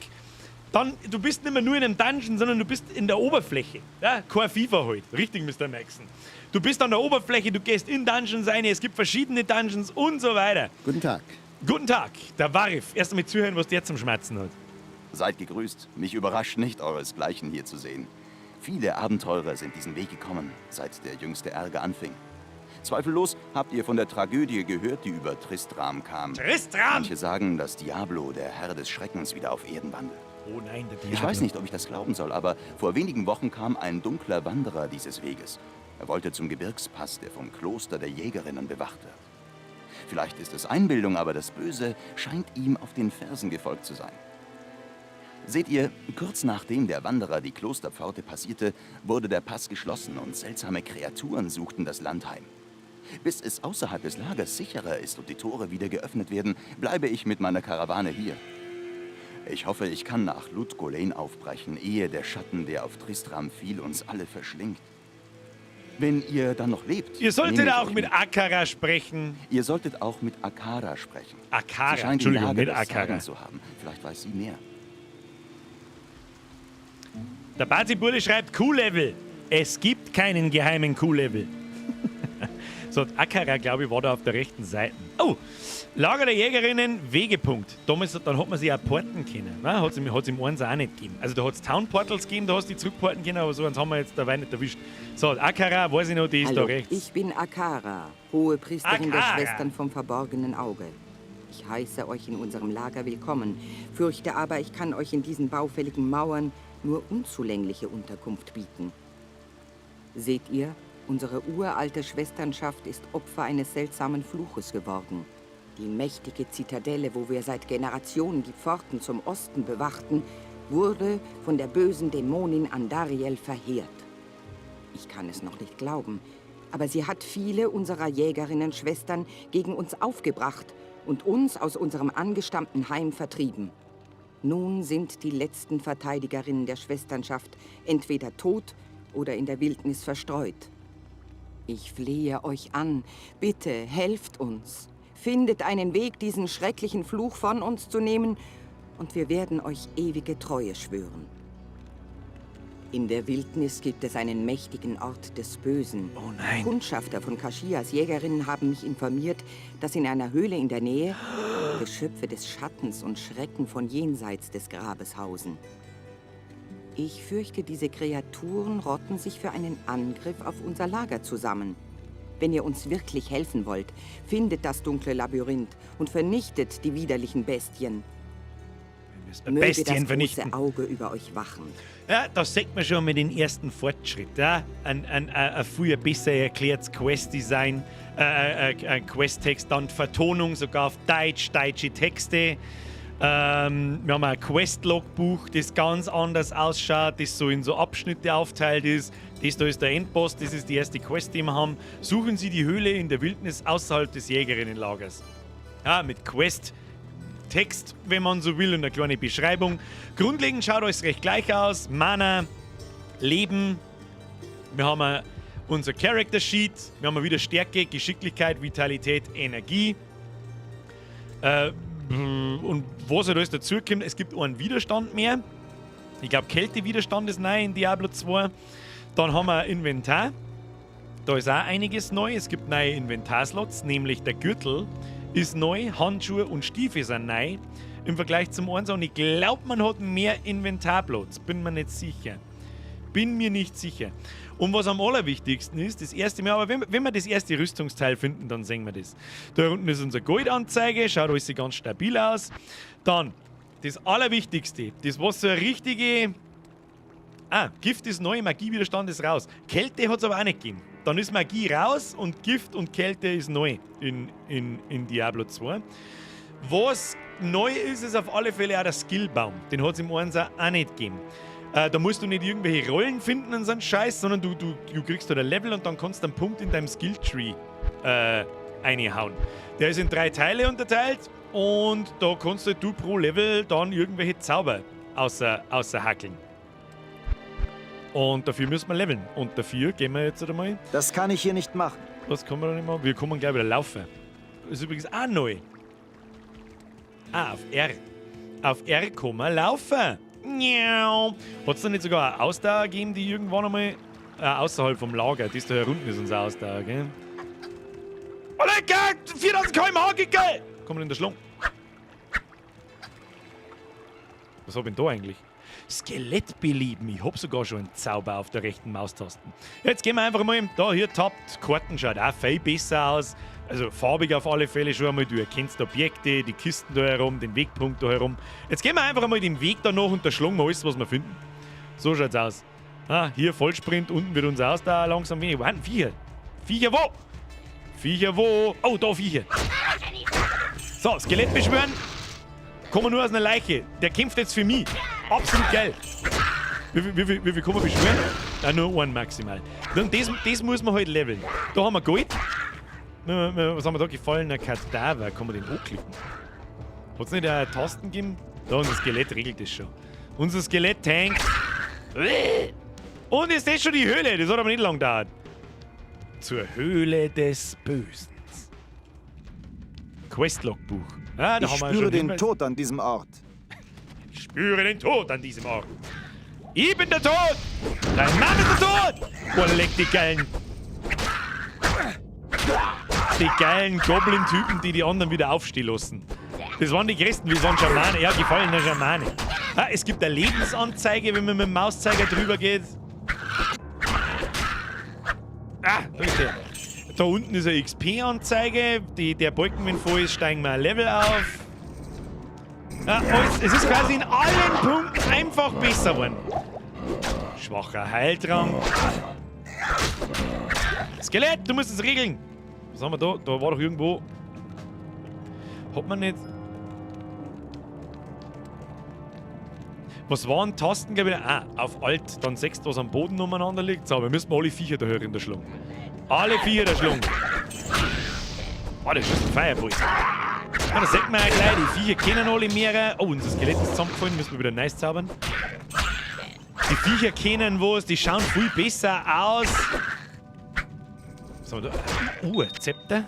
Dann, du bist nicht mehr nur in einem Dungeon, sondern du bist in der Oberfläche. Ja, kein FIFA halt. Richtig, Mr. Maxon. Du bist an der Oberfläche, du gehst in Dungeons rein, es gibt verschiedene Dungeons und so weiter. Guten Tag. Guten Tag, der Warif. Erst einmal zuhören, was der zum Schmerzen hat. Seid gegrüßt. Mich überrascht nicht, euresgleichen hier zu sehen. Viele Abenteurer sind diesen Weg gekommen, seit der jüngste Ärger anfing. Zweifellos habt ihr von der Tragödie gehört, die über Tristram kam. Tristram! Manche sagen, dass Diablo, der Herr des Schreckens, wieder auf Erden wandelt. Oh nein, der Diablo. Ich weiß nicht, ob ich das glauben soll, aber vor wenigen Wochen kam ein dunkler Wanderer dieses Weges. Er wollte zum Gebirgspass, der vom Kloster der Jägerinnen bewacht wird. Vielleicht ist es Einbildung, aber das Böse scheint ihm auf den Fersen gefolgt zu sein. Seht ihr, kurz nachdem der Wanderer die Klosterpforte passierte, wurde der Pass geschlossen und seltsame Kreaturen suchten das Land heim. Bis es außerhalb des Lagers sicherer ist und die Tore wieder geöffnet werden, bleibe ich mit meiner Karawane hier. Ich hoffe, ich kann nach Lut Gholein aufbrechen, ehe der Schatten, der auf Tristram fiel, uns alle verschlingt. Wenn ihr dann noch lebt... Ihr solltet auch mit Akara sprechen. Ihr solltet auch mit Akara sprechen. Akara, Sie scheint Entschuldigung, die Lage mit Akara. zu haben. Vielleicht weiß sie mehr. Der Bazi-Burli schreibt Q-Level. Es gibt keinen geheimen Q-Level. So, Akara, glaube ich, war da auf der rechten Seite. Oh, Lager der Jägerinnen, Wegepunkt. Damals, dann hat man sich auch porten können. Ne? Hat es im 1 auch nicht gegeben. Also da hat es Town Portals gegeben, da hast du die zurückporten können, aber so eins haben wir jetzt dabei nicht erwischt. So, Akara, weiß ich noch, die ist Hallo, da rechts. Ich bin Akara, hohe Priesterin Akara. der Schwestern vom verborgenen Auge. Ich heiße euch in unserem Lager willkommen, fürchte aber, ich kann euch in diesen baufälligen Mauern nur unzulängliche Unterkunft bieten. Seht ihr, unsere uralte Schwesternschaft ist Opfer eines seltsamen Fluches geworden. Die mächtige Zitadelle, wo wir seit Generationen die Pforten zum Osten bewachten, wurde von der bösen Dämonin Andariel verheert. Ich kann es noch nicht glauben, aber sie hat viele unserer Jägerinnen-Schwestern gegen uns aufgebracht und uns aus unserem angestammten Heim vertrieben. Nun sind die letzten Verteidigerinnen der Schwesternschaft entweder tot oder in der Wildnis verstreut. Ich flehe euch an, bitte helft uns. Findet einen Weg, diesen schrecklichen Fluch von uns zu nehmen, und wir werden euch ewige Treue schwören. In der Wildnis gibt es einen mächtigen Ort des Bösen. Oh nein. Kundschafter von Kashias Jägerinnen haben mich informiert, dass in einer Höhle in der Nähe Geschöpfe des Schattens und Schrecken von jenseits des Grabes hausen. Ich fürchte, diese Kreaturen rotten sich für einen Angriff auf unser Lager zusammen. Wenn ihr uns wirklich helfen wollt, findet das dunkle Labyrinth und vernichtet die widerlichen Bestien. Möge Bestien das vernichten. große Auge über euch wachen. Ja, da sieht man schon mal den ersten Fortschritt. Ja? Ein viel besser erklärtes Quest-Design, ein Quest-Text, dann Vertonung sogar auf Deutsch, deutsche Texte. Wir haben ein Quest-Logbuch, das ganz anders ausschaut, das so in so Abschnitte aufteilt ist. Das da ist der Endboss, das ist die erste Quest, die wir haben. Suchen Sie die Höhle in der Wildnis außerhalb des Jägerinnenlagers. Ja, mit Quest-Text, wenn man so will, und eine kleine Beschreibung. Grundlegend schaut alles recht gleich aus. Mana, Leben. Wir haben unser Character Sheet. Wir haben wieder Stärke, Geschicklichkeit, Vitalität, Energie. Und was halt alles dazukommt, es gibt einen Widerstand mehr. Ich glaube, Kältewiderstand ist neu in Diablo 2. Dann haben wir Inventar. Da ist auch einiges neu. Es gibt neue Inventarslots, nämlich der Gürtel ist neu, Handschuhe und Stiefel sind neu im Vergleich zum 1. Und ich glaube, man hat mehr Inventarplatz. Bin mir nicht sicher. Bin mir nicht sicher. Und was am allerwichtigsten ist, das erste Mal, aber wenn wir das erste Rüstungsteil finden, dann sehen wir das. Da unten ist unsere Goldanzeige, schaut alles ganz stabil aus. Dann, das Allerwichtigste, das was so eine richtige... Ah, Gift ist neu, Magiewiderstand ist raus. Kälte hat es aber auch nicht gegeben. Dann ist Magie raus und Gift und Kälte ist neu in Diablo 2. Was neu ist, ist auf alle Fälle auch der Skillbaum. Den hat es im 1er auch nicht gegeben. Da musst du nicht irgendwelche Rollen finden und so einen Scheiß, sondern du kriegst da ein Level und dann kannst du einen Punkt in deinem Skilltree reinhauen. Der ist in 3 Teile unterteilt und da kannst du pro Level dann irgendwelche Zauber außer hackeln. Und dafür müssen wir leveln. Und dafür gehen wir jetzt einmal. Das kann ich hier nicht machen. Was kann man da nicht machen? Wir kommen gleich wieder laufen. Das ist übrigens auch neu. Ah, auf R. Auf R kann man laufen. Hat es da nicht sogar eine Ausdauer gegeben, die irgendwann einmal außerhalb vom Lager, das da herunten ist unsere Ausdauer, gell? Oh, lecker! 4000 km/h, geil! Kommen in der Schlung. Was hab ich denn da eigentlich? Skelett beleben. Ich hab sogar schon einen Zauber auf der rechten Maustasten. Jetzt gehen wir einfach mal. Da, hier tappt. Karten schaut auch viel besser aus. Also farbig auf alle Fälle schon einmal. Du erkennst Objekte, die Kisten da herum, den Wegpunkt da herum. Jetzt gehen wir einfach einmal den Weg da nach und da schlagen wir alles, was wir finden. So schaut's aus. Ah, hier Vollsprint, unten wird unser Ausdauer langsam wenig. Warten, Viecher. Viecher wo? Viecher wo? Oh, da Viecher. So, Skelett beschwören. Kommen nur aus einer Leiche. Der kämpft jetzt für mich. Absolut geil. Wie viel kann man beschwören? Ah, nur einen maximal. Dann das muss man halt leveln. Da haben wir Gold. Was haben wir da? Gefallener Kadaver. Kann man den anklicken? Hat es nicht eine Tasten gegeben? Da, unser Skelett regelt das schon. Unser Skelett tankt. Und ist das schon die Höhle? Das hat aber nicht lang gedauert. Zur Höhle des Bösen. Questlogbuch. Ah, da Ich haben wir spüre schon den Hinweis. Tod an diesem Ort. Ich spüre den Tod an diesem Ort. Ich bin der Tod! Dein Mann ist der Tod! Oh, leck die geilen... Die geilen Goblin-Typen, die die anderen wieder aufstehen lassen. Das waren die größten, das waren Schamane. Ja, gefallener Schamane. Ah, es gibt eine Lebensanzeige, wenn man mit dem Mauszeiger drüber geht. Ah, da ist der. Da unten ist eine XP-Anzeige. Der Balken, wenn voll ist, steigen wir ein Level auf. Ah, alles, es ist quasi in allen Punkten einfach besser geworden. Schwacher Heiltrank. Skelett, du musst es regeln. Was haben wir da? Da war doch irgendwo... Hat man nicht... Was waren Tasten, glaube ich? Ah, auf Alt. Dann sechst, was am Boden umeinander liegt. So, wir müssen alle Viecher da hören in der Schlung. Alle Viecher der Schlung. Oh, das ist ein Fireball. Ah, da sieht man ja gleich, die Viecher kennen alle mehrere. Oh, unser Skelett ist zusammengefallen, müssen wir wieder nice zaubern. Die Viecher kennen was, die schauen viel besser aus. Was haben wir da? Zepter.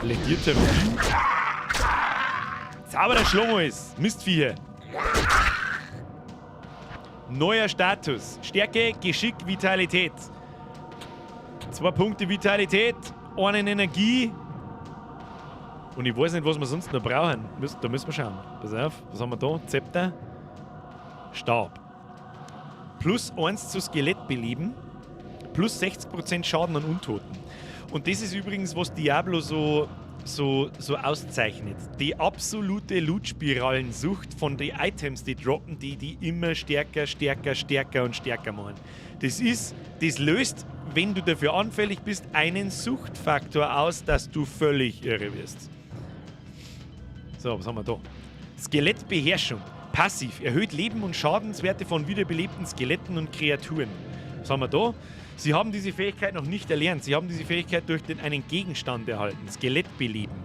Ledierter Rubin. Zauber der Schlongo ist. Mistviecher. Neuer Status. Stärke, Geschick, Vitalität. 2 Punkte Vitalität, 1 Energie. Und ich weiß nicht, was wir sonst noch brauchen. Da müssen wir schauen. Pass auf, was haben wir da? Zepter. Stab. Plus 1 zu Skelett beleben. Plus 60% Schaden an Untoten. Und das ist übrigens, was Diablo so auszeichnet. Die absolute Loot-Spiralensucht von den Items, die droppen, die immer stärker, stärker, stärker und stärker machen. Das löst, wenn du dafür anfällig bist, einen Suchtfaktor aus, dass du völlig irre wirst. So, was haben wir da? Skelettbeherrschung. Passiv. Erhöht Leben und Schadenswerte von wiederbelebten Skeletten und Kreaturen. Was haben wir da? Sie haben diese Fähigkeit noch nicht erlernt. Sie haben diese Fähigkeit durch einen Gegenstand erhalten. Skelett beleben.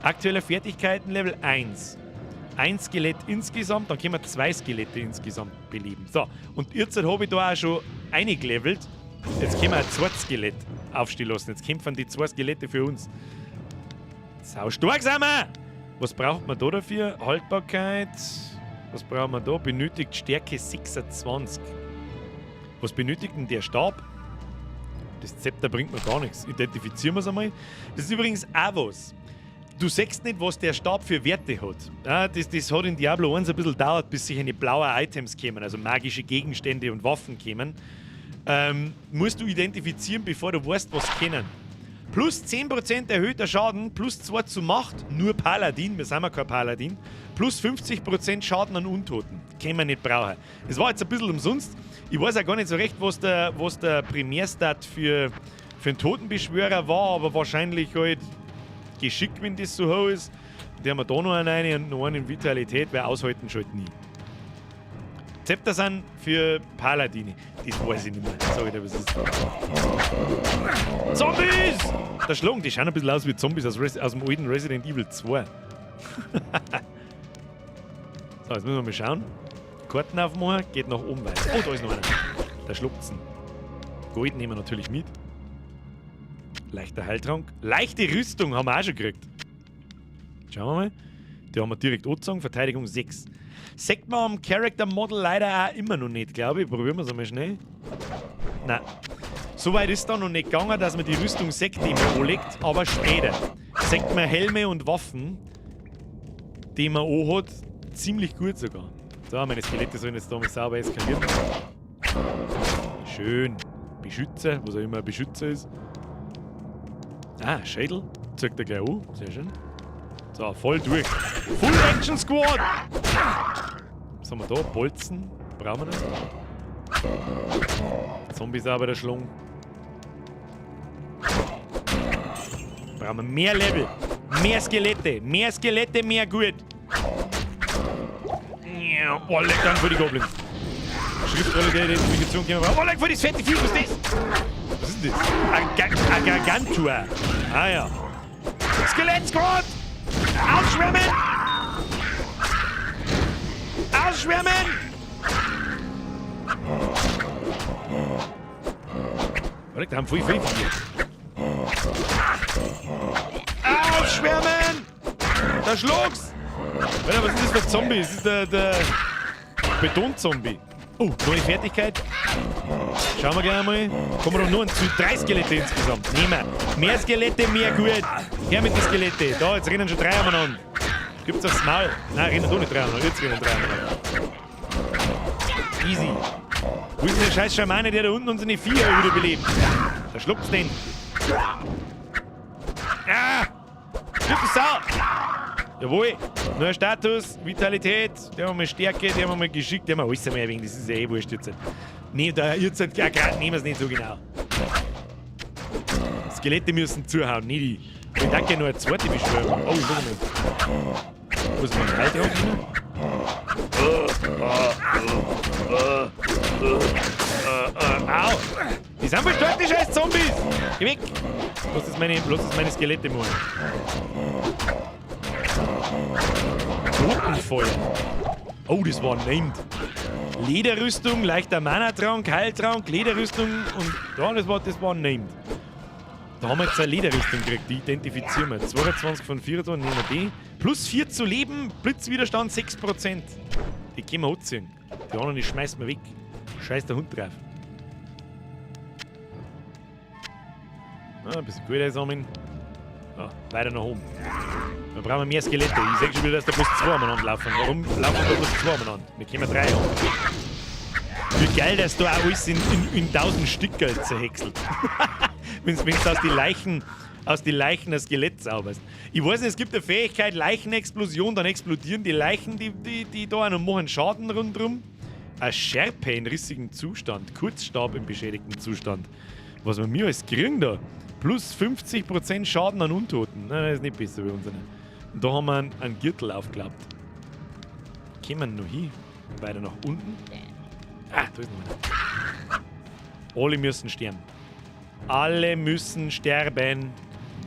Aktueller Fertigkeiten-Level 1. Ein Skelett insgesamt, dann können wir 2 Skelette insgesamt beleben. So, und jetzt habe ich da auch schon eingelevelt. Jetzt können wir ein zweites Skelett aufstehen lassen. Jetzt kämpfen die 2 Skelette für uns. Sau stark sind wir! Was braucht man da dafür? Haltbarkeit. Was brauchen wir da? Benötigt Stärke 26. Was benötigt denn der Stab? Das Zepter bringt mir gar nichts. Identifizieren wir es einmal. Das ist übrigens auch was. Du siehst nicht, was der Stab für Werte hat. Ja, das hat in Diablo 1 ein bisschen gedauert, bis sich eine blaue Items kämen, also magische Gegenstände und Waffen kämen. Musst du identifizieren, bevor du weißt, was kennen. Plus 10% erhöhter Schaden, plus 2 zu Macht, nur Paladin, wir sind ja kein Paladin. Plus 50% Schaden an Untoten. Können wir nicht brauchen. Das war jetzt ein bisschen umsonst. Ich weiß auch gar nicht so recht, was der Primärstat für einen Totenbeschwörer war, aber wahrscheinlich halt Geschick, wenn das so hoch ist. Die haben wir da noch einen rein und noch einen in Vitalität, weil aushalten schon nie. Zepter sind für Paladine. Das weiß ich nicht mehr. Sag ich dir, was ist. Zombies! Der Schlong, die schauen ein bisschen aus wie Zombies aus dem alten Resident Evil 2. So, jetzt müssen wir mal schauen. Karten aufmachen, geht nach oben weiter. Oh, da ist noch einer. Der Schluckzen. Gold nehmen wir natürlich mit. Leichter Heiltrank. Leichte Rüstung haben wir auch schon gekriegt. Schauen wir mal. Die haben wir direkt angezogen. Verteidigung 6. Sagt man am Character Model leider auch immer noch nicht, glaube ich. Probieren wir es einmal schnell. Nein. Soweit ist da noch nicht gegangen, dass man die Rüstung sieht, die man anlegt, aber später. Sagt man Helme und Waffen, die man anhat, ziemlich gut sogar. So, meine Skelette sollen jetzt da mal sauber eskalieren. Schön. Beschützer, was auch immer ein Beschützer ist. Ah, Schädel. Zeigt er gleich an. Sehr schön. So, voll durch. Full Action Squad! Was haben wir da? Bolzen. Brauchen wir nicht. Zombies aber der Schlung. Brauchen wir mehr Level. Mehr Skelette. Mehr Skelette, mehr gut. Oh, leck, danke für die Goblins. Schriftrolle der Identifikation können wir brauchen. Oh, leck, für das fette Vieh, was ist das? Was ist denn das? Ein Gargantua. Ah ja. Skelett Squad! Ausschwärmen! Ausschwärmen! Warte, da haben voll viel hier. Ausschwärmen! Da schlug's! Warte, was ist das für ein Zombie? Das ist der Betonzombie. Oh, neue Fertigkeit. Schauen wir gleich mal. Kommen wir doch nur zu 3 Skelette insgesamt. Nehmen wir. Mehr Skelette, mehr gut. Her mit den Skelette. Da, jetzt rennen schon 3 umeinander. Gibt's aufs Maul? Nein, rennen doch nicht 3 umeinander. Jetzt rennen 3 umeinander. Easy. Wo ist denn der scheiß Schamane, der da unten unsere Viecher wiederbelebt? Da schluckt's den. Ah! Stirb die Sau! Jawohl! Neuer Status, Vitalität, der haben wir Stärke, der haben wir mal Geschick, der haben wir alles einmal erwähnt, das ist ja eh wurscht jetzt. Nee, da jetzt ja, gerade nehmen wir es nicht so genau. Skelette müssen zuhauen, nicht die. Ich danke noch eine zweite Beschwörung. Oh, ich muss mal. Muss man einen Heiltrank nehmen? Au! Die sind voll stark, die scheiß Zombies! Geh weg! Lass das meine Skelette machen. Totenfeuer. Oh, das war named. Lederrüstung, leichter Mana-Trank, Heiltrank, Lederrüstung und. Ja, das war named. Da haben wir jetzt eine Lederrüstung gekriegt, die identifizieren wir. 22 von 24, nehmen wir die. Plus 4 zu leben, Blitzwiderstand 6%. Die können wir anziehen. Die anderen, die schmeißen wir weg. Scheiß der Hund drauf. Ah, ein bisschen Geld einsammeln. So, weiter nach oben. Dann brauchen wir mehr Skelette. Ich seh schon wieder, dass da bloß 2 umeinander laufen. Warum laufen da bloß 2 umeinander? Wir können 3 an. Wie geil, dass da auch alles in 1000 Stücke zerhäckselt. Wenn du aus den Leichen ein Skelett zauberst. Ich weiß nicht, es gibt eine Fähigkeit, Leichenexplosion, dann explodieren die Leichen, die da und machen Schaden rundherum. Eine Schärpe in rissigem Zustand, Kurzstab im beschädigten Zustand. Was wir mir alles kriegen da? Plus 50% Schaden an Untoten. Nein, das ist nicht besser wie unsere. Und da haben wir einen Gürtel aufgeklappt. Kommen wir noch hin? Weiter nach unten. Ah, da ist noch einer. Alle müssen sterben. Alle müssen sterben.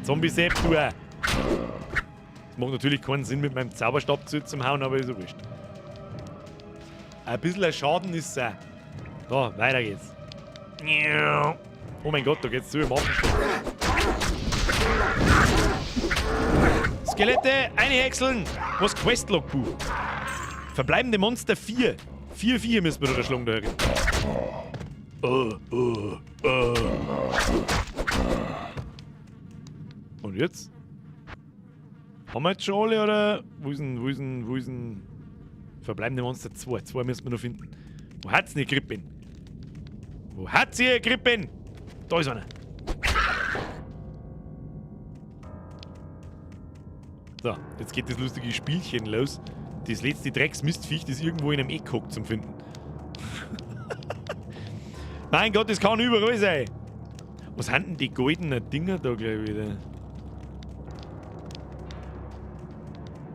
Zombie-Sepp, du auch. Das macht natürlich keinen Sinn, mit meinem Zauberstab zu zum Hauen, aber ist ja wurscht. Ein bisschen Schaden ist es auch. So, weiter geht's. Oh mein Gott, da geht's zu im Affenstock. Skelette, eine häckseln. Was Quest-Logbuch? Verbleibende Monster 4. 4, 4 müssen wir da schlagen da drin. Und jetzt? Haben wir jetzt schon alle oder? Wo ist denn, wo ist denn, wo ist denn? Verbleibende Monster 2. 2 müssen wir noch finden. Wo hat's denn die Krippen? Wo hat sie ihre Krippen? Da ist einer. So, jetzt geht das lustige Spielchen los. Das letzte Drecksmistviech, das irgendwo in einem Eck hockt zum Finden. Mein Gott, das kann überall sein. Was sind denn die goldenen Dinger da gleich wieder?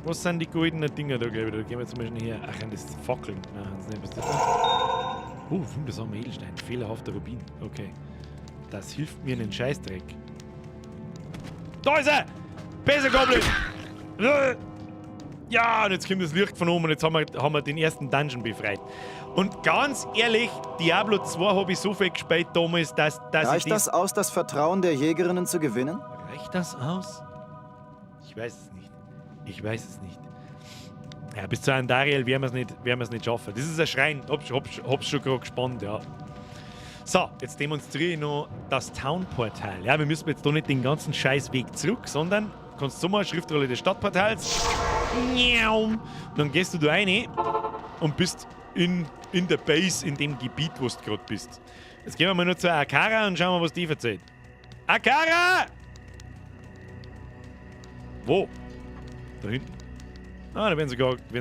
Was sind die goldenen Dinger da gleich wieder? Da gehen wir jetzt mal schnell her. Ach, sind das Fackeln? Nein, das nicht. Was ist das da? Oh, wundersamer Edelstein. Fehlerhafter Rubin. Okay. Das hilft mir einen Scheißdreck. Da ist er! Besser Goblin! Ja, und jetzt kommt das Licht von oben und jetzt haben wir den ersten Dungeon befreit. Und ganz ehrlich, Diablo 2 habe ich so viel gespielt damals, dass Reicht ich das aus, das Vertrauen der Jägerinnen zu gewinnen? Reicht das aus? Ich weiß es nicht. Ich weiß es nicht. Ja, bis zu Andariel werden wir es nicht schaffen. Das ist ein Schrein. Hab's schon gerade gespannt, ja. So, jetzt demonstriere ich noch das Town-Portal. Ja, wir müssen jetzt da nicht den ganzen Scheißweg zurück, sondern kannst du mal Schriftrolle des Stadtportals. Und dann gehst du da rein und bist in der Base, in dem Gebiet, wo du gerade bist. Jetzt gehen wir mal nur zu Akara und schauen mal, was die erzählt. Akara! Wo? Da hinten. Ah, da werden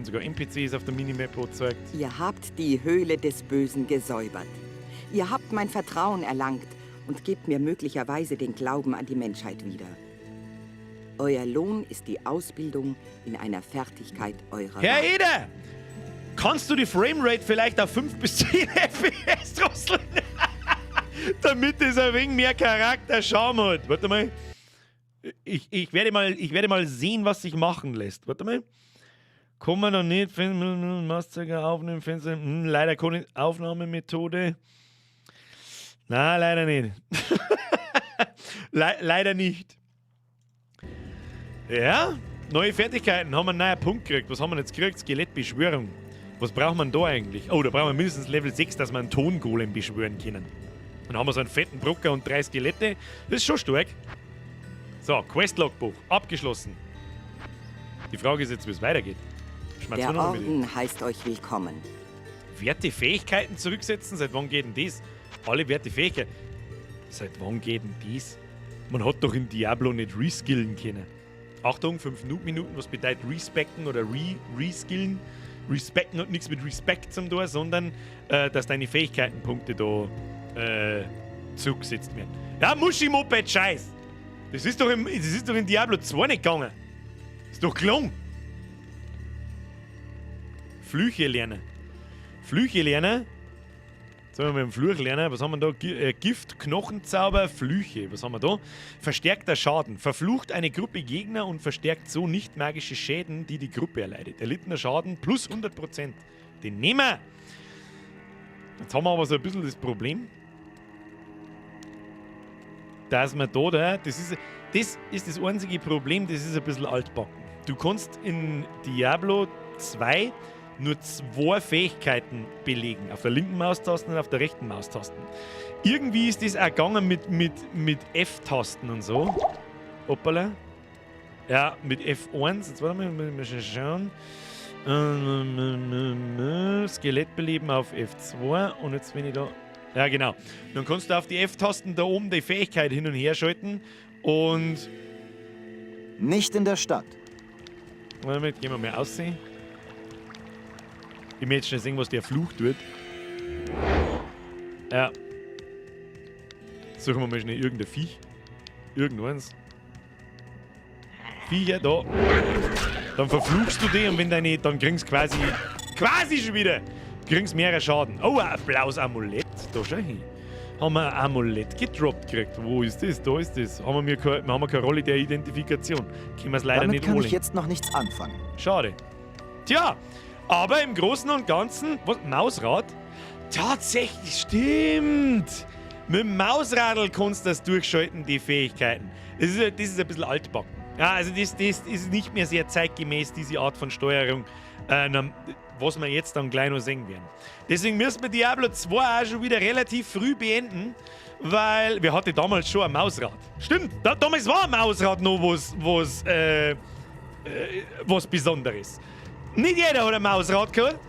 sogar NPCs auf der Minimap gezeigt. Ihr habt die Höhle des Bösen gesäubert. Ihr habt mein Vertrauen erlangt und gebt mir möglicherweise den Glauben an die Menschheit wieder. Euer Lohn ist die Ausbildung in einer Fertigkeit eurer Herr Wahl. Eder! Kannst du die Framerate vielleicht auf 5 bis 10 FPS drosseln? Damit es ein wenig mehr Charakter Charme hat. Warte mal. Ich werde mal sehen, was sich machen lässt. Warte mal. Kann man noch nicht. Mauszeiger aufnehmen, Fenster. Leider keine Aufnahmemethode. Na, leider nicht. Leider nicht. Ja, neue Fertigkeiten. Haben wir einen neuen Punkt gekriegt. Was haben wir jetzt gekriegt? Skelettbeschwörung. Was braucht man da eigentlich? Oh, da brauchen wir mindestens Level 6, dass wir einen Tongolem beschwören können. Dann haben wir so einen fetten Brocker und 3 Skelette. Das ist schon stark. So, Quest-Logbuch. Abgeschlossen. Die Frage ist jetzt, wie es weitergeht. Der Orden heißt euch willkommen. Werte Fähigkeiten zurücksetzen? Seit wann geht denn das? Alle Werte Fähigkeiten. Seit wann geht denn das? Man hat doch in Diablo nicht reskillen können. Achtung, 5 Minuten, was bedeutet respecken oder reskillen? Respecken hat nichts mit Respekt zum tun, sondern dass deine Fähigkeitenpunkte da zurückgesetzt werden. Ja, Muschi-Moped, Scheiß! Das ist doch in Diablo 2 nicht gegangen. Ist doch gelungen. Flüche lernen. Flüche lernen. Sollen wir mit dem Fluch lernen? Was haben wir da? Gift, Knochenzauber, Flüche. Was haben wir da? Verstärkter Schaden. Verflucht eine Gruppe Gegner und verstärkt so nicht magische Schäden, die die Gruppe erleidet. Erlittener Schaden plus 100%. Den nehmen wir! Jetzt haben wir aber so ein bisschen das Problem, dass man da, das ist das einzige Problem, das ist ein bisschen altbacken. Du kannst in Diablo 2 nur 2 Fähigkeiten belegen. Auf der linken Maustaste und auf der rechten Maustaste. Irgendwie ist das auch gegangen mit F-Tasten und so. Hoppala. Ja, mit F1. Jetzt warte mal, müssen wir schauen. Skelett beleben auf F2. Und jetzt bin ich da. Ja, genau. Dann kannst du auf die F-Tasten da oben die Fähigkeit hin und her schalten. Und. Nicht in der Stadt. Moment, gehen wir mal aussehen. Ich möchte schnell sehen, was der Fluch tut. Ja. Suchen wir mal schnell irgendein Viech. Irgendeins. Viecher da. Dann verfluchst du die und wenn deine, dann kriegst du quasi schon wieder, kriegst mehrere Schaden. Oh, ein blaues Amulett. Da schau hin. Haben wir ein Amulett gedroppt gekriegt. Wo ist das? Da ist das. Haben wir keine Rolle der Identifikation. Können wir es leider Damit nicht kann holen. ich jetzt noch nichts anfangen. Schade. Tja, aber im Großen und Ganzen. Was? Mausrad? Tatsächlich, stimmt! Mit dem Mausradl kannst du das durchschalten, die Fähigkeiten. Das ist ein bisschen altbacken. Ja, also das ist nicht mehr sehr zeitgemäß, diese Art von Steuerung, was wir jetzt dann gleich noch sehen werden. Deswegen müssen wir Diablo 2 auch schon wieder relativ früh beenden, weil wir hatten damals schon ein Mausrad. Stimmt, damals war ein Mausrad noch was Besonderes. Nicht jeder hat ein Mausrad gehabt.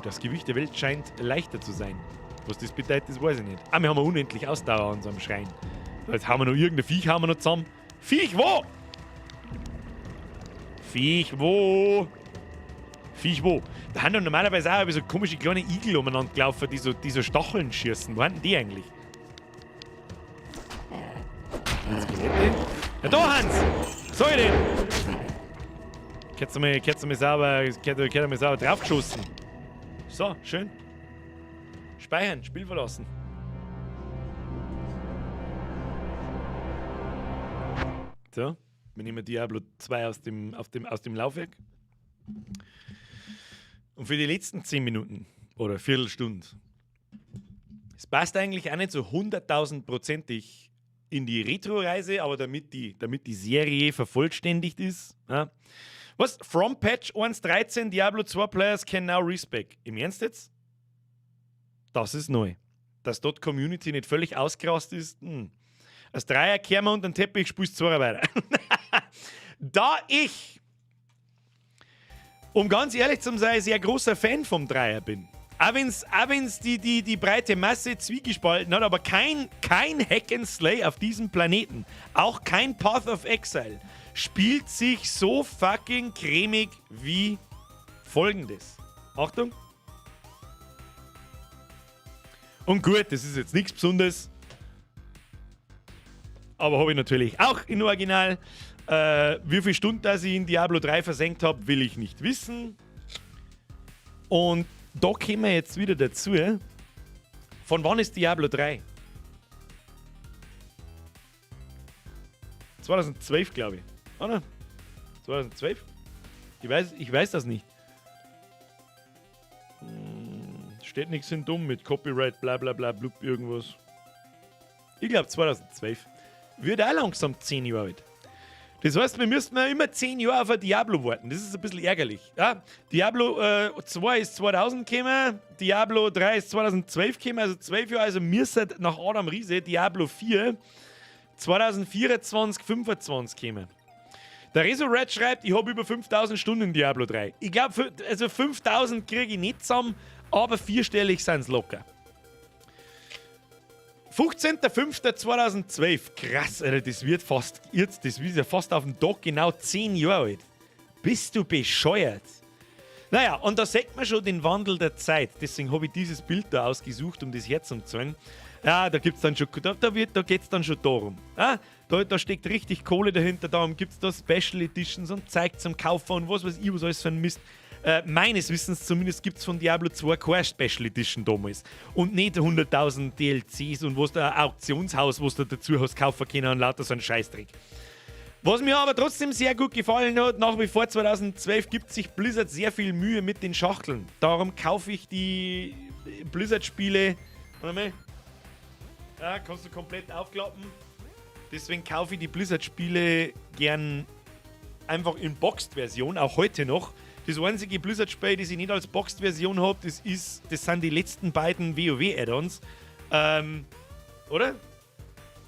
Das Gewicht der Welt scheint leichter zu sein. Was das bedeutet, das weiß ich nicht. Ah, wir haben unendlich Ausdauer an unserem Schrein. Jetzt haben wir noch irgendein Viech haben wir noch zusammen. Viech wo? Viech wo? Viech wo? Da haben doch normalerweise auch so komische kleine Igel umeinander gelaufen, die so Stacheln schießen. Wo haben die eigentlich? Skelette? Ja, da, Hans! So ich denn! Kannst du mal sauber draufgeschossen. So, schön. Speichern, Spiel verlassen. So, wir nehmen Diablo 2 aus dem Laufwerk. Und für die letzten 10 Minuten oder Viertelstunde, es passt eigentlich auch nicht so 100.000-prozentig in die Retro-Reise, aber damit die Serie vervollständigt ist. Ja. Was? From Patch 1.13 Diablo 2 Players can now respec. Im Ernst jetzt? Das ist neu. Dass dort Community nicht völlig ausgerastet ist. Als Dreier kehren wir unter den Teppich, spielst Zweier weiter. Da ich, um ganz ehrlich zu sein, sehr großer Fan vom Dreier bin. Auch wenn's die breite Masse zwiegespalten hat, aber kein Hack and Slay auf diesem Planeten, auch kein Path of Exile, spielt sich so fucking cremig wie folgendes. Achtung. Und gut, das ist jetzt nichts Besonderes. Aber habe ich natürlich auch in Original. Wie viele Stunden das ich in Diablo 3 versenkt habe, will ich nicht wissen. Und da kommen wir jetzt wieder dazu. Von wann ist Diablo 3? 2012, glaube ich. Oder? 2012? Ich weiß das nicht. Steht nichts in dumm mit Copyright, bla bla bla, blub, irgendwas. Ich glaube 2012. Wird auch langsam 10 Jahre alt. Das heißt, wir müssten ja immer 10 Jahre auf ein Diablo warten. Das ist ein bisschen ärgerlich. Ja, Diablo 2 ist 2000 gekommen, Diablo 3 ist 2012 gekommen, also 12 Jahre. Also wir sind nach Adam Riese Diablo 4 2024, 25 gekommen. Der Reso Red schreibt, ich habe über 5000 Stunden in Diablo 3. Ich glaube, also 5000 kriege ich nicht zusammen, aber vierstellig sind's locker. 15.05.2012. Krass, Alter, das wird fast jetzt, das wird ja fast auf den Tag genau 10 Jahre alt. Bist du bescheuert? Naja, und da sieht man schon den Wandel der Zeit. Deswegen habe ich dieses Bild da ausgesucht, um das herzuzagen. Ja, da gibt's dann schon, da geht's dann schon darum. Ja, da steckt richtig Kohle dahinter, darum gibt's da Special Editions und Zeug zum Kaufen und was weiß ich, was alles für ein Mist. Meines Wissens zumindest gibt's von Diablo 2 keine Special Edition damals. Und nicht 100.000 DLCs und was da ein Auktionshaus, was du dazu hast kaufen können und lauter so ein Scheißdreck. Was mir aber trotzdem sehr gut gefallen hat, nach wie vor 2012 gibt sich Blizzard sehr viel Mühe mit den Schachteln. Darum kaufe ich die Blizzard-Spiele. Warte mal. Ja, kannst du komplett aufklappen. Deswegen kaufe ich die Blizzard-Spiele gern einfach in Boxed-Version, auch heute noch. Das einzige Blizzard-Spiel, das ich nicht als Boxed-Version habe, das sind die letzten beiden WoW-Add-ons. Oder?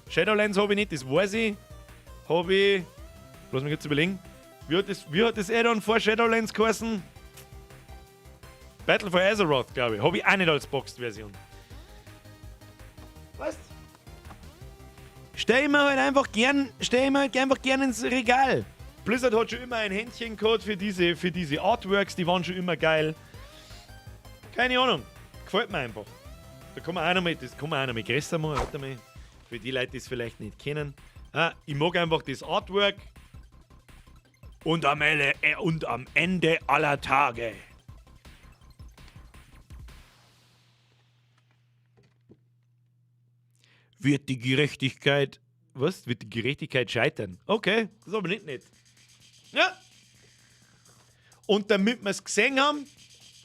Shadowlands habe ich nicht, das weiß ich. Habe ich. Lass mich jetzt überlegen. Wie hat das Add-on vor Shadowlands geheißen? Battle for Azeroth, glaube ich. Habe ich auch nicht als Boxed-Version. Was? Stell mir halt einfach gern, ins Regal. Blizzard hat schon immer ein Händchen gehabt für diese Artworks, die waren schon immer geil. Keine Ahnung, gefällt mir einfach. Da kann man auch noch mal, das kann man auch noch mal größer machen, warte mal. Für die Leute, die es vielleicht nicht kennen. Ah, ich mag einfach das Artwork. Und am Ende aller Tage wird die Gerechtigkeit. Was? Wird die Gerechtigkeit scheitern? Okay, das ist aber nicht nett. Ja. Und damit wir es gesehen haben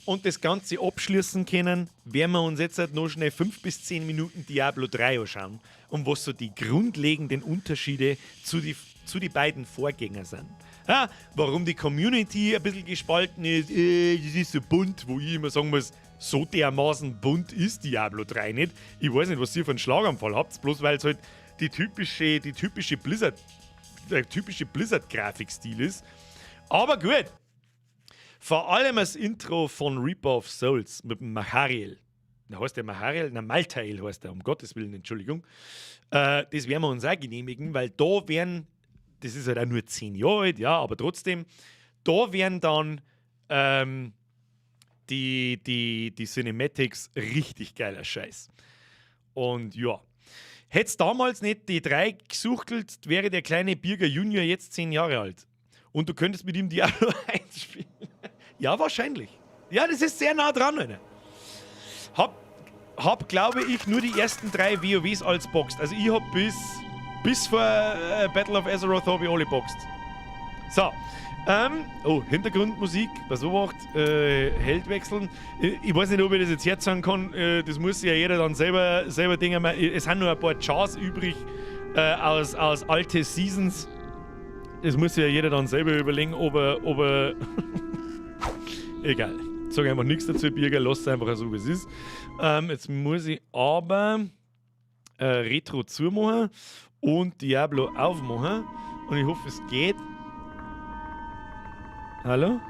und das Ganze abschließen können, werden wir uns jetzt halt noch schnell 5 bis 10 Minuten Diablo 3 anschauen und was so die grundlegenden Unterschiede zu die beiden Vorgängern sind. Ja, warum die Community ein bisschen gespalten ist, das ist so bunt, wo ich immer sagen muss, so dermaßen bunt ist Diablo 3 nicht. Ich weiß nicht, was ihr für einen Schlaganfall habt, bloß weil es halt die typische Blizzard, der typische Blizzard-Grafikstil ist. Aber gut. Vor allem das Intro von Reaper of Souls mit dem Machariel. Na, heißt der Machariel? Na, Malthael heißt der, um Gottes Willen, Entschuldigung. Das werden wir uns auch genehmigen, weil da werden, das ist halt auch nur 10 Jahre alt, ja, aber trotzdem, da werden dann die Cinematics richtig geiler Scheiß. Und ja. Hätte damals nicht die drei gesuchtelt, wäre der kleine Birger Junior jetzt 10 Jahre alt. Und du könntest mit ihm Diablo 1 spielen. Ja, wahrscheinlich. Ja, das ist sehr nah dran, Alter. Hab glaube ich, nur die ersten drei WoWs als boxt. Also ich hab bis vor Battle of Azeroth habe ich alle boxt. So. Oh, Hintergrundmusik, was Obacht, Held wechseln. Ich weiß nicht, ob ich das jetzt herzeigen kann. Das muss ja jeder dann selber denken. Es sind nur ein paar Chars übrig aus alte Seasons. Das muss ja jeder dann selber überlegen, ob er. Egal. Sag einfach nichts dazu, Birger, lass es einfach so, wie es ist. Jetzt muss ich aber Retro zumachen und Diablo aufmachen. Und ich hoffe, es geht. Hallo?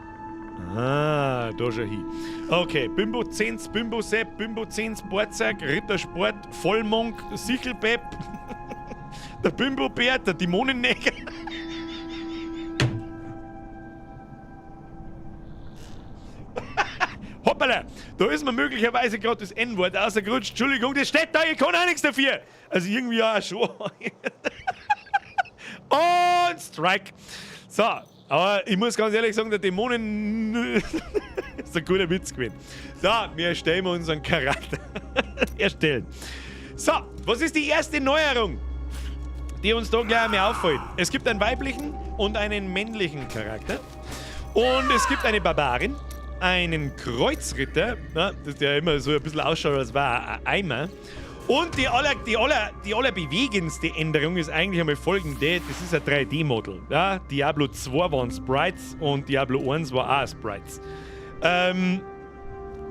Ah, da schon hin. Okay, Bimbo Zens, Bimbo Sepp, Bimbo Zens, Borzeig, Rittersport, Vollmonk, Sichelbepp, der Bimbo Bär, der Dämonenneger. Hoppala, da ist mir möglicherweise gerade das N-Wort rausgerutscht. Entschuldigung, das steht da, ich kann auch nichts dafür. Also irgendwie auch schon. Und Strike. So, aber ich muss ganz ehrlich sagen, der Dämonen ist ein guter Witz gewesen. So, wir erstellen unseren Charakter. Erstellen. So, was ist die erste Neuerung, die uns da gleich einmal auffällt? Es gibt einen weiblichen und einen männlichen Charakter. Und es gibt eine Barbarin, einen Kreuzritter, ne, das der immer so ein bisschen ausschaut, als wäre er ein Eimer. Und die allerbewegendste Änderung ist eigentlich einmal folgende: Das ist ein 3D-Model. Ja, Diablo 2 waren Sprites und Diablo 1 war auch Sprites.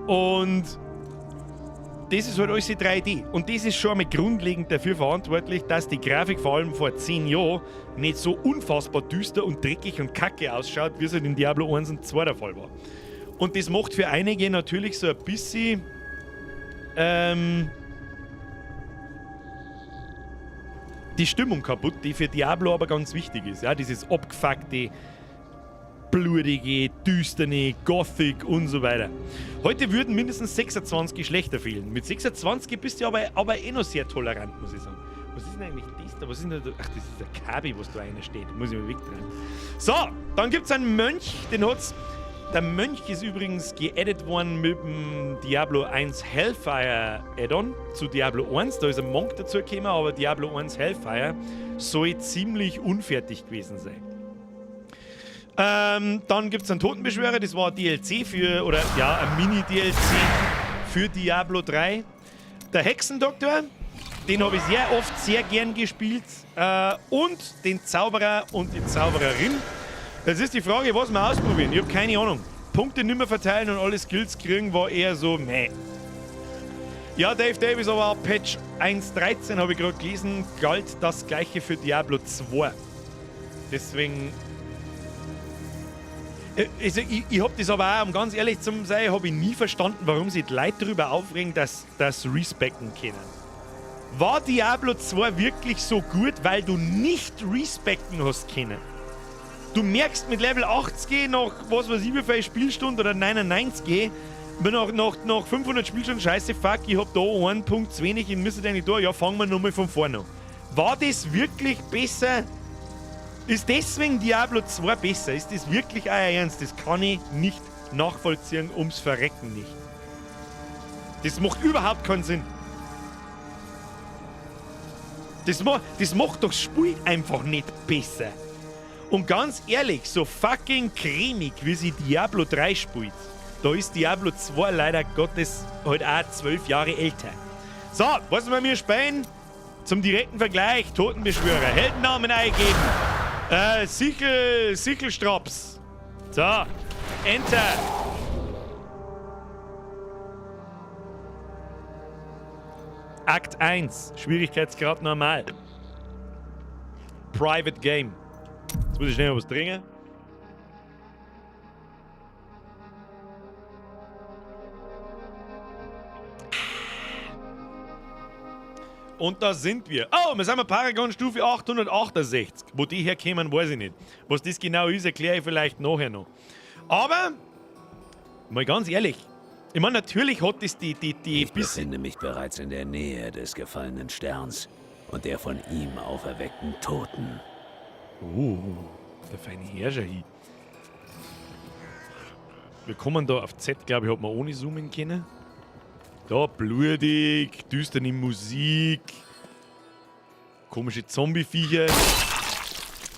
Und das ist halt alles in 3D. Und das ist schon einmal grundlegend dafür verantwortlich, dass die Grafik vor allem vor 10 Jahren nicht so unfassbar düster und dreckig und kacke ausschaut, wie es halt in Diablo 1 und 2 der Fall war. Und das macht für einige natürlich so ein bisschen die Stimmung kaputt, die für Diablo aber ganz wichtig ist. Ja, dieses abgefuckte, blutige, düsterne, Gothic und so weiter. Heute würden mindestens 26 Geschlechter fehlen. Mit 26 bist du aber eh noch sehr tolerant, muss ich sagen. Was ist denn eigentlich das da? Was ist denn da? Ach, das ist der Kabi, was da einer steht. Muss ich mal wegdrehen. So, dann gibt es einen Mönch, den hat's. Der Mönch ist übrigens geaddet worden mit dem Diablo 1 Hellfire Add-on zu Diablo 1. Da ist ein Monk dazu gekommen, aber Diablo 1 Hellfire soll ziemlich unfertig gewesen sein. Dann gibt es einen Totenbeschwörer, das war ein DLC für, oder ja, ein Mini-DLC für Diablo 3. Der Hexendoktor, den habe ich sehr oft sehr gern gespielt. Und den Zauberer und die Zaubererin. Jetzt ist die Frage, was wir ausprobieren. Ich habe keine Ahnung. Punkte nimmer verteilen und alle Skills kriegen, war eher so, meh. Ja, Dave Davis, aber ab Patch 1.13 habe ich gerade gelesen, galt das gleiche für Diablo 2. Deswegen. Also ich habe das aber auch, um ganz ehrlich zu sein, habe ich nie verstanden, warum sich die Leute darüber aufregen, dass das respecken können. War Diablo 2 wirklich so gut, weil du nicht respecken hast können? Du merkst mit Level 80 nach was weiß ich wie viel Spielstunden oder 99, nach 500 Spielstunden, scheiße, fuck, ich hab da einen Punkt zu wenig, ich müsste eigentlich da, ja, fangen wir nochmal von vorne an. War das wirklich besser Ist deswegen Diablo 2 besser? Ist das wirklich euer Ernst? Das kann ich nicht nachvollziehen, ums Verrecken nicht. Das macht überhaupt keinen Sinn. Das macht doch das Spiel einfach nicht besser. Und ganz ehrlich, so fucking cremig, wie sie Diablo 3 spielt, da ist Diablo 2 leider Gottes halt auch 12 Jahre älter. So, was wir mir spielen? Zum direkten Vergleich, Totenbeschwörer, Heldennamen eingeben. Sichelstraps. So, Enter. Akt 1, Schwierigkeitsgrad normal. Private Game. Jetzt muss ich schnell was trinken. Und da sind wir. Oh, wir sind bei Paragon Stufe 868. Wo die herkämen, weiß ich nicht. Was das genau ist, erkläre ich vielleicht nachher noch. Aber, mal ganz ehrlich, ich meine, natürlich hat das die Ich befinde mich bereits in der Nähe des gefallenen Sterns und der von ihm auferweckten Toten. Oh, der feine Herrscher hier. Wir kommen da auf Z, glaube ich, hat man ohne zoomen können. Da, blutig, düstere Musik, komische Zombie-Viecher.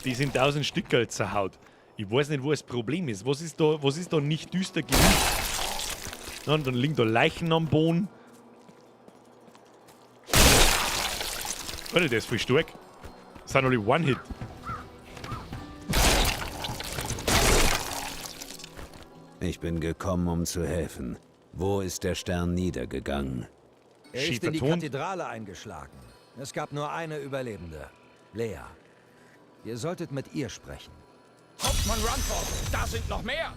Die sind 1000 Stückerl zerhaut. Ich weiß nicht, wo das Problem ist. Was ist da nicht düster genug? Na, und dann liegen da Leichen am Boden. Alter, der ist voll stark. Das sind alle One-Hit. Ich bin gekommen, um zu helfen. Wo ist der Stern niedergegangen? Er ist in die Kathedrale eingeschlagen. Es gab nur eine Überlebende, Lea. Ihr solltet mit ihr sprechen. Hauptmann Rumford, da sind noch mehr!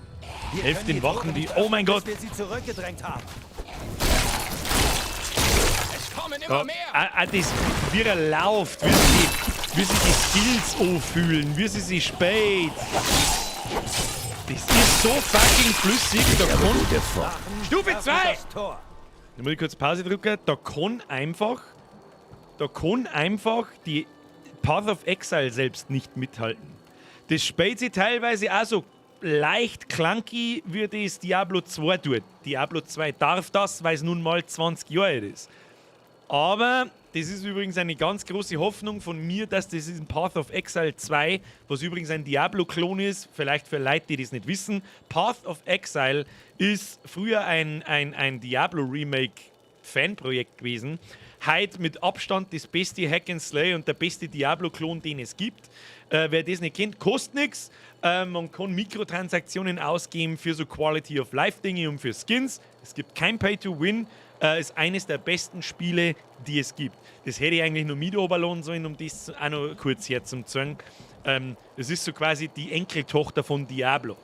Helft den Wachen, die... Oh mein Gott! Bis wir sie zurückgedrängt haben. Es kommen immer mehr! Das, wie er läuft, wie sie die Skills anfühlen, wie sie sich spät. Das ist so fucking flüssig, da kann... Stufe 2! Da muss ich kurz Pause drücken. Da kann einfach die Path of Exile selbst nicht mithalten. Das spielt sich teilweise auch so leicht clunky, wie das Diablo 2 tut. Diablo 2 darf das, weil es nun mal 20 Jahre alt ist. Aber das ist übrigens eine ganz große Hoffnung von mir, dass das in Path of Exile 2, was übrigens ein Diablo-Klon ist, vielleicht für Leute, die das nicht wissen, Path of Exile ist früher ein Diablo-Remake-Fanprojekt gewesen. Heute mit Abstand das beste Hack and Slay und der beste Diablo-Klon, den es gibt. Wer das nicht kennt, kostet nichts. Man kann Mikrotransaktionen ausgeben für so Quality of Life-Dinge und für Skins. Es gibt kein Pay-to-Win. Ist eines der besten Spiele, die es gibt. Das hätte ich eigentlich noch mit runterladen sollen, um das auch noch kurz herzuzeigen. Das ist so quasi die Enkeltochter von Diablo.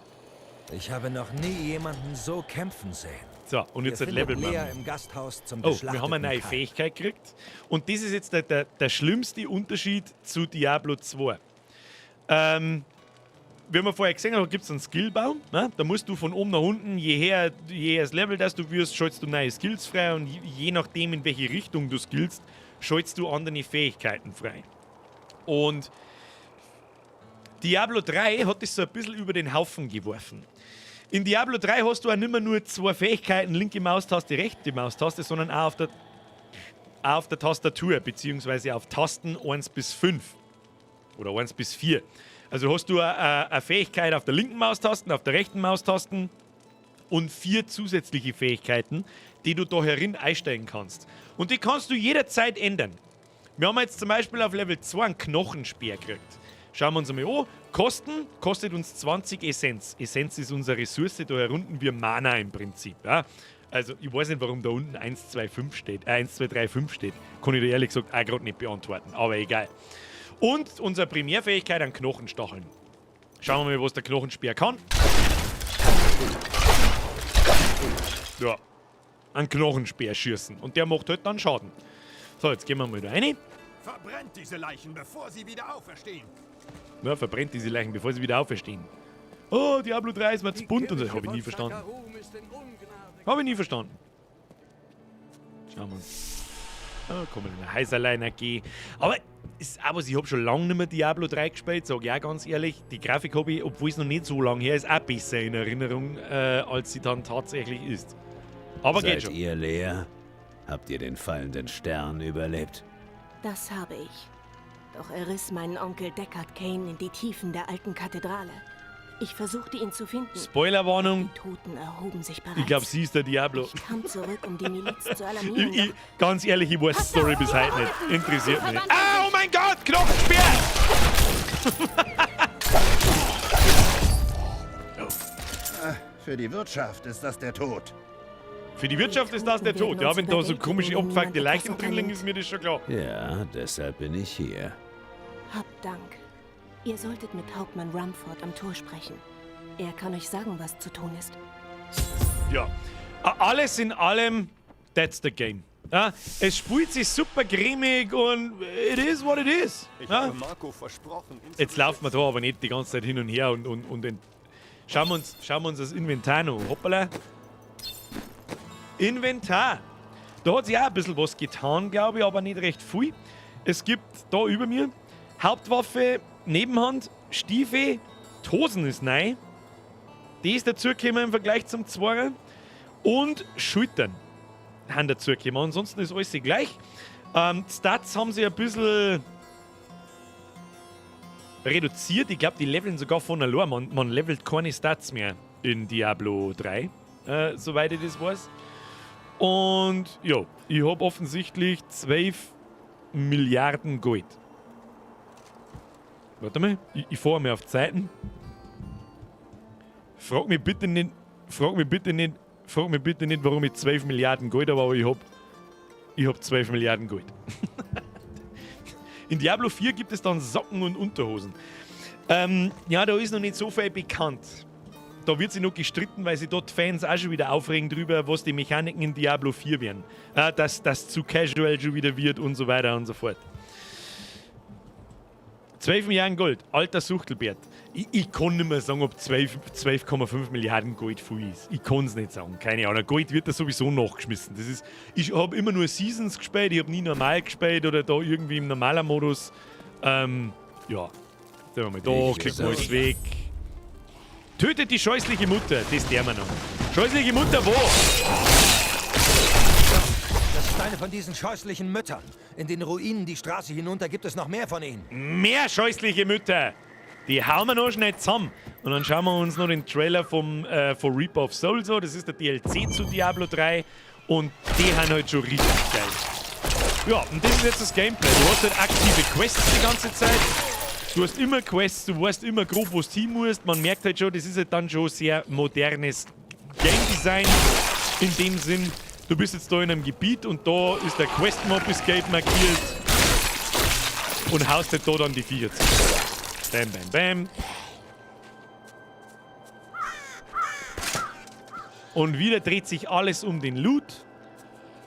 Ich habe noch nie jemanden so kämpfen sehen. So, und jetzt ein Level Lea im Gasthaus zum Oh, wir haben eine neue Fähigkeit gekriegt. Und das ist jetzt der schlimmste Unterschied zu Diablo 2. Wie wir vorher gesehen haben, gibt es einen Skillbaum. Ne? Da musst du von oben nach unten, je höher das Level, das du wirst, schaltest du neue Skills frei und je nachdem, in welche Richtung du skillst, schaltest du andere Fähigkeiten frei. Und Diablo 3 hat das so ein bisschen über den Haufen geworfen. In Diablo 3 hast du auch nicht mehr nur zwei Fähigkeiten, linke Maustaste, rechte Maustaste, sondern auch auf der Tastatur, beziehungsweise auf Tasten 1 bis 5 oder 1 bis 4. Also hast du eine Fähigkeit auf der linken Maustaste, auf der rechten Maustaste und 4 zusätzliche Fähigkeiten, die du da herin einsteigen kannst. Und die kannst du jederzeit ändern. Wir haben jetzt zum Beispiel auf Level 2 einen Knochenspeer gekriegt. Schauen wir uns einmal an. Kosten kostet uns 20 Essenz. Essenz ist unsere Ressource, da herunten wir Mana im Prinzip. Ja? Also ich weiß nicht, warum da unten 1, 2, 5 steht, 1, 2, 3, 5 steht. Kann ich dir ehrlich gesagt auch gerade nicht beantworten, aber egal. Und unsere Primärfähigkeit an Knochenstacheln. Schauen wir mal, was der Knochenspeer kann. Ja, einen Knochenspeer schießen. Und der macht halt dann Schaden. So, jetzt gehen wir mal da rein. Verbrennt diese Leichen, bevor sie wieder auferstehen. Ja, verbrennt diese Leichen, bevor sie wieder auferstehen. Oh, Diablo 3 ist mir zu bunt und das habe ich nie verstanden. Habe ich nie verstanden. Schauen wir uns. Da kann man in ein Häuserlein gehen. Aber ist aber ich habe schon lange nicht mehr Diablo 3 gespielt, sag ich auch ganz ehrlich. Die Grafik habe ich, obwohl es noch nicht so lange her ist, auch besser in Erinnerung, als sie dann tatsächlich ist. Aber Seid geht schon. ihr Lea? Habt ihr den fallenden Stern überlebt? Das habe ich. Doch er riss meinen Onkel Deckard Cain in die Tiefen der alten Kathedrale. Ich versuchte ihn zu finden. Spoilerwarnung. Die Toten erhoben sich bereits. Ich glaube, sie ist der Diablo. Ich kam zurück, um die Miliz zu alarmieren. Ich, ganz ehrlich, ich weiß die Story bis heute nicht. Interessiert mich nicht. Ah, oh mein Gott, Knochenspeer! Für die Wirtschaft ist das der Tod. Für die Wirtschaft ist das der Tod. Ja, wenn da so komische, abgefuckte Leichen drin liegen, ist mir das schon klar. Ja, deshalb bin ich hier. Habt Dank. Ihr solltet mit Hauptmann Rumford am Tor sprechen. Er kann euch sagen, was zu tun ist. Ja. Alles in allem, that's the game. Ja, es spielt sich super cremig und it is what it is. Ich Ja? habe Marco versprochen, ihn Jetzt laufen wir da aber nicht die ganze Zeit hin und her und schauen wir uns das Inventar noch. Hoppala. Inventar. Da hat sich auch ein bisschen was getan, glaube ich, aber nicht recht viel. Es gibt da über mir Hauptwaffe, Nebenhand, Stiefel, Hosen ist neu. Die ist dazugekommen im Vergleich zum Zweier. Und Schultern haben dazugekommen. Ansonsten ist alles gleich. Stats haben sie ein bisschen reduziert. Ich glaube, die leveln sogar von allein. Man levelt keine Stats mehr in Diablo 3, soweit ich das weiß. Und ja, ich habe offensichtlich 12 Milliarden Gold. Warte mal, ich fahre mir auf Zeiten. Frag mich bitte nicht, frag mich bitte nicht, frag mich bitte nicht, warum ich 12 Milliarden Gold habe, aber ich hab 12 Milliarden Gold. In Diablo 4 gibt es dann Socken und Unterhosen. Ja, da ist noch nicht so viel bekannt. Da wird sich noch gestritten, weil sich dort Fans auch schon wieder aufregen drüber, was die Mechaniken in Diablo 4 werden. Dass das zu casual schon wieder wird und so weiter und so fort. 12 Milliarden Gold, alter Suchtelbert. Ich kann nicht mehr sagen, ob 12,5 Milliarden Gold viel ist. Ich kann es nicht sagen, keine Ahnung. Gold wird da sowieso nachgeschmissen. Das ist, ich habe immer nur Seasons gespielt, ich habe nie normal gespielt oder da irgendwie im normalen Modus. Ja, sind wir mal da, Ich klicken wir alles sag- weg. Tötet die scheußliche Mutter, das der wir noch. Scheußliche Mutter wo? Das ist eine von diesen scheußlichen Müttern. In den Ruinen die Straße hinunter gibt es noch mehr von ihnen. Mehr scheußliche Mütter. Die hauen wir noch schnell zusammen. Und dann schauen wir uns noch den Trailer von Reaper of Souls an. Das ist der DLC zu Diablo 3. Und die haben halt schon richtig geil. Ja, und das ist jetzt das Gameplay. Du hast halt aktive Quests die ganze Zeit. Du hast immer Quests, du weißt immer grob, wo du hin musst. Man merkt halt schon, das ist halt dann schon sehr modernes Game Design in dem Sinn. Du bist jetzt da in einem Gebiet und da ist der Quest-Mob Escape markiert und haust halt da dann die Viecher zu. Bam, bam, bam. Und wieder dreht sich alles um den Loot,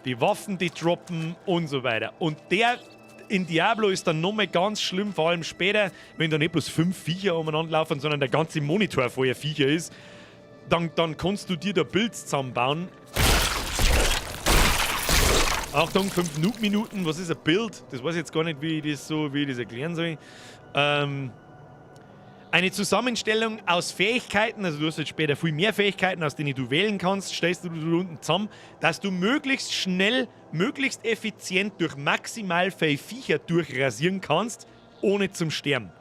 die Waffen, die droppen und so weiter. Und der in Diablo ist dann nochmal ganz schlimm, vor allem später, wenn da nicht bloß fünf Viecher umeinander laufen, sondern der ganze Monitor voller Viecher ist, dann kannst du dir da Builds zusammenbauen. Achtung, 5 Noob-Minuten, was ist ein Build? Das weiß ich jetzt gar nicht, wie ich das erklären soll. Eine Zusammenstellung aus Fähigkeiten, also du hast jetzt später viel mehr Fähigkeiten, aus denen du wählen kannst, stellst du da unten zusammen, dass du möglichst schnell, möglichst effizient durch maximal viele Viecher durchrasieren kannst, ohne zum Sterben.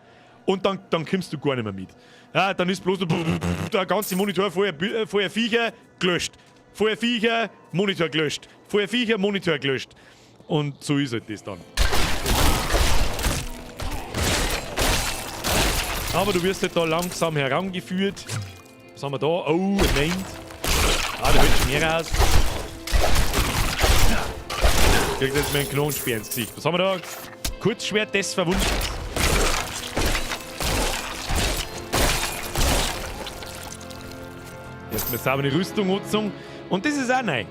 Und dann kommst du gar nicht mehr mit. Ja, dann ist bloß der ganze Monitor voller Viecher gelöscht. Voller Viecher, Monitor gelöscht. Voller Viecher, Monitor gelöscht. Und so ist halt das dann. Aber du wirst halt da langsam herangeführt. Was haben wir da? Oh, ein Named. Ah, da wird schon mehr raus. Kriegt jetzt mir einen Knochenspeer ins Gesicht. Was haben wir da? Kurzschwert des Verwundens. Erstmal saubere Rüstung angezogen. Und das ist auch neu.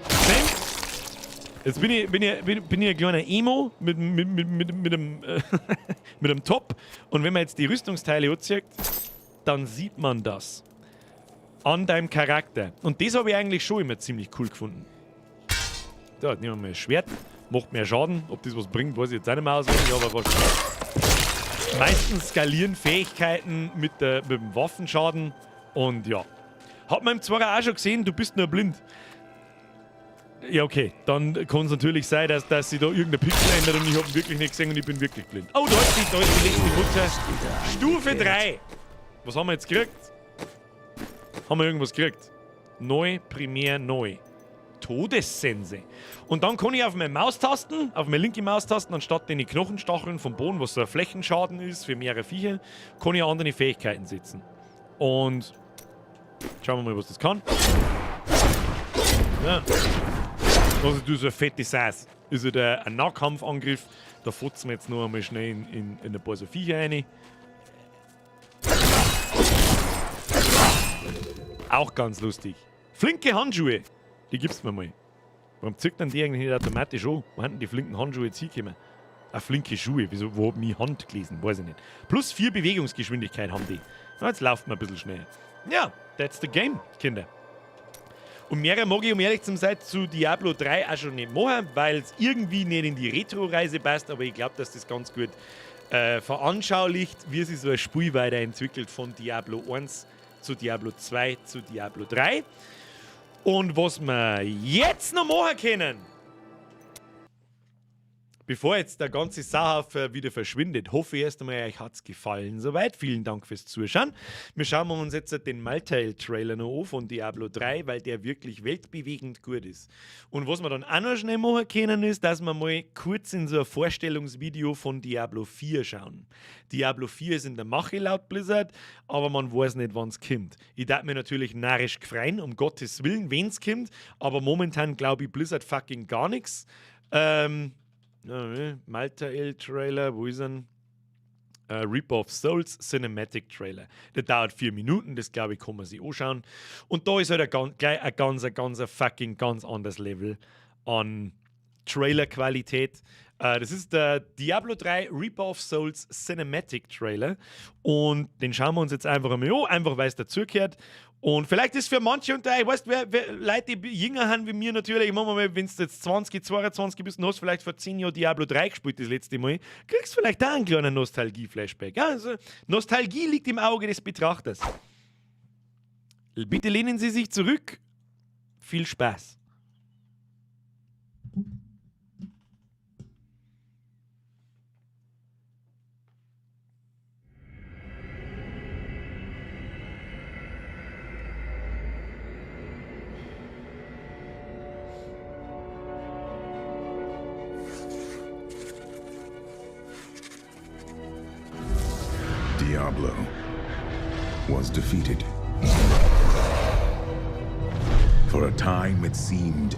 Same. Jetzt bin ich ein kleiner Emo mit einem Top. Und wenn man jetzt die Rüstungsteile anzieht, dann sieht man das an deinem Charakter. Und das habe ich eigentlich schon immer ziemlich cool gefunden. Da, nehmen wir mal das Schwert. Macht mehr Schaden. Ob das was bringt, weiß ich jetzt auch nicht mehr auswendig, aber wahrscheinlich. Meistens skalieren Fähigkeiten mit dem Waffenschaden. Und ja. Hat man im Zweier auch schon gesehen, du bist nur blind. Ja, okay. Dann kann es natürlich sein, dass sich da irgendein Pixel ändert und ich habe ihn wirklich nicht gesehen und ich bin wirklich blind. Oh, da ist die letzte Mutter. Stufe 3. Was haben wir jetzt gekriegt? Haben wir irgendwas gekriegt? Neu, primär neu. Todessense. Und dann kann ich auf meine Maustasten, auf meine linke Maustasten, anstatt den Knochenstacheln vom Boden, was so ein Flächenschaden ist für mehrere Viecher, kann ich andere Fähigkeiten setzen. Und schauen wir mal, was das kann. Ja. Also du so eine fette Sass. Ist ja ein Nahkampfangriff. Da fotzen wir jetzt noch einmal schnell in ein paar so Viecher rein. Auch ganz lustig. Flinke Handschuhe. Die gibt's mir mal. Warum zirkt dann die eigentlich nicht automatisch an? Wo haben denn die flinken Handschuhe jetzt hingekommen? Ah, flinke Schuhe. Wieso, wo hab ich Hand gelesen? Weiß ich nicht. Plus 4 Bewegungsgeschwindigkeit haben die. Na, jetzt lauft man ein bisschen schnell. Ja, that's the game, Kinder. Und mehrere mag ich, um ehrlich zu sein, zu Diablo 3 auch schon nicht machen, weil es irgendwie nicht in die Retro-Reise passt, aber ich glaube, dass das ganz gut veranschaulicht, wie sich so ein Spiel weiterentwickelt von Diablo 1 zu Diablo 2 zu Diablo 3. Und was wir jetzt noch machen können, bevor jetzt der ganze Sauhaufen wieder verschwindet, hoffe ich erst einmal, euch hat's gefallen soweit. Vielen Dank fürs Zuschauen. Wir schauen uns jetzt den Malthael-Trailer noch an von Diablo 3, weil der wirklich weltbewegend gut ist. Und was wir dann auch noch schnell machen können, ist, dass wir mal kurz in so ein Vorstellungsvideo von Diablo 4 schauen. Diablo 4 ist in der Mache laut Blizzard, aber man weiß nicht, wann's kommt. Ich darf mir natürlich narrisch freuen, um Gottes Willen, wenn's kommt, aber momentan glaube ich Blizzard fucking gar nichts. Malthael-Trailer, wo ist er? Reaper of Souls Cinematic Trailer. Der dauert 4 Minuten, das glaube ich, kann man sich anschauen. Und da ist halt gleich ein ganz fucking ganz anderes Level an Trailer-Qualität. Das ist der Diablo 3 Reaper of Souls Cinematic Trailer. Und den schauen wir uns jetzt einfach einmal an, einfach weil es dazugehört. Und vielleicht ist für manche unter euch, weißt du, wer Leute, die jünger haben wie mir natürlich, ich mach mal, wenn du jetzt 20, 22 bist und hast vielleicht vor 10 Jahren Diablo 3 gespielt das letzte Mal, kriegst du vielleicht auch einen kleinen Nostalgie-Flashback. Also, Nostalgie liegt im Auge des Betrachters. Bitte lehnen Sie sich zurück. Viel Spaß. Diablo was defeated. For a time it seemed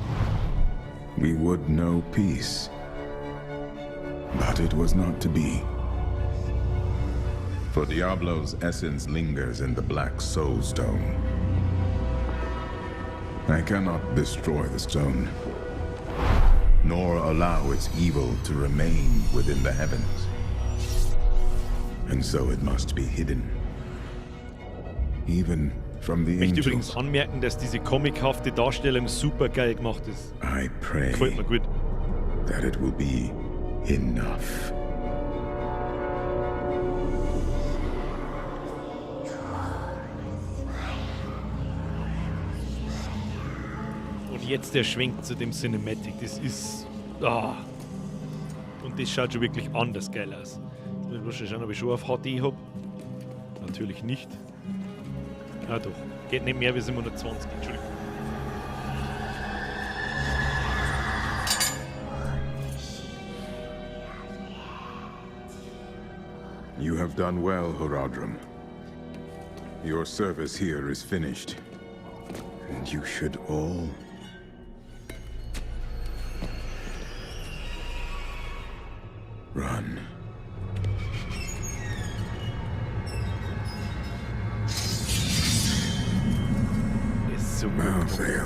we would know peace, but it was not to be. For Diablo's essence lingers in the Black Soul Stone. I cannot destroy the stone, nor allow its evil to remain within the heavens. And so it must be hidden. Even from the Ich möchte angels. übrigens anmerken, dass diese comichafte Darstellung super geil gemacht ist. I pray Gefällt mir gut. that it will be enough. Und jetzt der Schwenk zu dem Cinematic. Das ist. Ah. Und das schaut schon wirklich anders geil aus. Jetzt muss ich schauen, ob ich schon auf HD hab. Natürlich nicht. Ah doch. Geht nicht mehr wie 720. Entschuldigung. You have done well, Horadrim. Your service here is finished. And you should all run. Ist so gut. Malthael.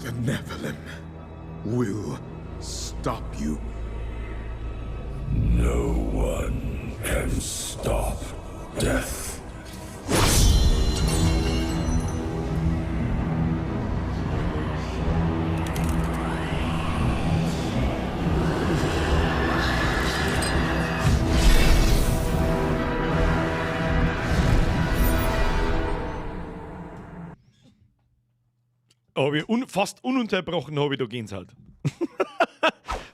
The Nephilim will stop you. No one can stop death. Hab ich un fast ununterbrochen habe ich da Gänsehaut.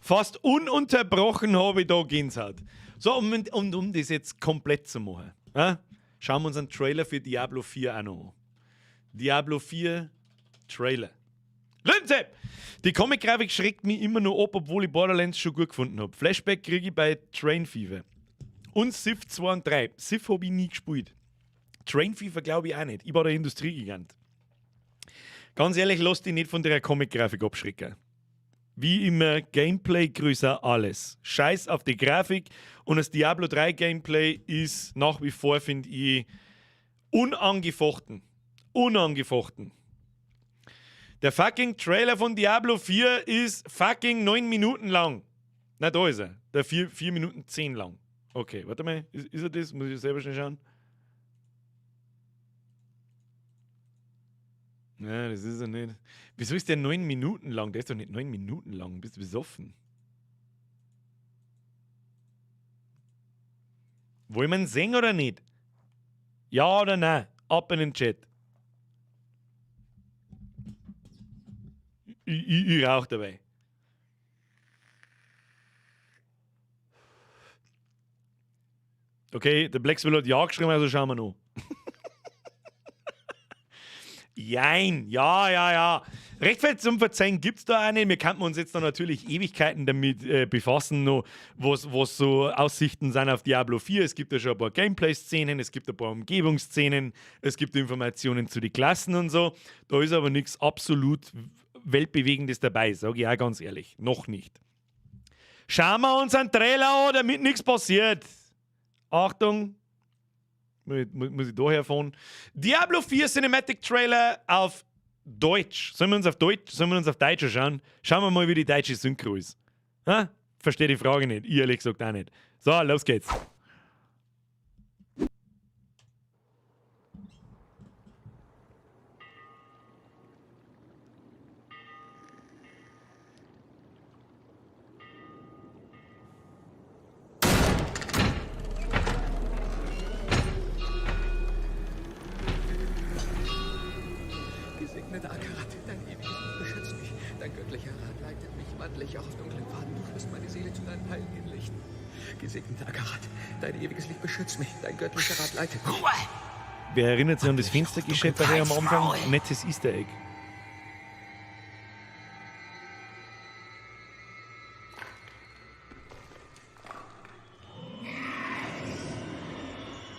Fast ununterbrochen habe ich da Gänsehaut. So, und um das jetzt komplett zu machen, ja, schauen wir uns einen Trailer für Diablo 4 auch noch an. Diablo 4 Trailer. Linse! Die Comic-Grafik schreckt mich immer noch ab, obwohl ich Borderlands schon gut gefunden habe. Flashback kriege ich bei Train Fever. Und Civ 2 und 3. Civ habe ich nie gespielt. Train Fever glaube ich auch nicht. Ich war der Industriegigant. Ganz ehrlich, lass dich nicht von der Comic-Grafik abschrecken. Wie immer, Gameplay größer alles. Scheiß auf die Grafik und das Diablo 3 Gameplay ist nach wie vor, finde ich, unangefochten. Unangefochten. Der fucking Trailer von Diablo 4 ist fucking 9 Minuten lang. Na, da ist er. Der 4 Minuten 10 lang. Okay, warte mal. Ist er das? Muss ich selber schnell schauen. Nein, das ist er nicht. Wieso ist der 9 Minuten lang? Der ist doch nicht 9 Minuten lang. Bist du besoffen? Wollen wir ihn sehen oder nicht? Ja oder nein? Ab in den Chat. Ich rauche dabei. Okay, der Blackswell hat Ja geschrieben, also schauen wir noch. Jein, ja, ja, ja. Rechtfertig zum Verzeihen gibt es da auch nicht. Wir könnten uns jetzt da natürlich Ewigkeiten damit befassen, noch, was so Aussichten sind auf Diablo 4. Es gibt ja schon ein paar Gameplay-Szenen, es gibt ein paar Umgebungsszenen, es gibt Informationen zu den Klassen und so. Da ist aber nichts absolut Weltbewegendes dabei, sage ich auch ganz ehrlich. Noch nicht. Schauen wir uns einen Trailer an, damit nichts passiert. Achtung. Muss ich da herfahren? Diablo 4 Cinematic Trailer auf Deutsch. Sollen wir uns auf Deutsch, sollen wir uns auf Deutsch schauen? Schauen wir mal, wie die deutsche Synchro ist. Ha? Verstehe die Frage nicht. Ich ehrlich gesagt auch nicht. So, los geht's. Gesegneter Akarat, dein ewiges Licht beschützt mich. Dein göttlicher Rat leitet mich, wandle ich auch auf dunklen Pfaden. Du führst meine Seele zu deinem heiligen Licht. Gesegneter Akarat, dein ewiges Licht beschützt mich. Dein göttlicher Rat leitet mich. Ruhe! Wer erinnert sich an das Fenstergeschepperei am Anfang? Nettes Easter Egg.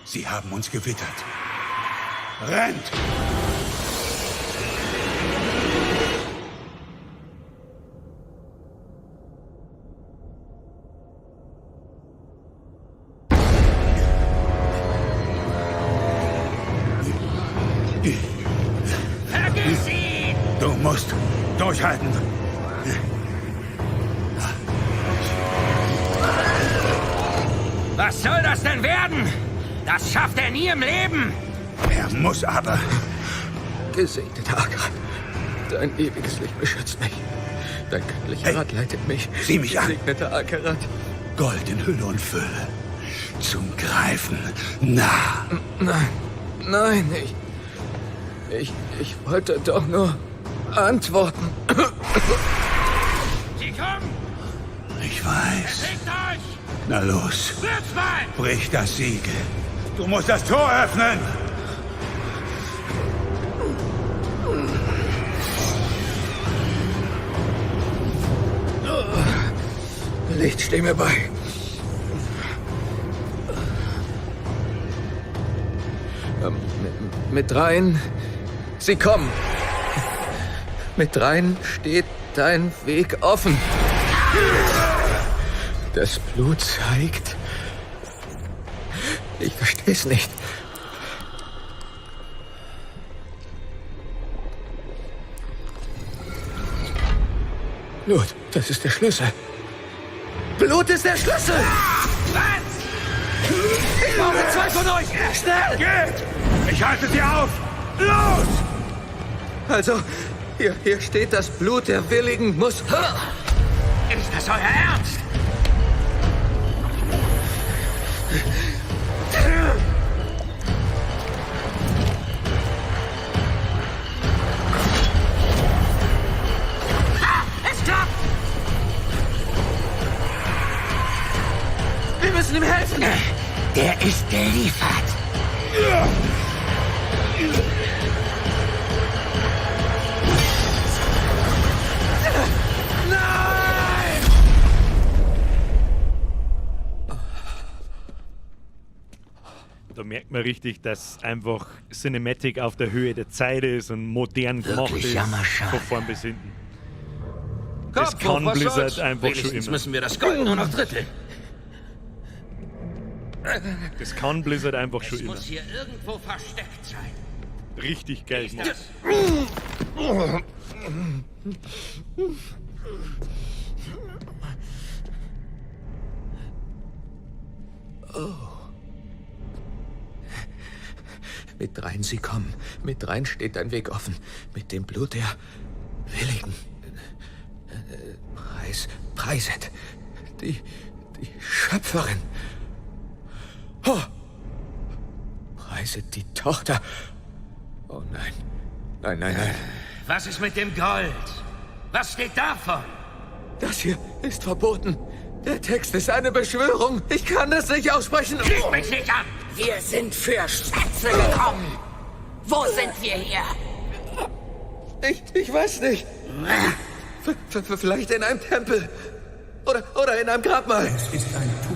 Sie haben uns gewittert. Rennt! Vergiss ihn! Du musst durchhalten. Was soll das denn werden? Das schafft er nie im Leben! Er muss aber. Gesegneter Akarat, dein ewiges Licht beschützt mich. Dein göttlicher Rat leitet mich. Sieh mich an. Gesegneter Akarat. Gold in Hülle und Fülle. Zum Greifen nah. Nein, nein, ich wollte doch nur antworten. Sie kommen! Ich weiß. Legt euch! Na los. Wird's mal! Brich das Siegel. Du musst das Tor öffnen. Licht, steh mir bei. Mit dreien. Sie kommen. Mit dreien steht dein Weg offen. Das Blut zeigt. Ich versteh's nicht. Blut, das ist der Schlüssel. Blut ist der Schlüssel! Was? Ich brauche zwei von euch! Schnell! Geht! Ich halte sie auf! Los! Also, hier steht, das Blut der Willigen muss... Ist das euer Ernst? Ha! Es klappt! Wir müssen ihm helfen! Der ist geliefert. Nein! Da merkt man richtig, dass einfach Cinematic auf der Höhe der Zeit ist und modern gemacht Wirklich ist. jammerschade. Von vorn bis hinten. Das Kopf kann hoch, was Blizzard soll's? einfach schon Wenigstens immer. müssen wir das Gold nur noch dritteln. Das kann Blizzard einfach schon Es immer. muss hier irgendwo versteckt sein. Richtig geil gemacht. Oh. Mit dreien sie kommen. Mit dreien steht dein Weg offen. Mit dem Blut der Willigen. Preiset. Die Schöpferin. Oh. Preiset die Tochter. Oh nein. Nein, nein, nein. Was ist mit dem Gold? Was steht davon? Das hier ist verboten. Der Text ist eine Beschwörung. Ich kann das nicht aussprechen. Lüg mich nicht an! Wir sind für Schätze gekommen. Wo sind wir hier? Ich weiß nicht. Vielleicht in einem Tempel. Oder in einem Grabmal. Es ist ein Tor.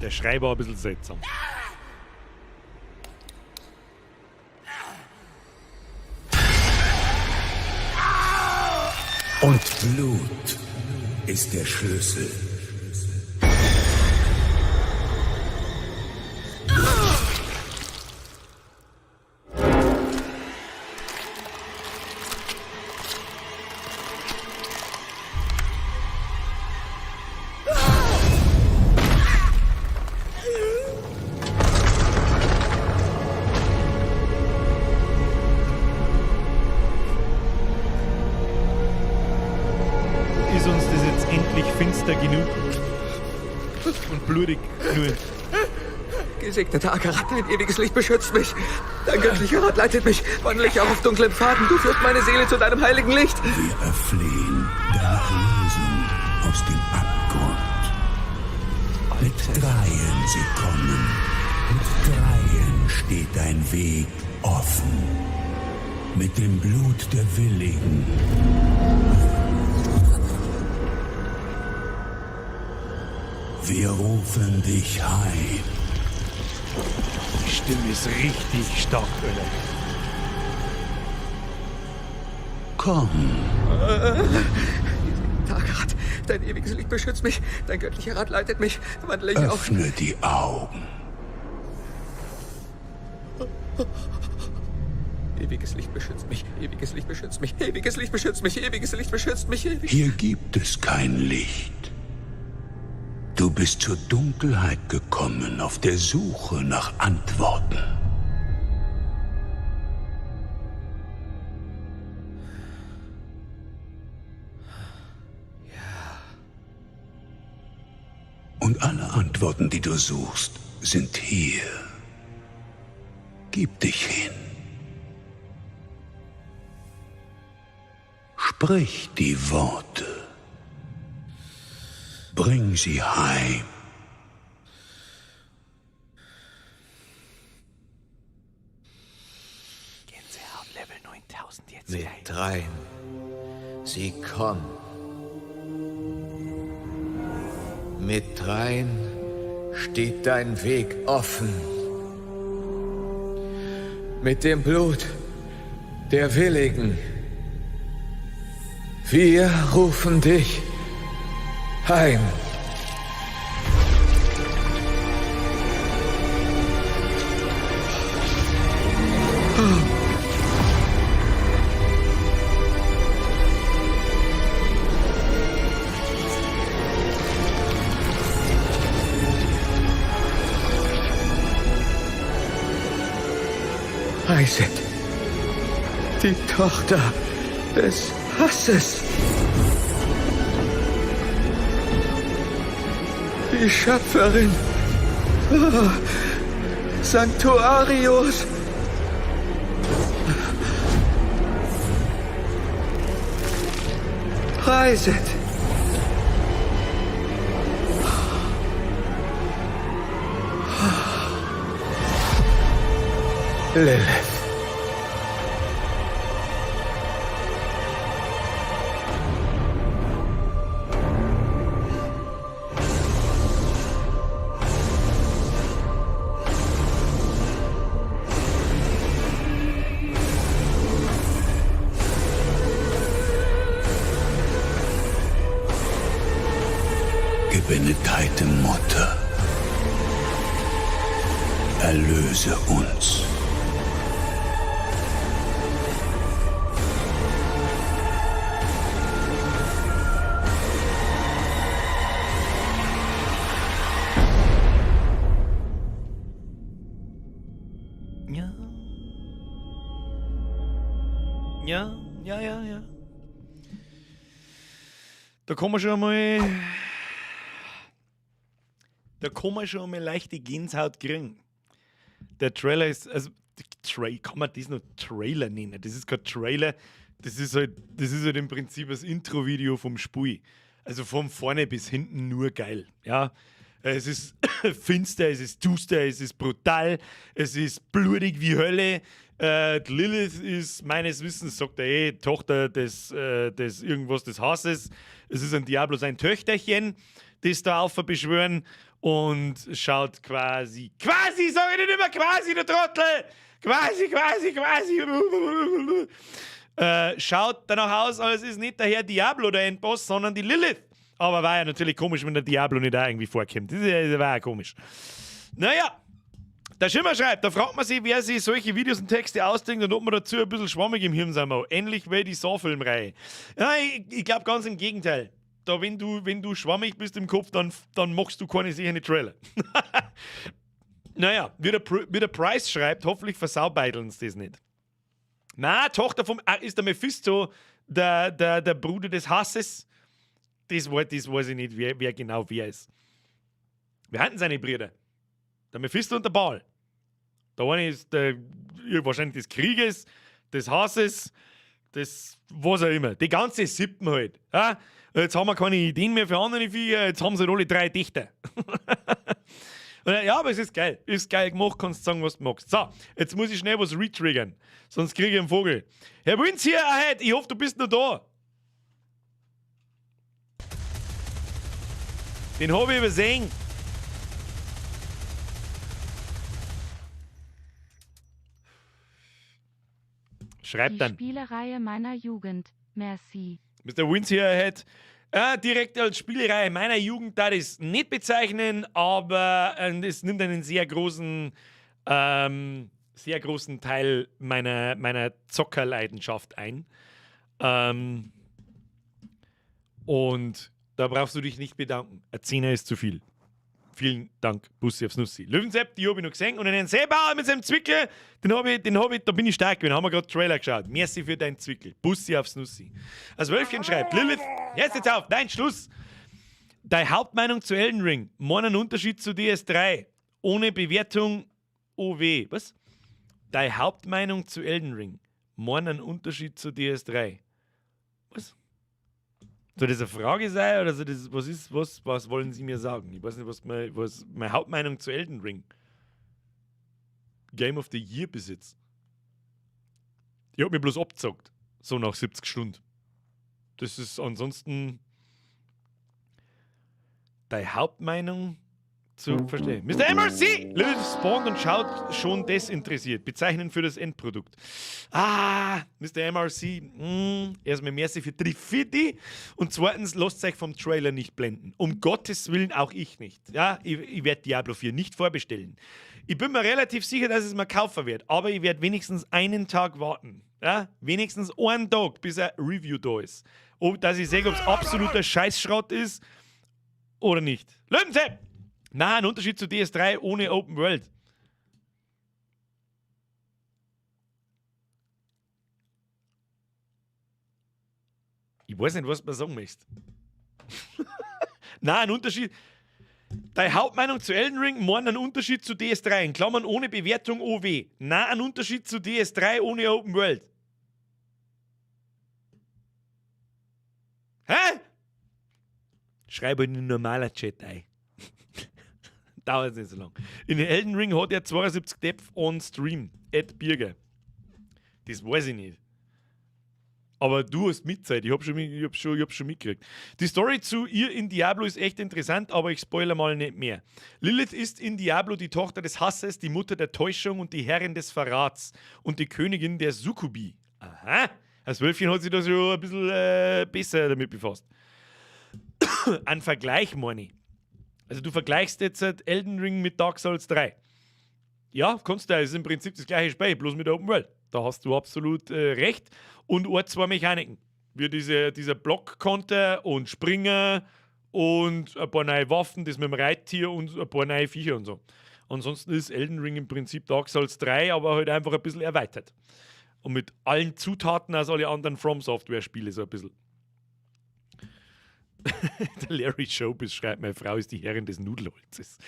Der Schrei war ein bisschen seltsam. Und Blut ist der Schlüssel. Ist uns das jetzt endlich finster genug? Und blutig genug? Gesegneter Akarat, dein ewiges Licht beschützt mich. Dein göttlicher Rat leitet mich. Wandle ich auch auf dunklen Pfaden. Du führst meine Seele zu deinem heiligen Licht. Wir erflehen deine Erlösung aus dem Abgrund. Mit dreien sie kommen. Mit dreien steht dein Weg offen. Mit dem Blut der Willigen. Wir rufen dich heim. Die Stimme ist richtig stark, Alter. Komm. Gesegneter Akarat, dein ewiges Licht beschützt mich. Dein göttlicher Rat leitet mich. Wandle ich auf. Öffne die Augen. Ewiges Licht beschützt mich. Ewiges Licht beschützt mich. Ewiges Licht beschützt mich. Ewiges Licht beschützt mich. Ewiges Hier gibt es kein Licht. Du bist zur Dunkelheit gekommen auf der Suche nach Antworten. Und alle Antworten, die du suchst, sind hier. Gib dich hin. Sprich die Worte. Bring sie heim. Gänsehaut Level 9000 jetzt. Mit dreien. Sie kommen. Mit dreien steht dein Weg offen. Mit dem Blut der Willigen. Wir rufen dich heim. Preiset die Tochter des Hasses. Die Schöpferin. Oh, Sanctuarius. Preiset. Lilith. Gebenedeite Mutter, erlöse uns. Ja. Ja, ja, ja, ja. Da kann man schon einmal. Da kann man schon einmal leichte Gänsehaut kriegen. Der Trailer ist. Also, kann man das noch Trailer nennen? Das ist kein Trailer, das ist halt im Prinzip das Intro-Video vom Spiel. Also von vorne bis hinten nur geil. Ja. Es ist finster, es ist duster, es ist brutal, es ist blutig wie Hölle. Die Lilith ist meines Wissens, sagt er eh, Tochter des irgendwas des Hasses. Es ist ein Diablo sein Töchterchen, das da auf beschwören und schaut quasi, quasi, sag ich nicht immer quasi, du Trottel! Quasi, quasi, quasi. Schaut danach aus, als ist nicht der Herr Diablo der Endboss, sondern die Lilith. Aber war ja natürlich komisch, wenn der Diablo nicht da irgendwie vorkommt. Das war ja komisch. Naja, der Schimmer schreibt, da fragt man sich, wer sich solche Videos und Texte ausdenkt und ob man dazu ein bisschen schwammig im Hirn sein muss. Ähnlich wie die Saw-Filmreihe. Ja, ich glaube ganz im Gegenteil. Da, wenn du schwammig bist im Kopf, dann machst du keine sicheren Trailer. Naja, wie der Price schreibt, hoffentlich versaubeideln sie das nicht. Na, Tochter vom. Ist der Mephisto der Bruder des Hasses? Das weiß ich nicht, wer genau wer ist. Wir hatten seine Brüder. Der Mephisto und der Baal. Der eine ist der, wahrscheinlich des Krieges, des Hasses, des was auch immer. Die ganze Sippen halt. Ja? Jetzt haben wir keine Ideen mehr für andere Viecher, jetzt haben sie halt alle drei Dichter. Ja, aber es ist geil. Ist geil gemacht, kannst sagen, was du magst. So, jetzt muss ich schnell was retriggern, sonst kriege ich einen Vogel. Herr Winz hier, ahead, ich hoffe, du bist noch da. Den habe ich übersehen. Schreibt dann. Die Spielereihe meiner Jugend. Merci. Mr. Wins hier ahead. Direkt als Spielereihe meiner Jugend da das nicht bezeichnen, aber es nimmt einen sehr großen Teil meiner Zockerleidenschaft ein. Und da brauchst du dich nicht bedanken. Ein Zehner ist zu viel. Vielen Dank, Bussi aufs Nussi. Löwensepp, die habe ich noch gesehen. Und einen Seebauer mit seinem Zwickel, den hab ich, da bin ich stark gewesen. Haben wir gerade Trailer geschaut. Merci für deinen Zwickel. Bussi aufs Nussi. Das Wölfchen schreibt, Lilith, jetzt auf, nein, Schluss. Deine Hauptmeinung zu Elden Ring. Meinen Unterschied zu DS3. Ohne Bewertung OW. Was? Deine Hauptmeinung zu Elden Ring. Meinen Unterschied zu DS3. Was? Soll das eine Frage sein oder soll das, was wollen Sie mir sagen? Ich weiß nicht, was meine Hauptmeinung zu Elden Ring. Game of the Year Besitz. Ich hab mich bloß abgezockt. So nach 70 Stunden. Das ist ansonsten deine Hauptmeinung zu verstehen. Mr. MRC! Lilith spawnt und schaut schon desinteressiert. Bezeichnend für das Endprodukt. Ah, Mr. MRC, erstmal merci für Trifidi und zweitens, lasst euch vom Trailer nicht blenden. Um Gottes Willen auch ich nicht. Ja, ich werde Diablo 4 nicht vorbestellen. Ich bin mir relativ sicher, dass es mir kaufen wird, aber ich werde wenigstens einen Tag warten. Ja, wenigstens einen Tag, bis ein Review da ist. Ob, dass ich sehe, ob es absoluter Scheißschrott ist oder nicht. Löwensepp! Nein, ein Unterschied zu DS3 ohne Open World. Ich weiß nicht, was du mir sagen möchtest. Nein, ein Unterschied. Deine Hauptmeinung zu Elden Ring, morgen ein Unterschied zu DS3, in Klammern ohne Bewertung OW. Nein, ein Unterschied zu DS3 ohne Open World. Hä? Schreib in den normaler Chat ein. Dauert nicht so lang. In Elden Ring hat er 72 Depth on Stream. Ed Birger. Das weiß ich nicht. Aber du hast Mitzeit, ich hab schon, ich hab schon, ich hab schon mitgekriegt. Die Story zu ihr in Diablo ist echt interessant, aber ich spoilere mal nicht mehr. Lilith ist in Diablo die Tochter des Hasses, die Mutter der Täuschung und die Herrin des Verrats und die Königin der Sukkubi. Aha, das Wölfchen hat sich da schon ein bisschen besser damit befasst. Ein Vergleich, meine ich. Also du vergleichst jetzt Elden Ring mit Dark Souls 3. Ja, kannst du, ist im Prinzip das gleiche Spiel, bloß mit der Open World. Da hast du absolut recht. Und auch zwei Mechaniken. Wie dieser Blockkonter und Springer und ein paar neue Waffen, das mit dem Reittier und ein paar neue Viecher und so. Ansonsten ist Elden Ring im Prinzip Dark Souls 3, aber halt einfach ein bisschen erweitert. Und mit allen Zutaten aus alle anderen From Software-Spiele so ein bisschen. Der Larry Showbiz schreibt, meine Frau ist die Herrin des Nudelholzes.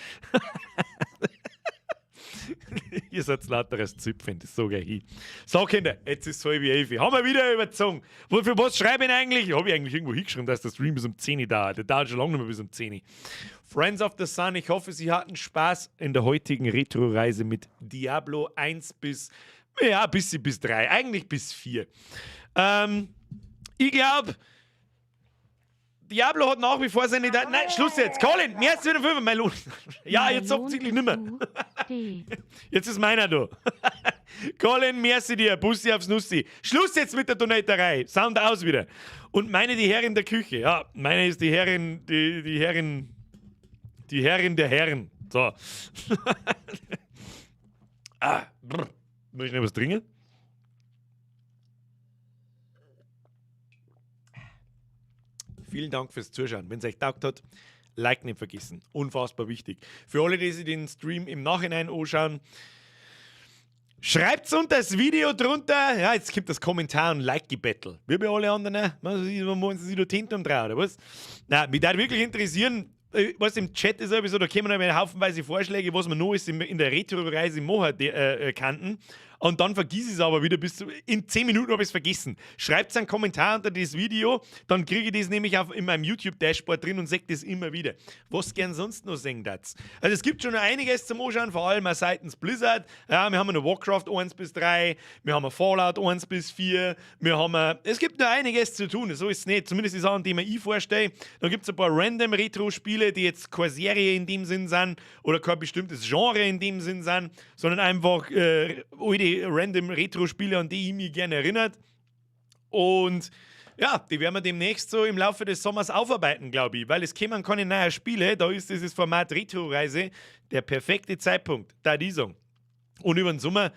Ihr seid lauteres Züpfen, das sag ich. So, Kinder, jetzt ist es 10:30. Haben wir wieder überzogen. Für was schreibe ich eigentlich? Habe ich eigentlich irgendwo hingeschrieben, dass der Stream bis um 10 Uhr dauert. Der dauert schon lange nicht mehr bis um 10 Uhr. Friends of the Sun, ich hoffe, Sie hatten Spaß in der heutigen Retro-Reise mit Diablo 1 bis, ja, bis 3, eigentlich bis 4. Ich glaube, Diablo hat nach wie vor seine. Nein, Schluss jetzt. Colin, mehr als wieder 5, mein Lohn. Ja, jetzt offensichtlich nicht mehr. Jetzt ist meiner da. Colin, merci dir. Bussi aufs Nussi. Schluss jetzt mit der Donaterei. Sound aus wieder. Und meine die Herrin der Küche. Ja, meine ist die Herrin, die Herrin, die Herrin der Herren. So. Ah, brr. Muss ich noch was trinken? Vielen Dank fürs Zuschauen. Wenn es euch taugt hat, Like nicht vergessen. Unfassbar wichtig. Für alle, die sich den Stream im Nachhinein anschauen, schreibt's unter das Video drunter. Ja, jetzt gibt das Kommentar und Like-Gebettel. Wie bei allen anderen. Wollen sie sich da Tinte umdrehen, oder was? Na, mich würde wirklich interessieren, was im Chat ist sowieso, da kommen noch haufenweise Vorschläge, was man noch ist in der Retro-Reise machen kannten. Und dann vergiss ich es aber wieder, in 10 Minuten habe ich es vergessen. Schreibt einen Kommentar unter das Video, dann kriege ich das nämlich in meinem YouTube-Dashboard drin und sehe das immer wieder. Was gern sonst noch sehen darfst. Also es gibt schon noch einiges zum Anschauen, vor allem auch seitens Blizzard. Ja, wir haben noch Warcraft 1 bis 3, wir haben Fallout 1 bis 4, es gibt noch einiges zu tun, so ist es nicht. Zumindest die Sachen, die mir ich vorstelle. Dann gibt es ein paar random Retro-Spiele, die jetzt keine Serie in dem Sinn sind oder kein bestimmtes Genre in dem Sinn sind, sondern einfach alte random Retro-Spiele, an die ich mich gerne erinnert. Und ja, die werden wir demnächst so im Laufe des Sommers aufarbeiten, glaube ich, weil es kämen keine neuen Spiele, da ist dieses Format Retro-Reise der perfekte Zeitpunkt, da die sagen. Und über den Sommer,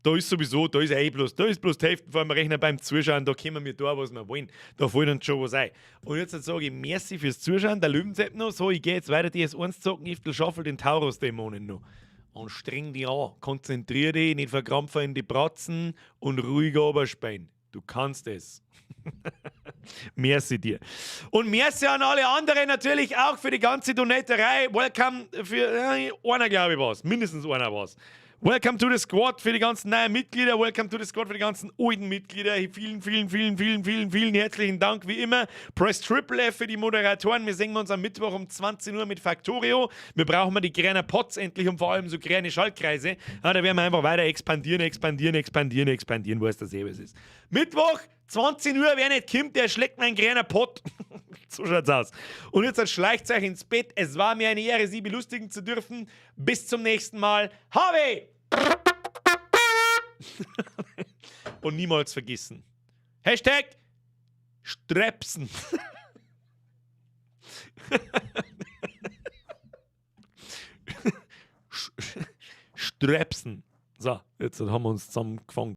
da ist sowieso, da ist eh bloß, da ist bloß die Hälfte vor dem Rechner beim Zuschauen, da kommen wir da, was wir wollen. Da fällt uns schon was ein. Und jetzt sage ich merci fürs Zuschauen, der Löwensepp noch, so, ich gehe jetzt weiter DS1 zocken, ich schaffel den Taurus-Dämonen noch. Und streng dich an, konzentrier dich, nicht verkrampfen in die Bratzen und ruhig runterspielen. Du kannst es. Merci dir. Und merci an alle anderen natürlich auch für die ganze Donaterei. Welcome für einer, glaube ich, war's. Mindestens einer war's. Welcome to the Squad für die ganzen neuen Mitglieder. Welcome to the Squad für die ganzen alten Mitglieder. Vielen, vielen, vielen, vielen, vielen, vielen herzlichen Dank wie immer. Press Triple F für die Moderatoren. Wir sehen uns am Mittwoch um 20 Uhr mit Factorio. Wir brauchen mal die kleinen Pots endlich und vor allem so kleine Schaltkreise. Ja, da werden wir einfach weiter expandieren, expandieren, expandieren, expandieren, wo es das eh was ist. Mittwoch, 20 Uhr, wer nicht kommt, der schlägt meinen kleinen Pott. So schaut's aus. Und jetzt schleicht euch ins Bett. Es war mir eine Ehre, Sie belustigen zu dürfen. Bis zum nächsten Mal. Harvey! Und niemals vergessen. Hashtag Strepsen. Strepsen. So, jetzt haben wir uns zusammengefangen.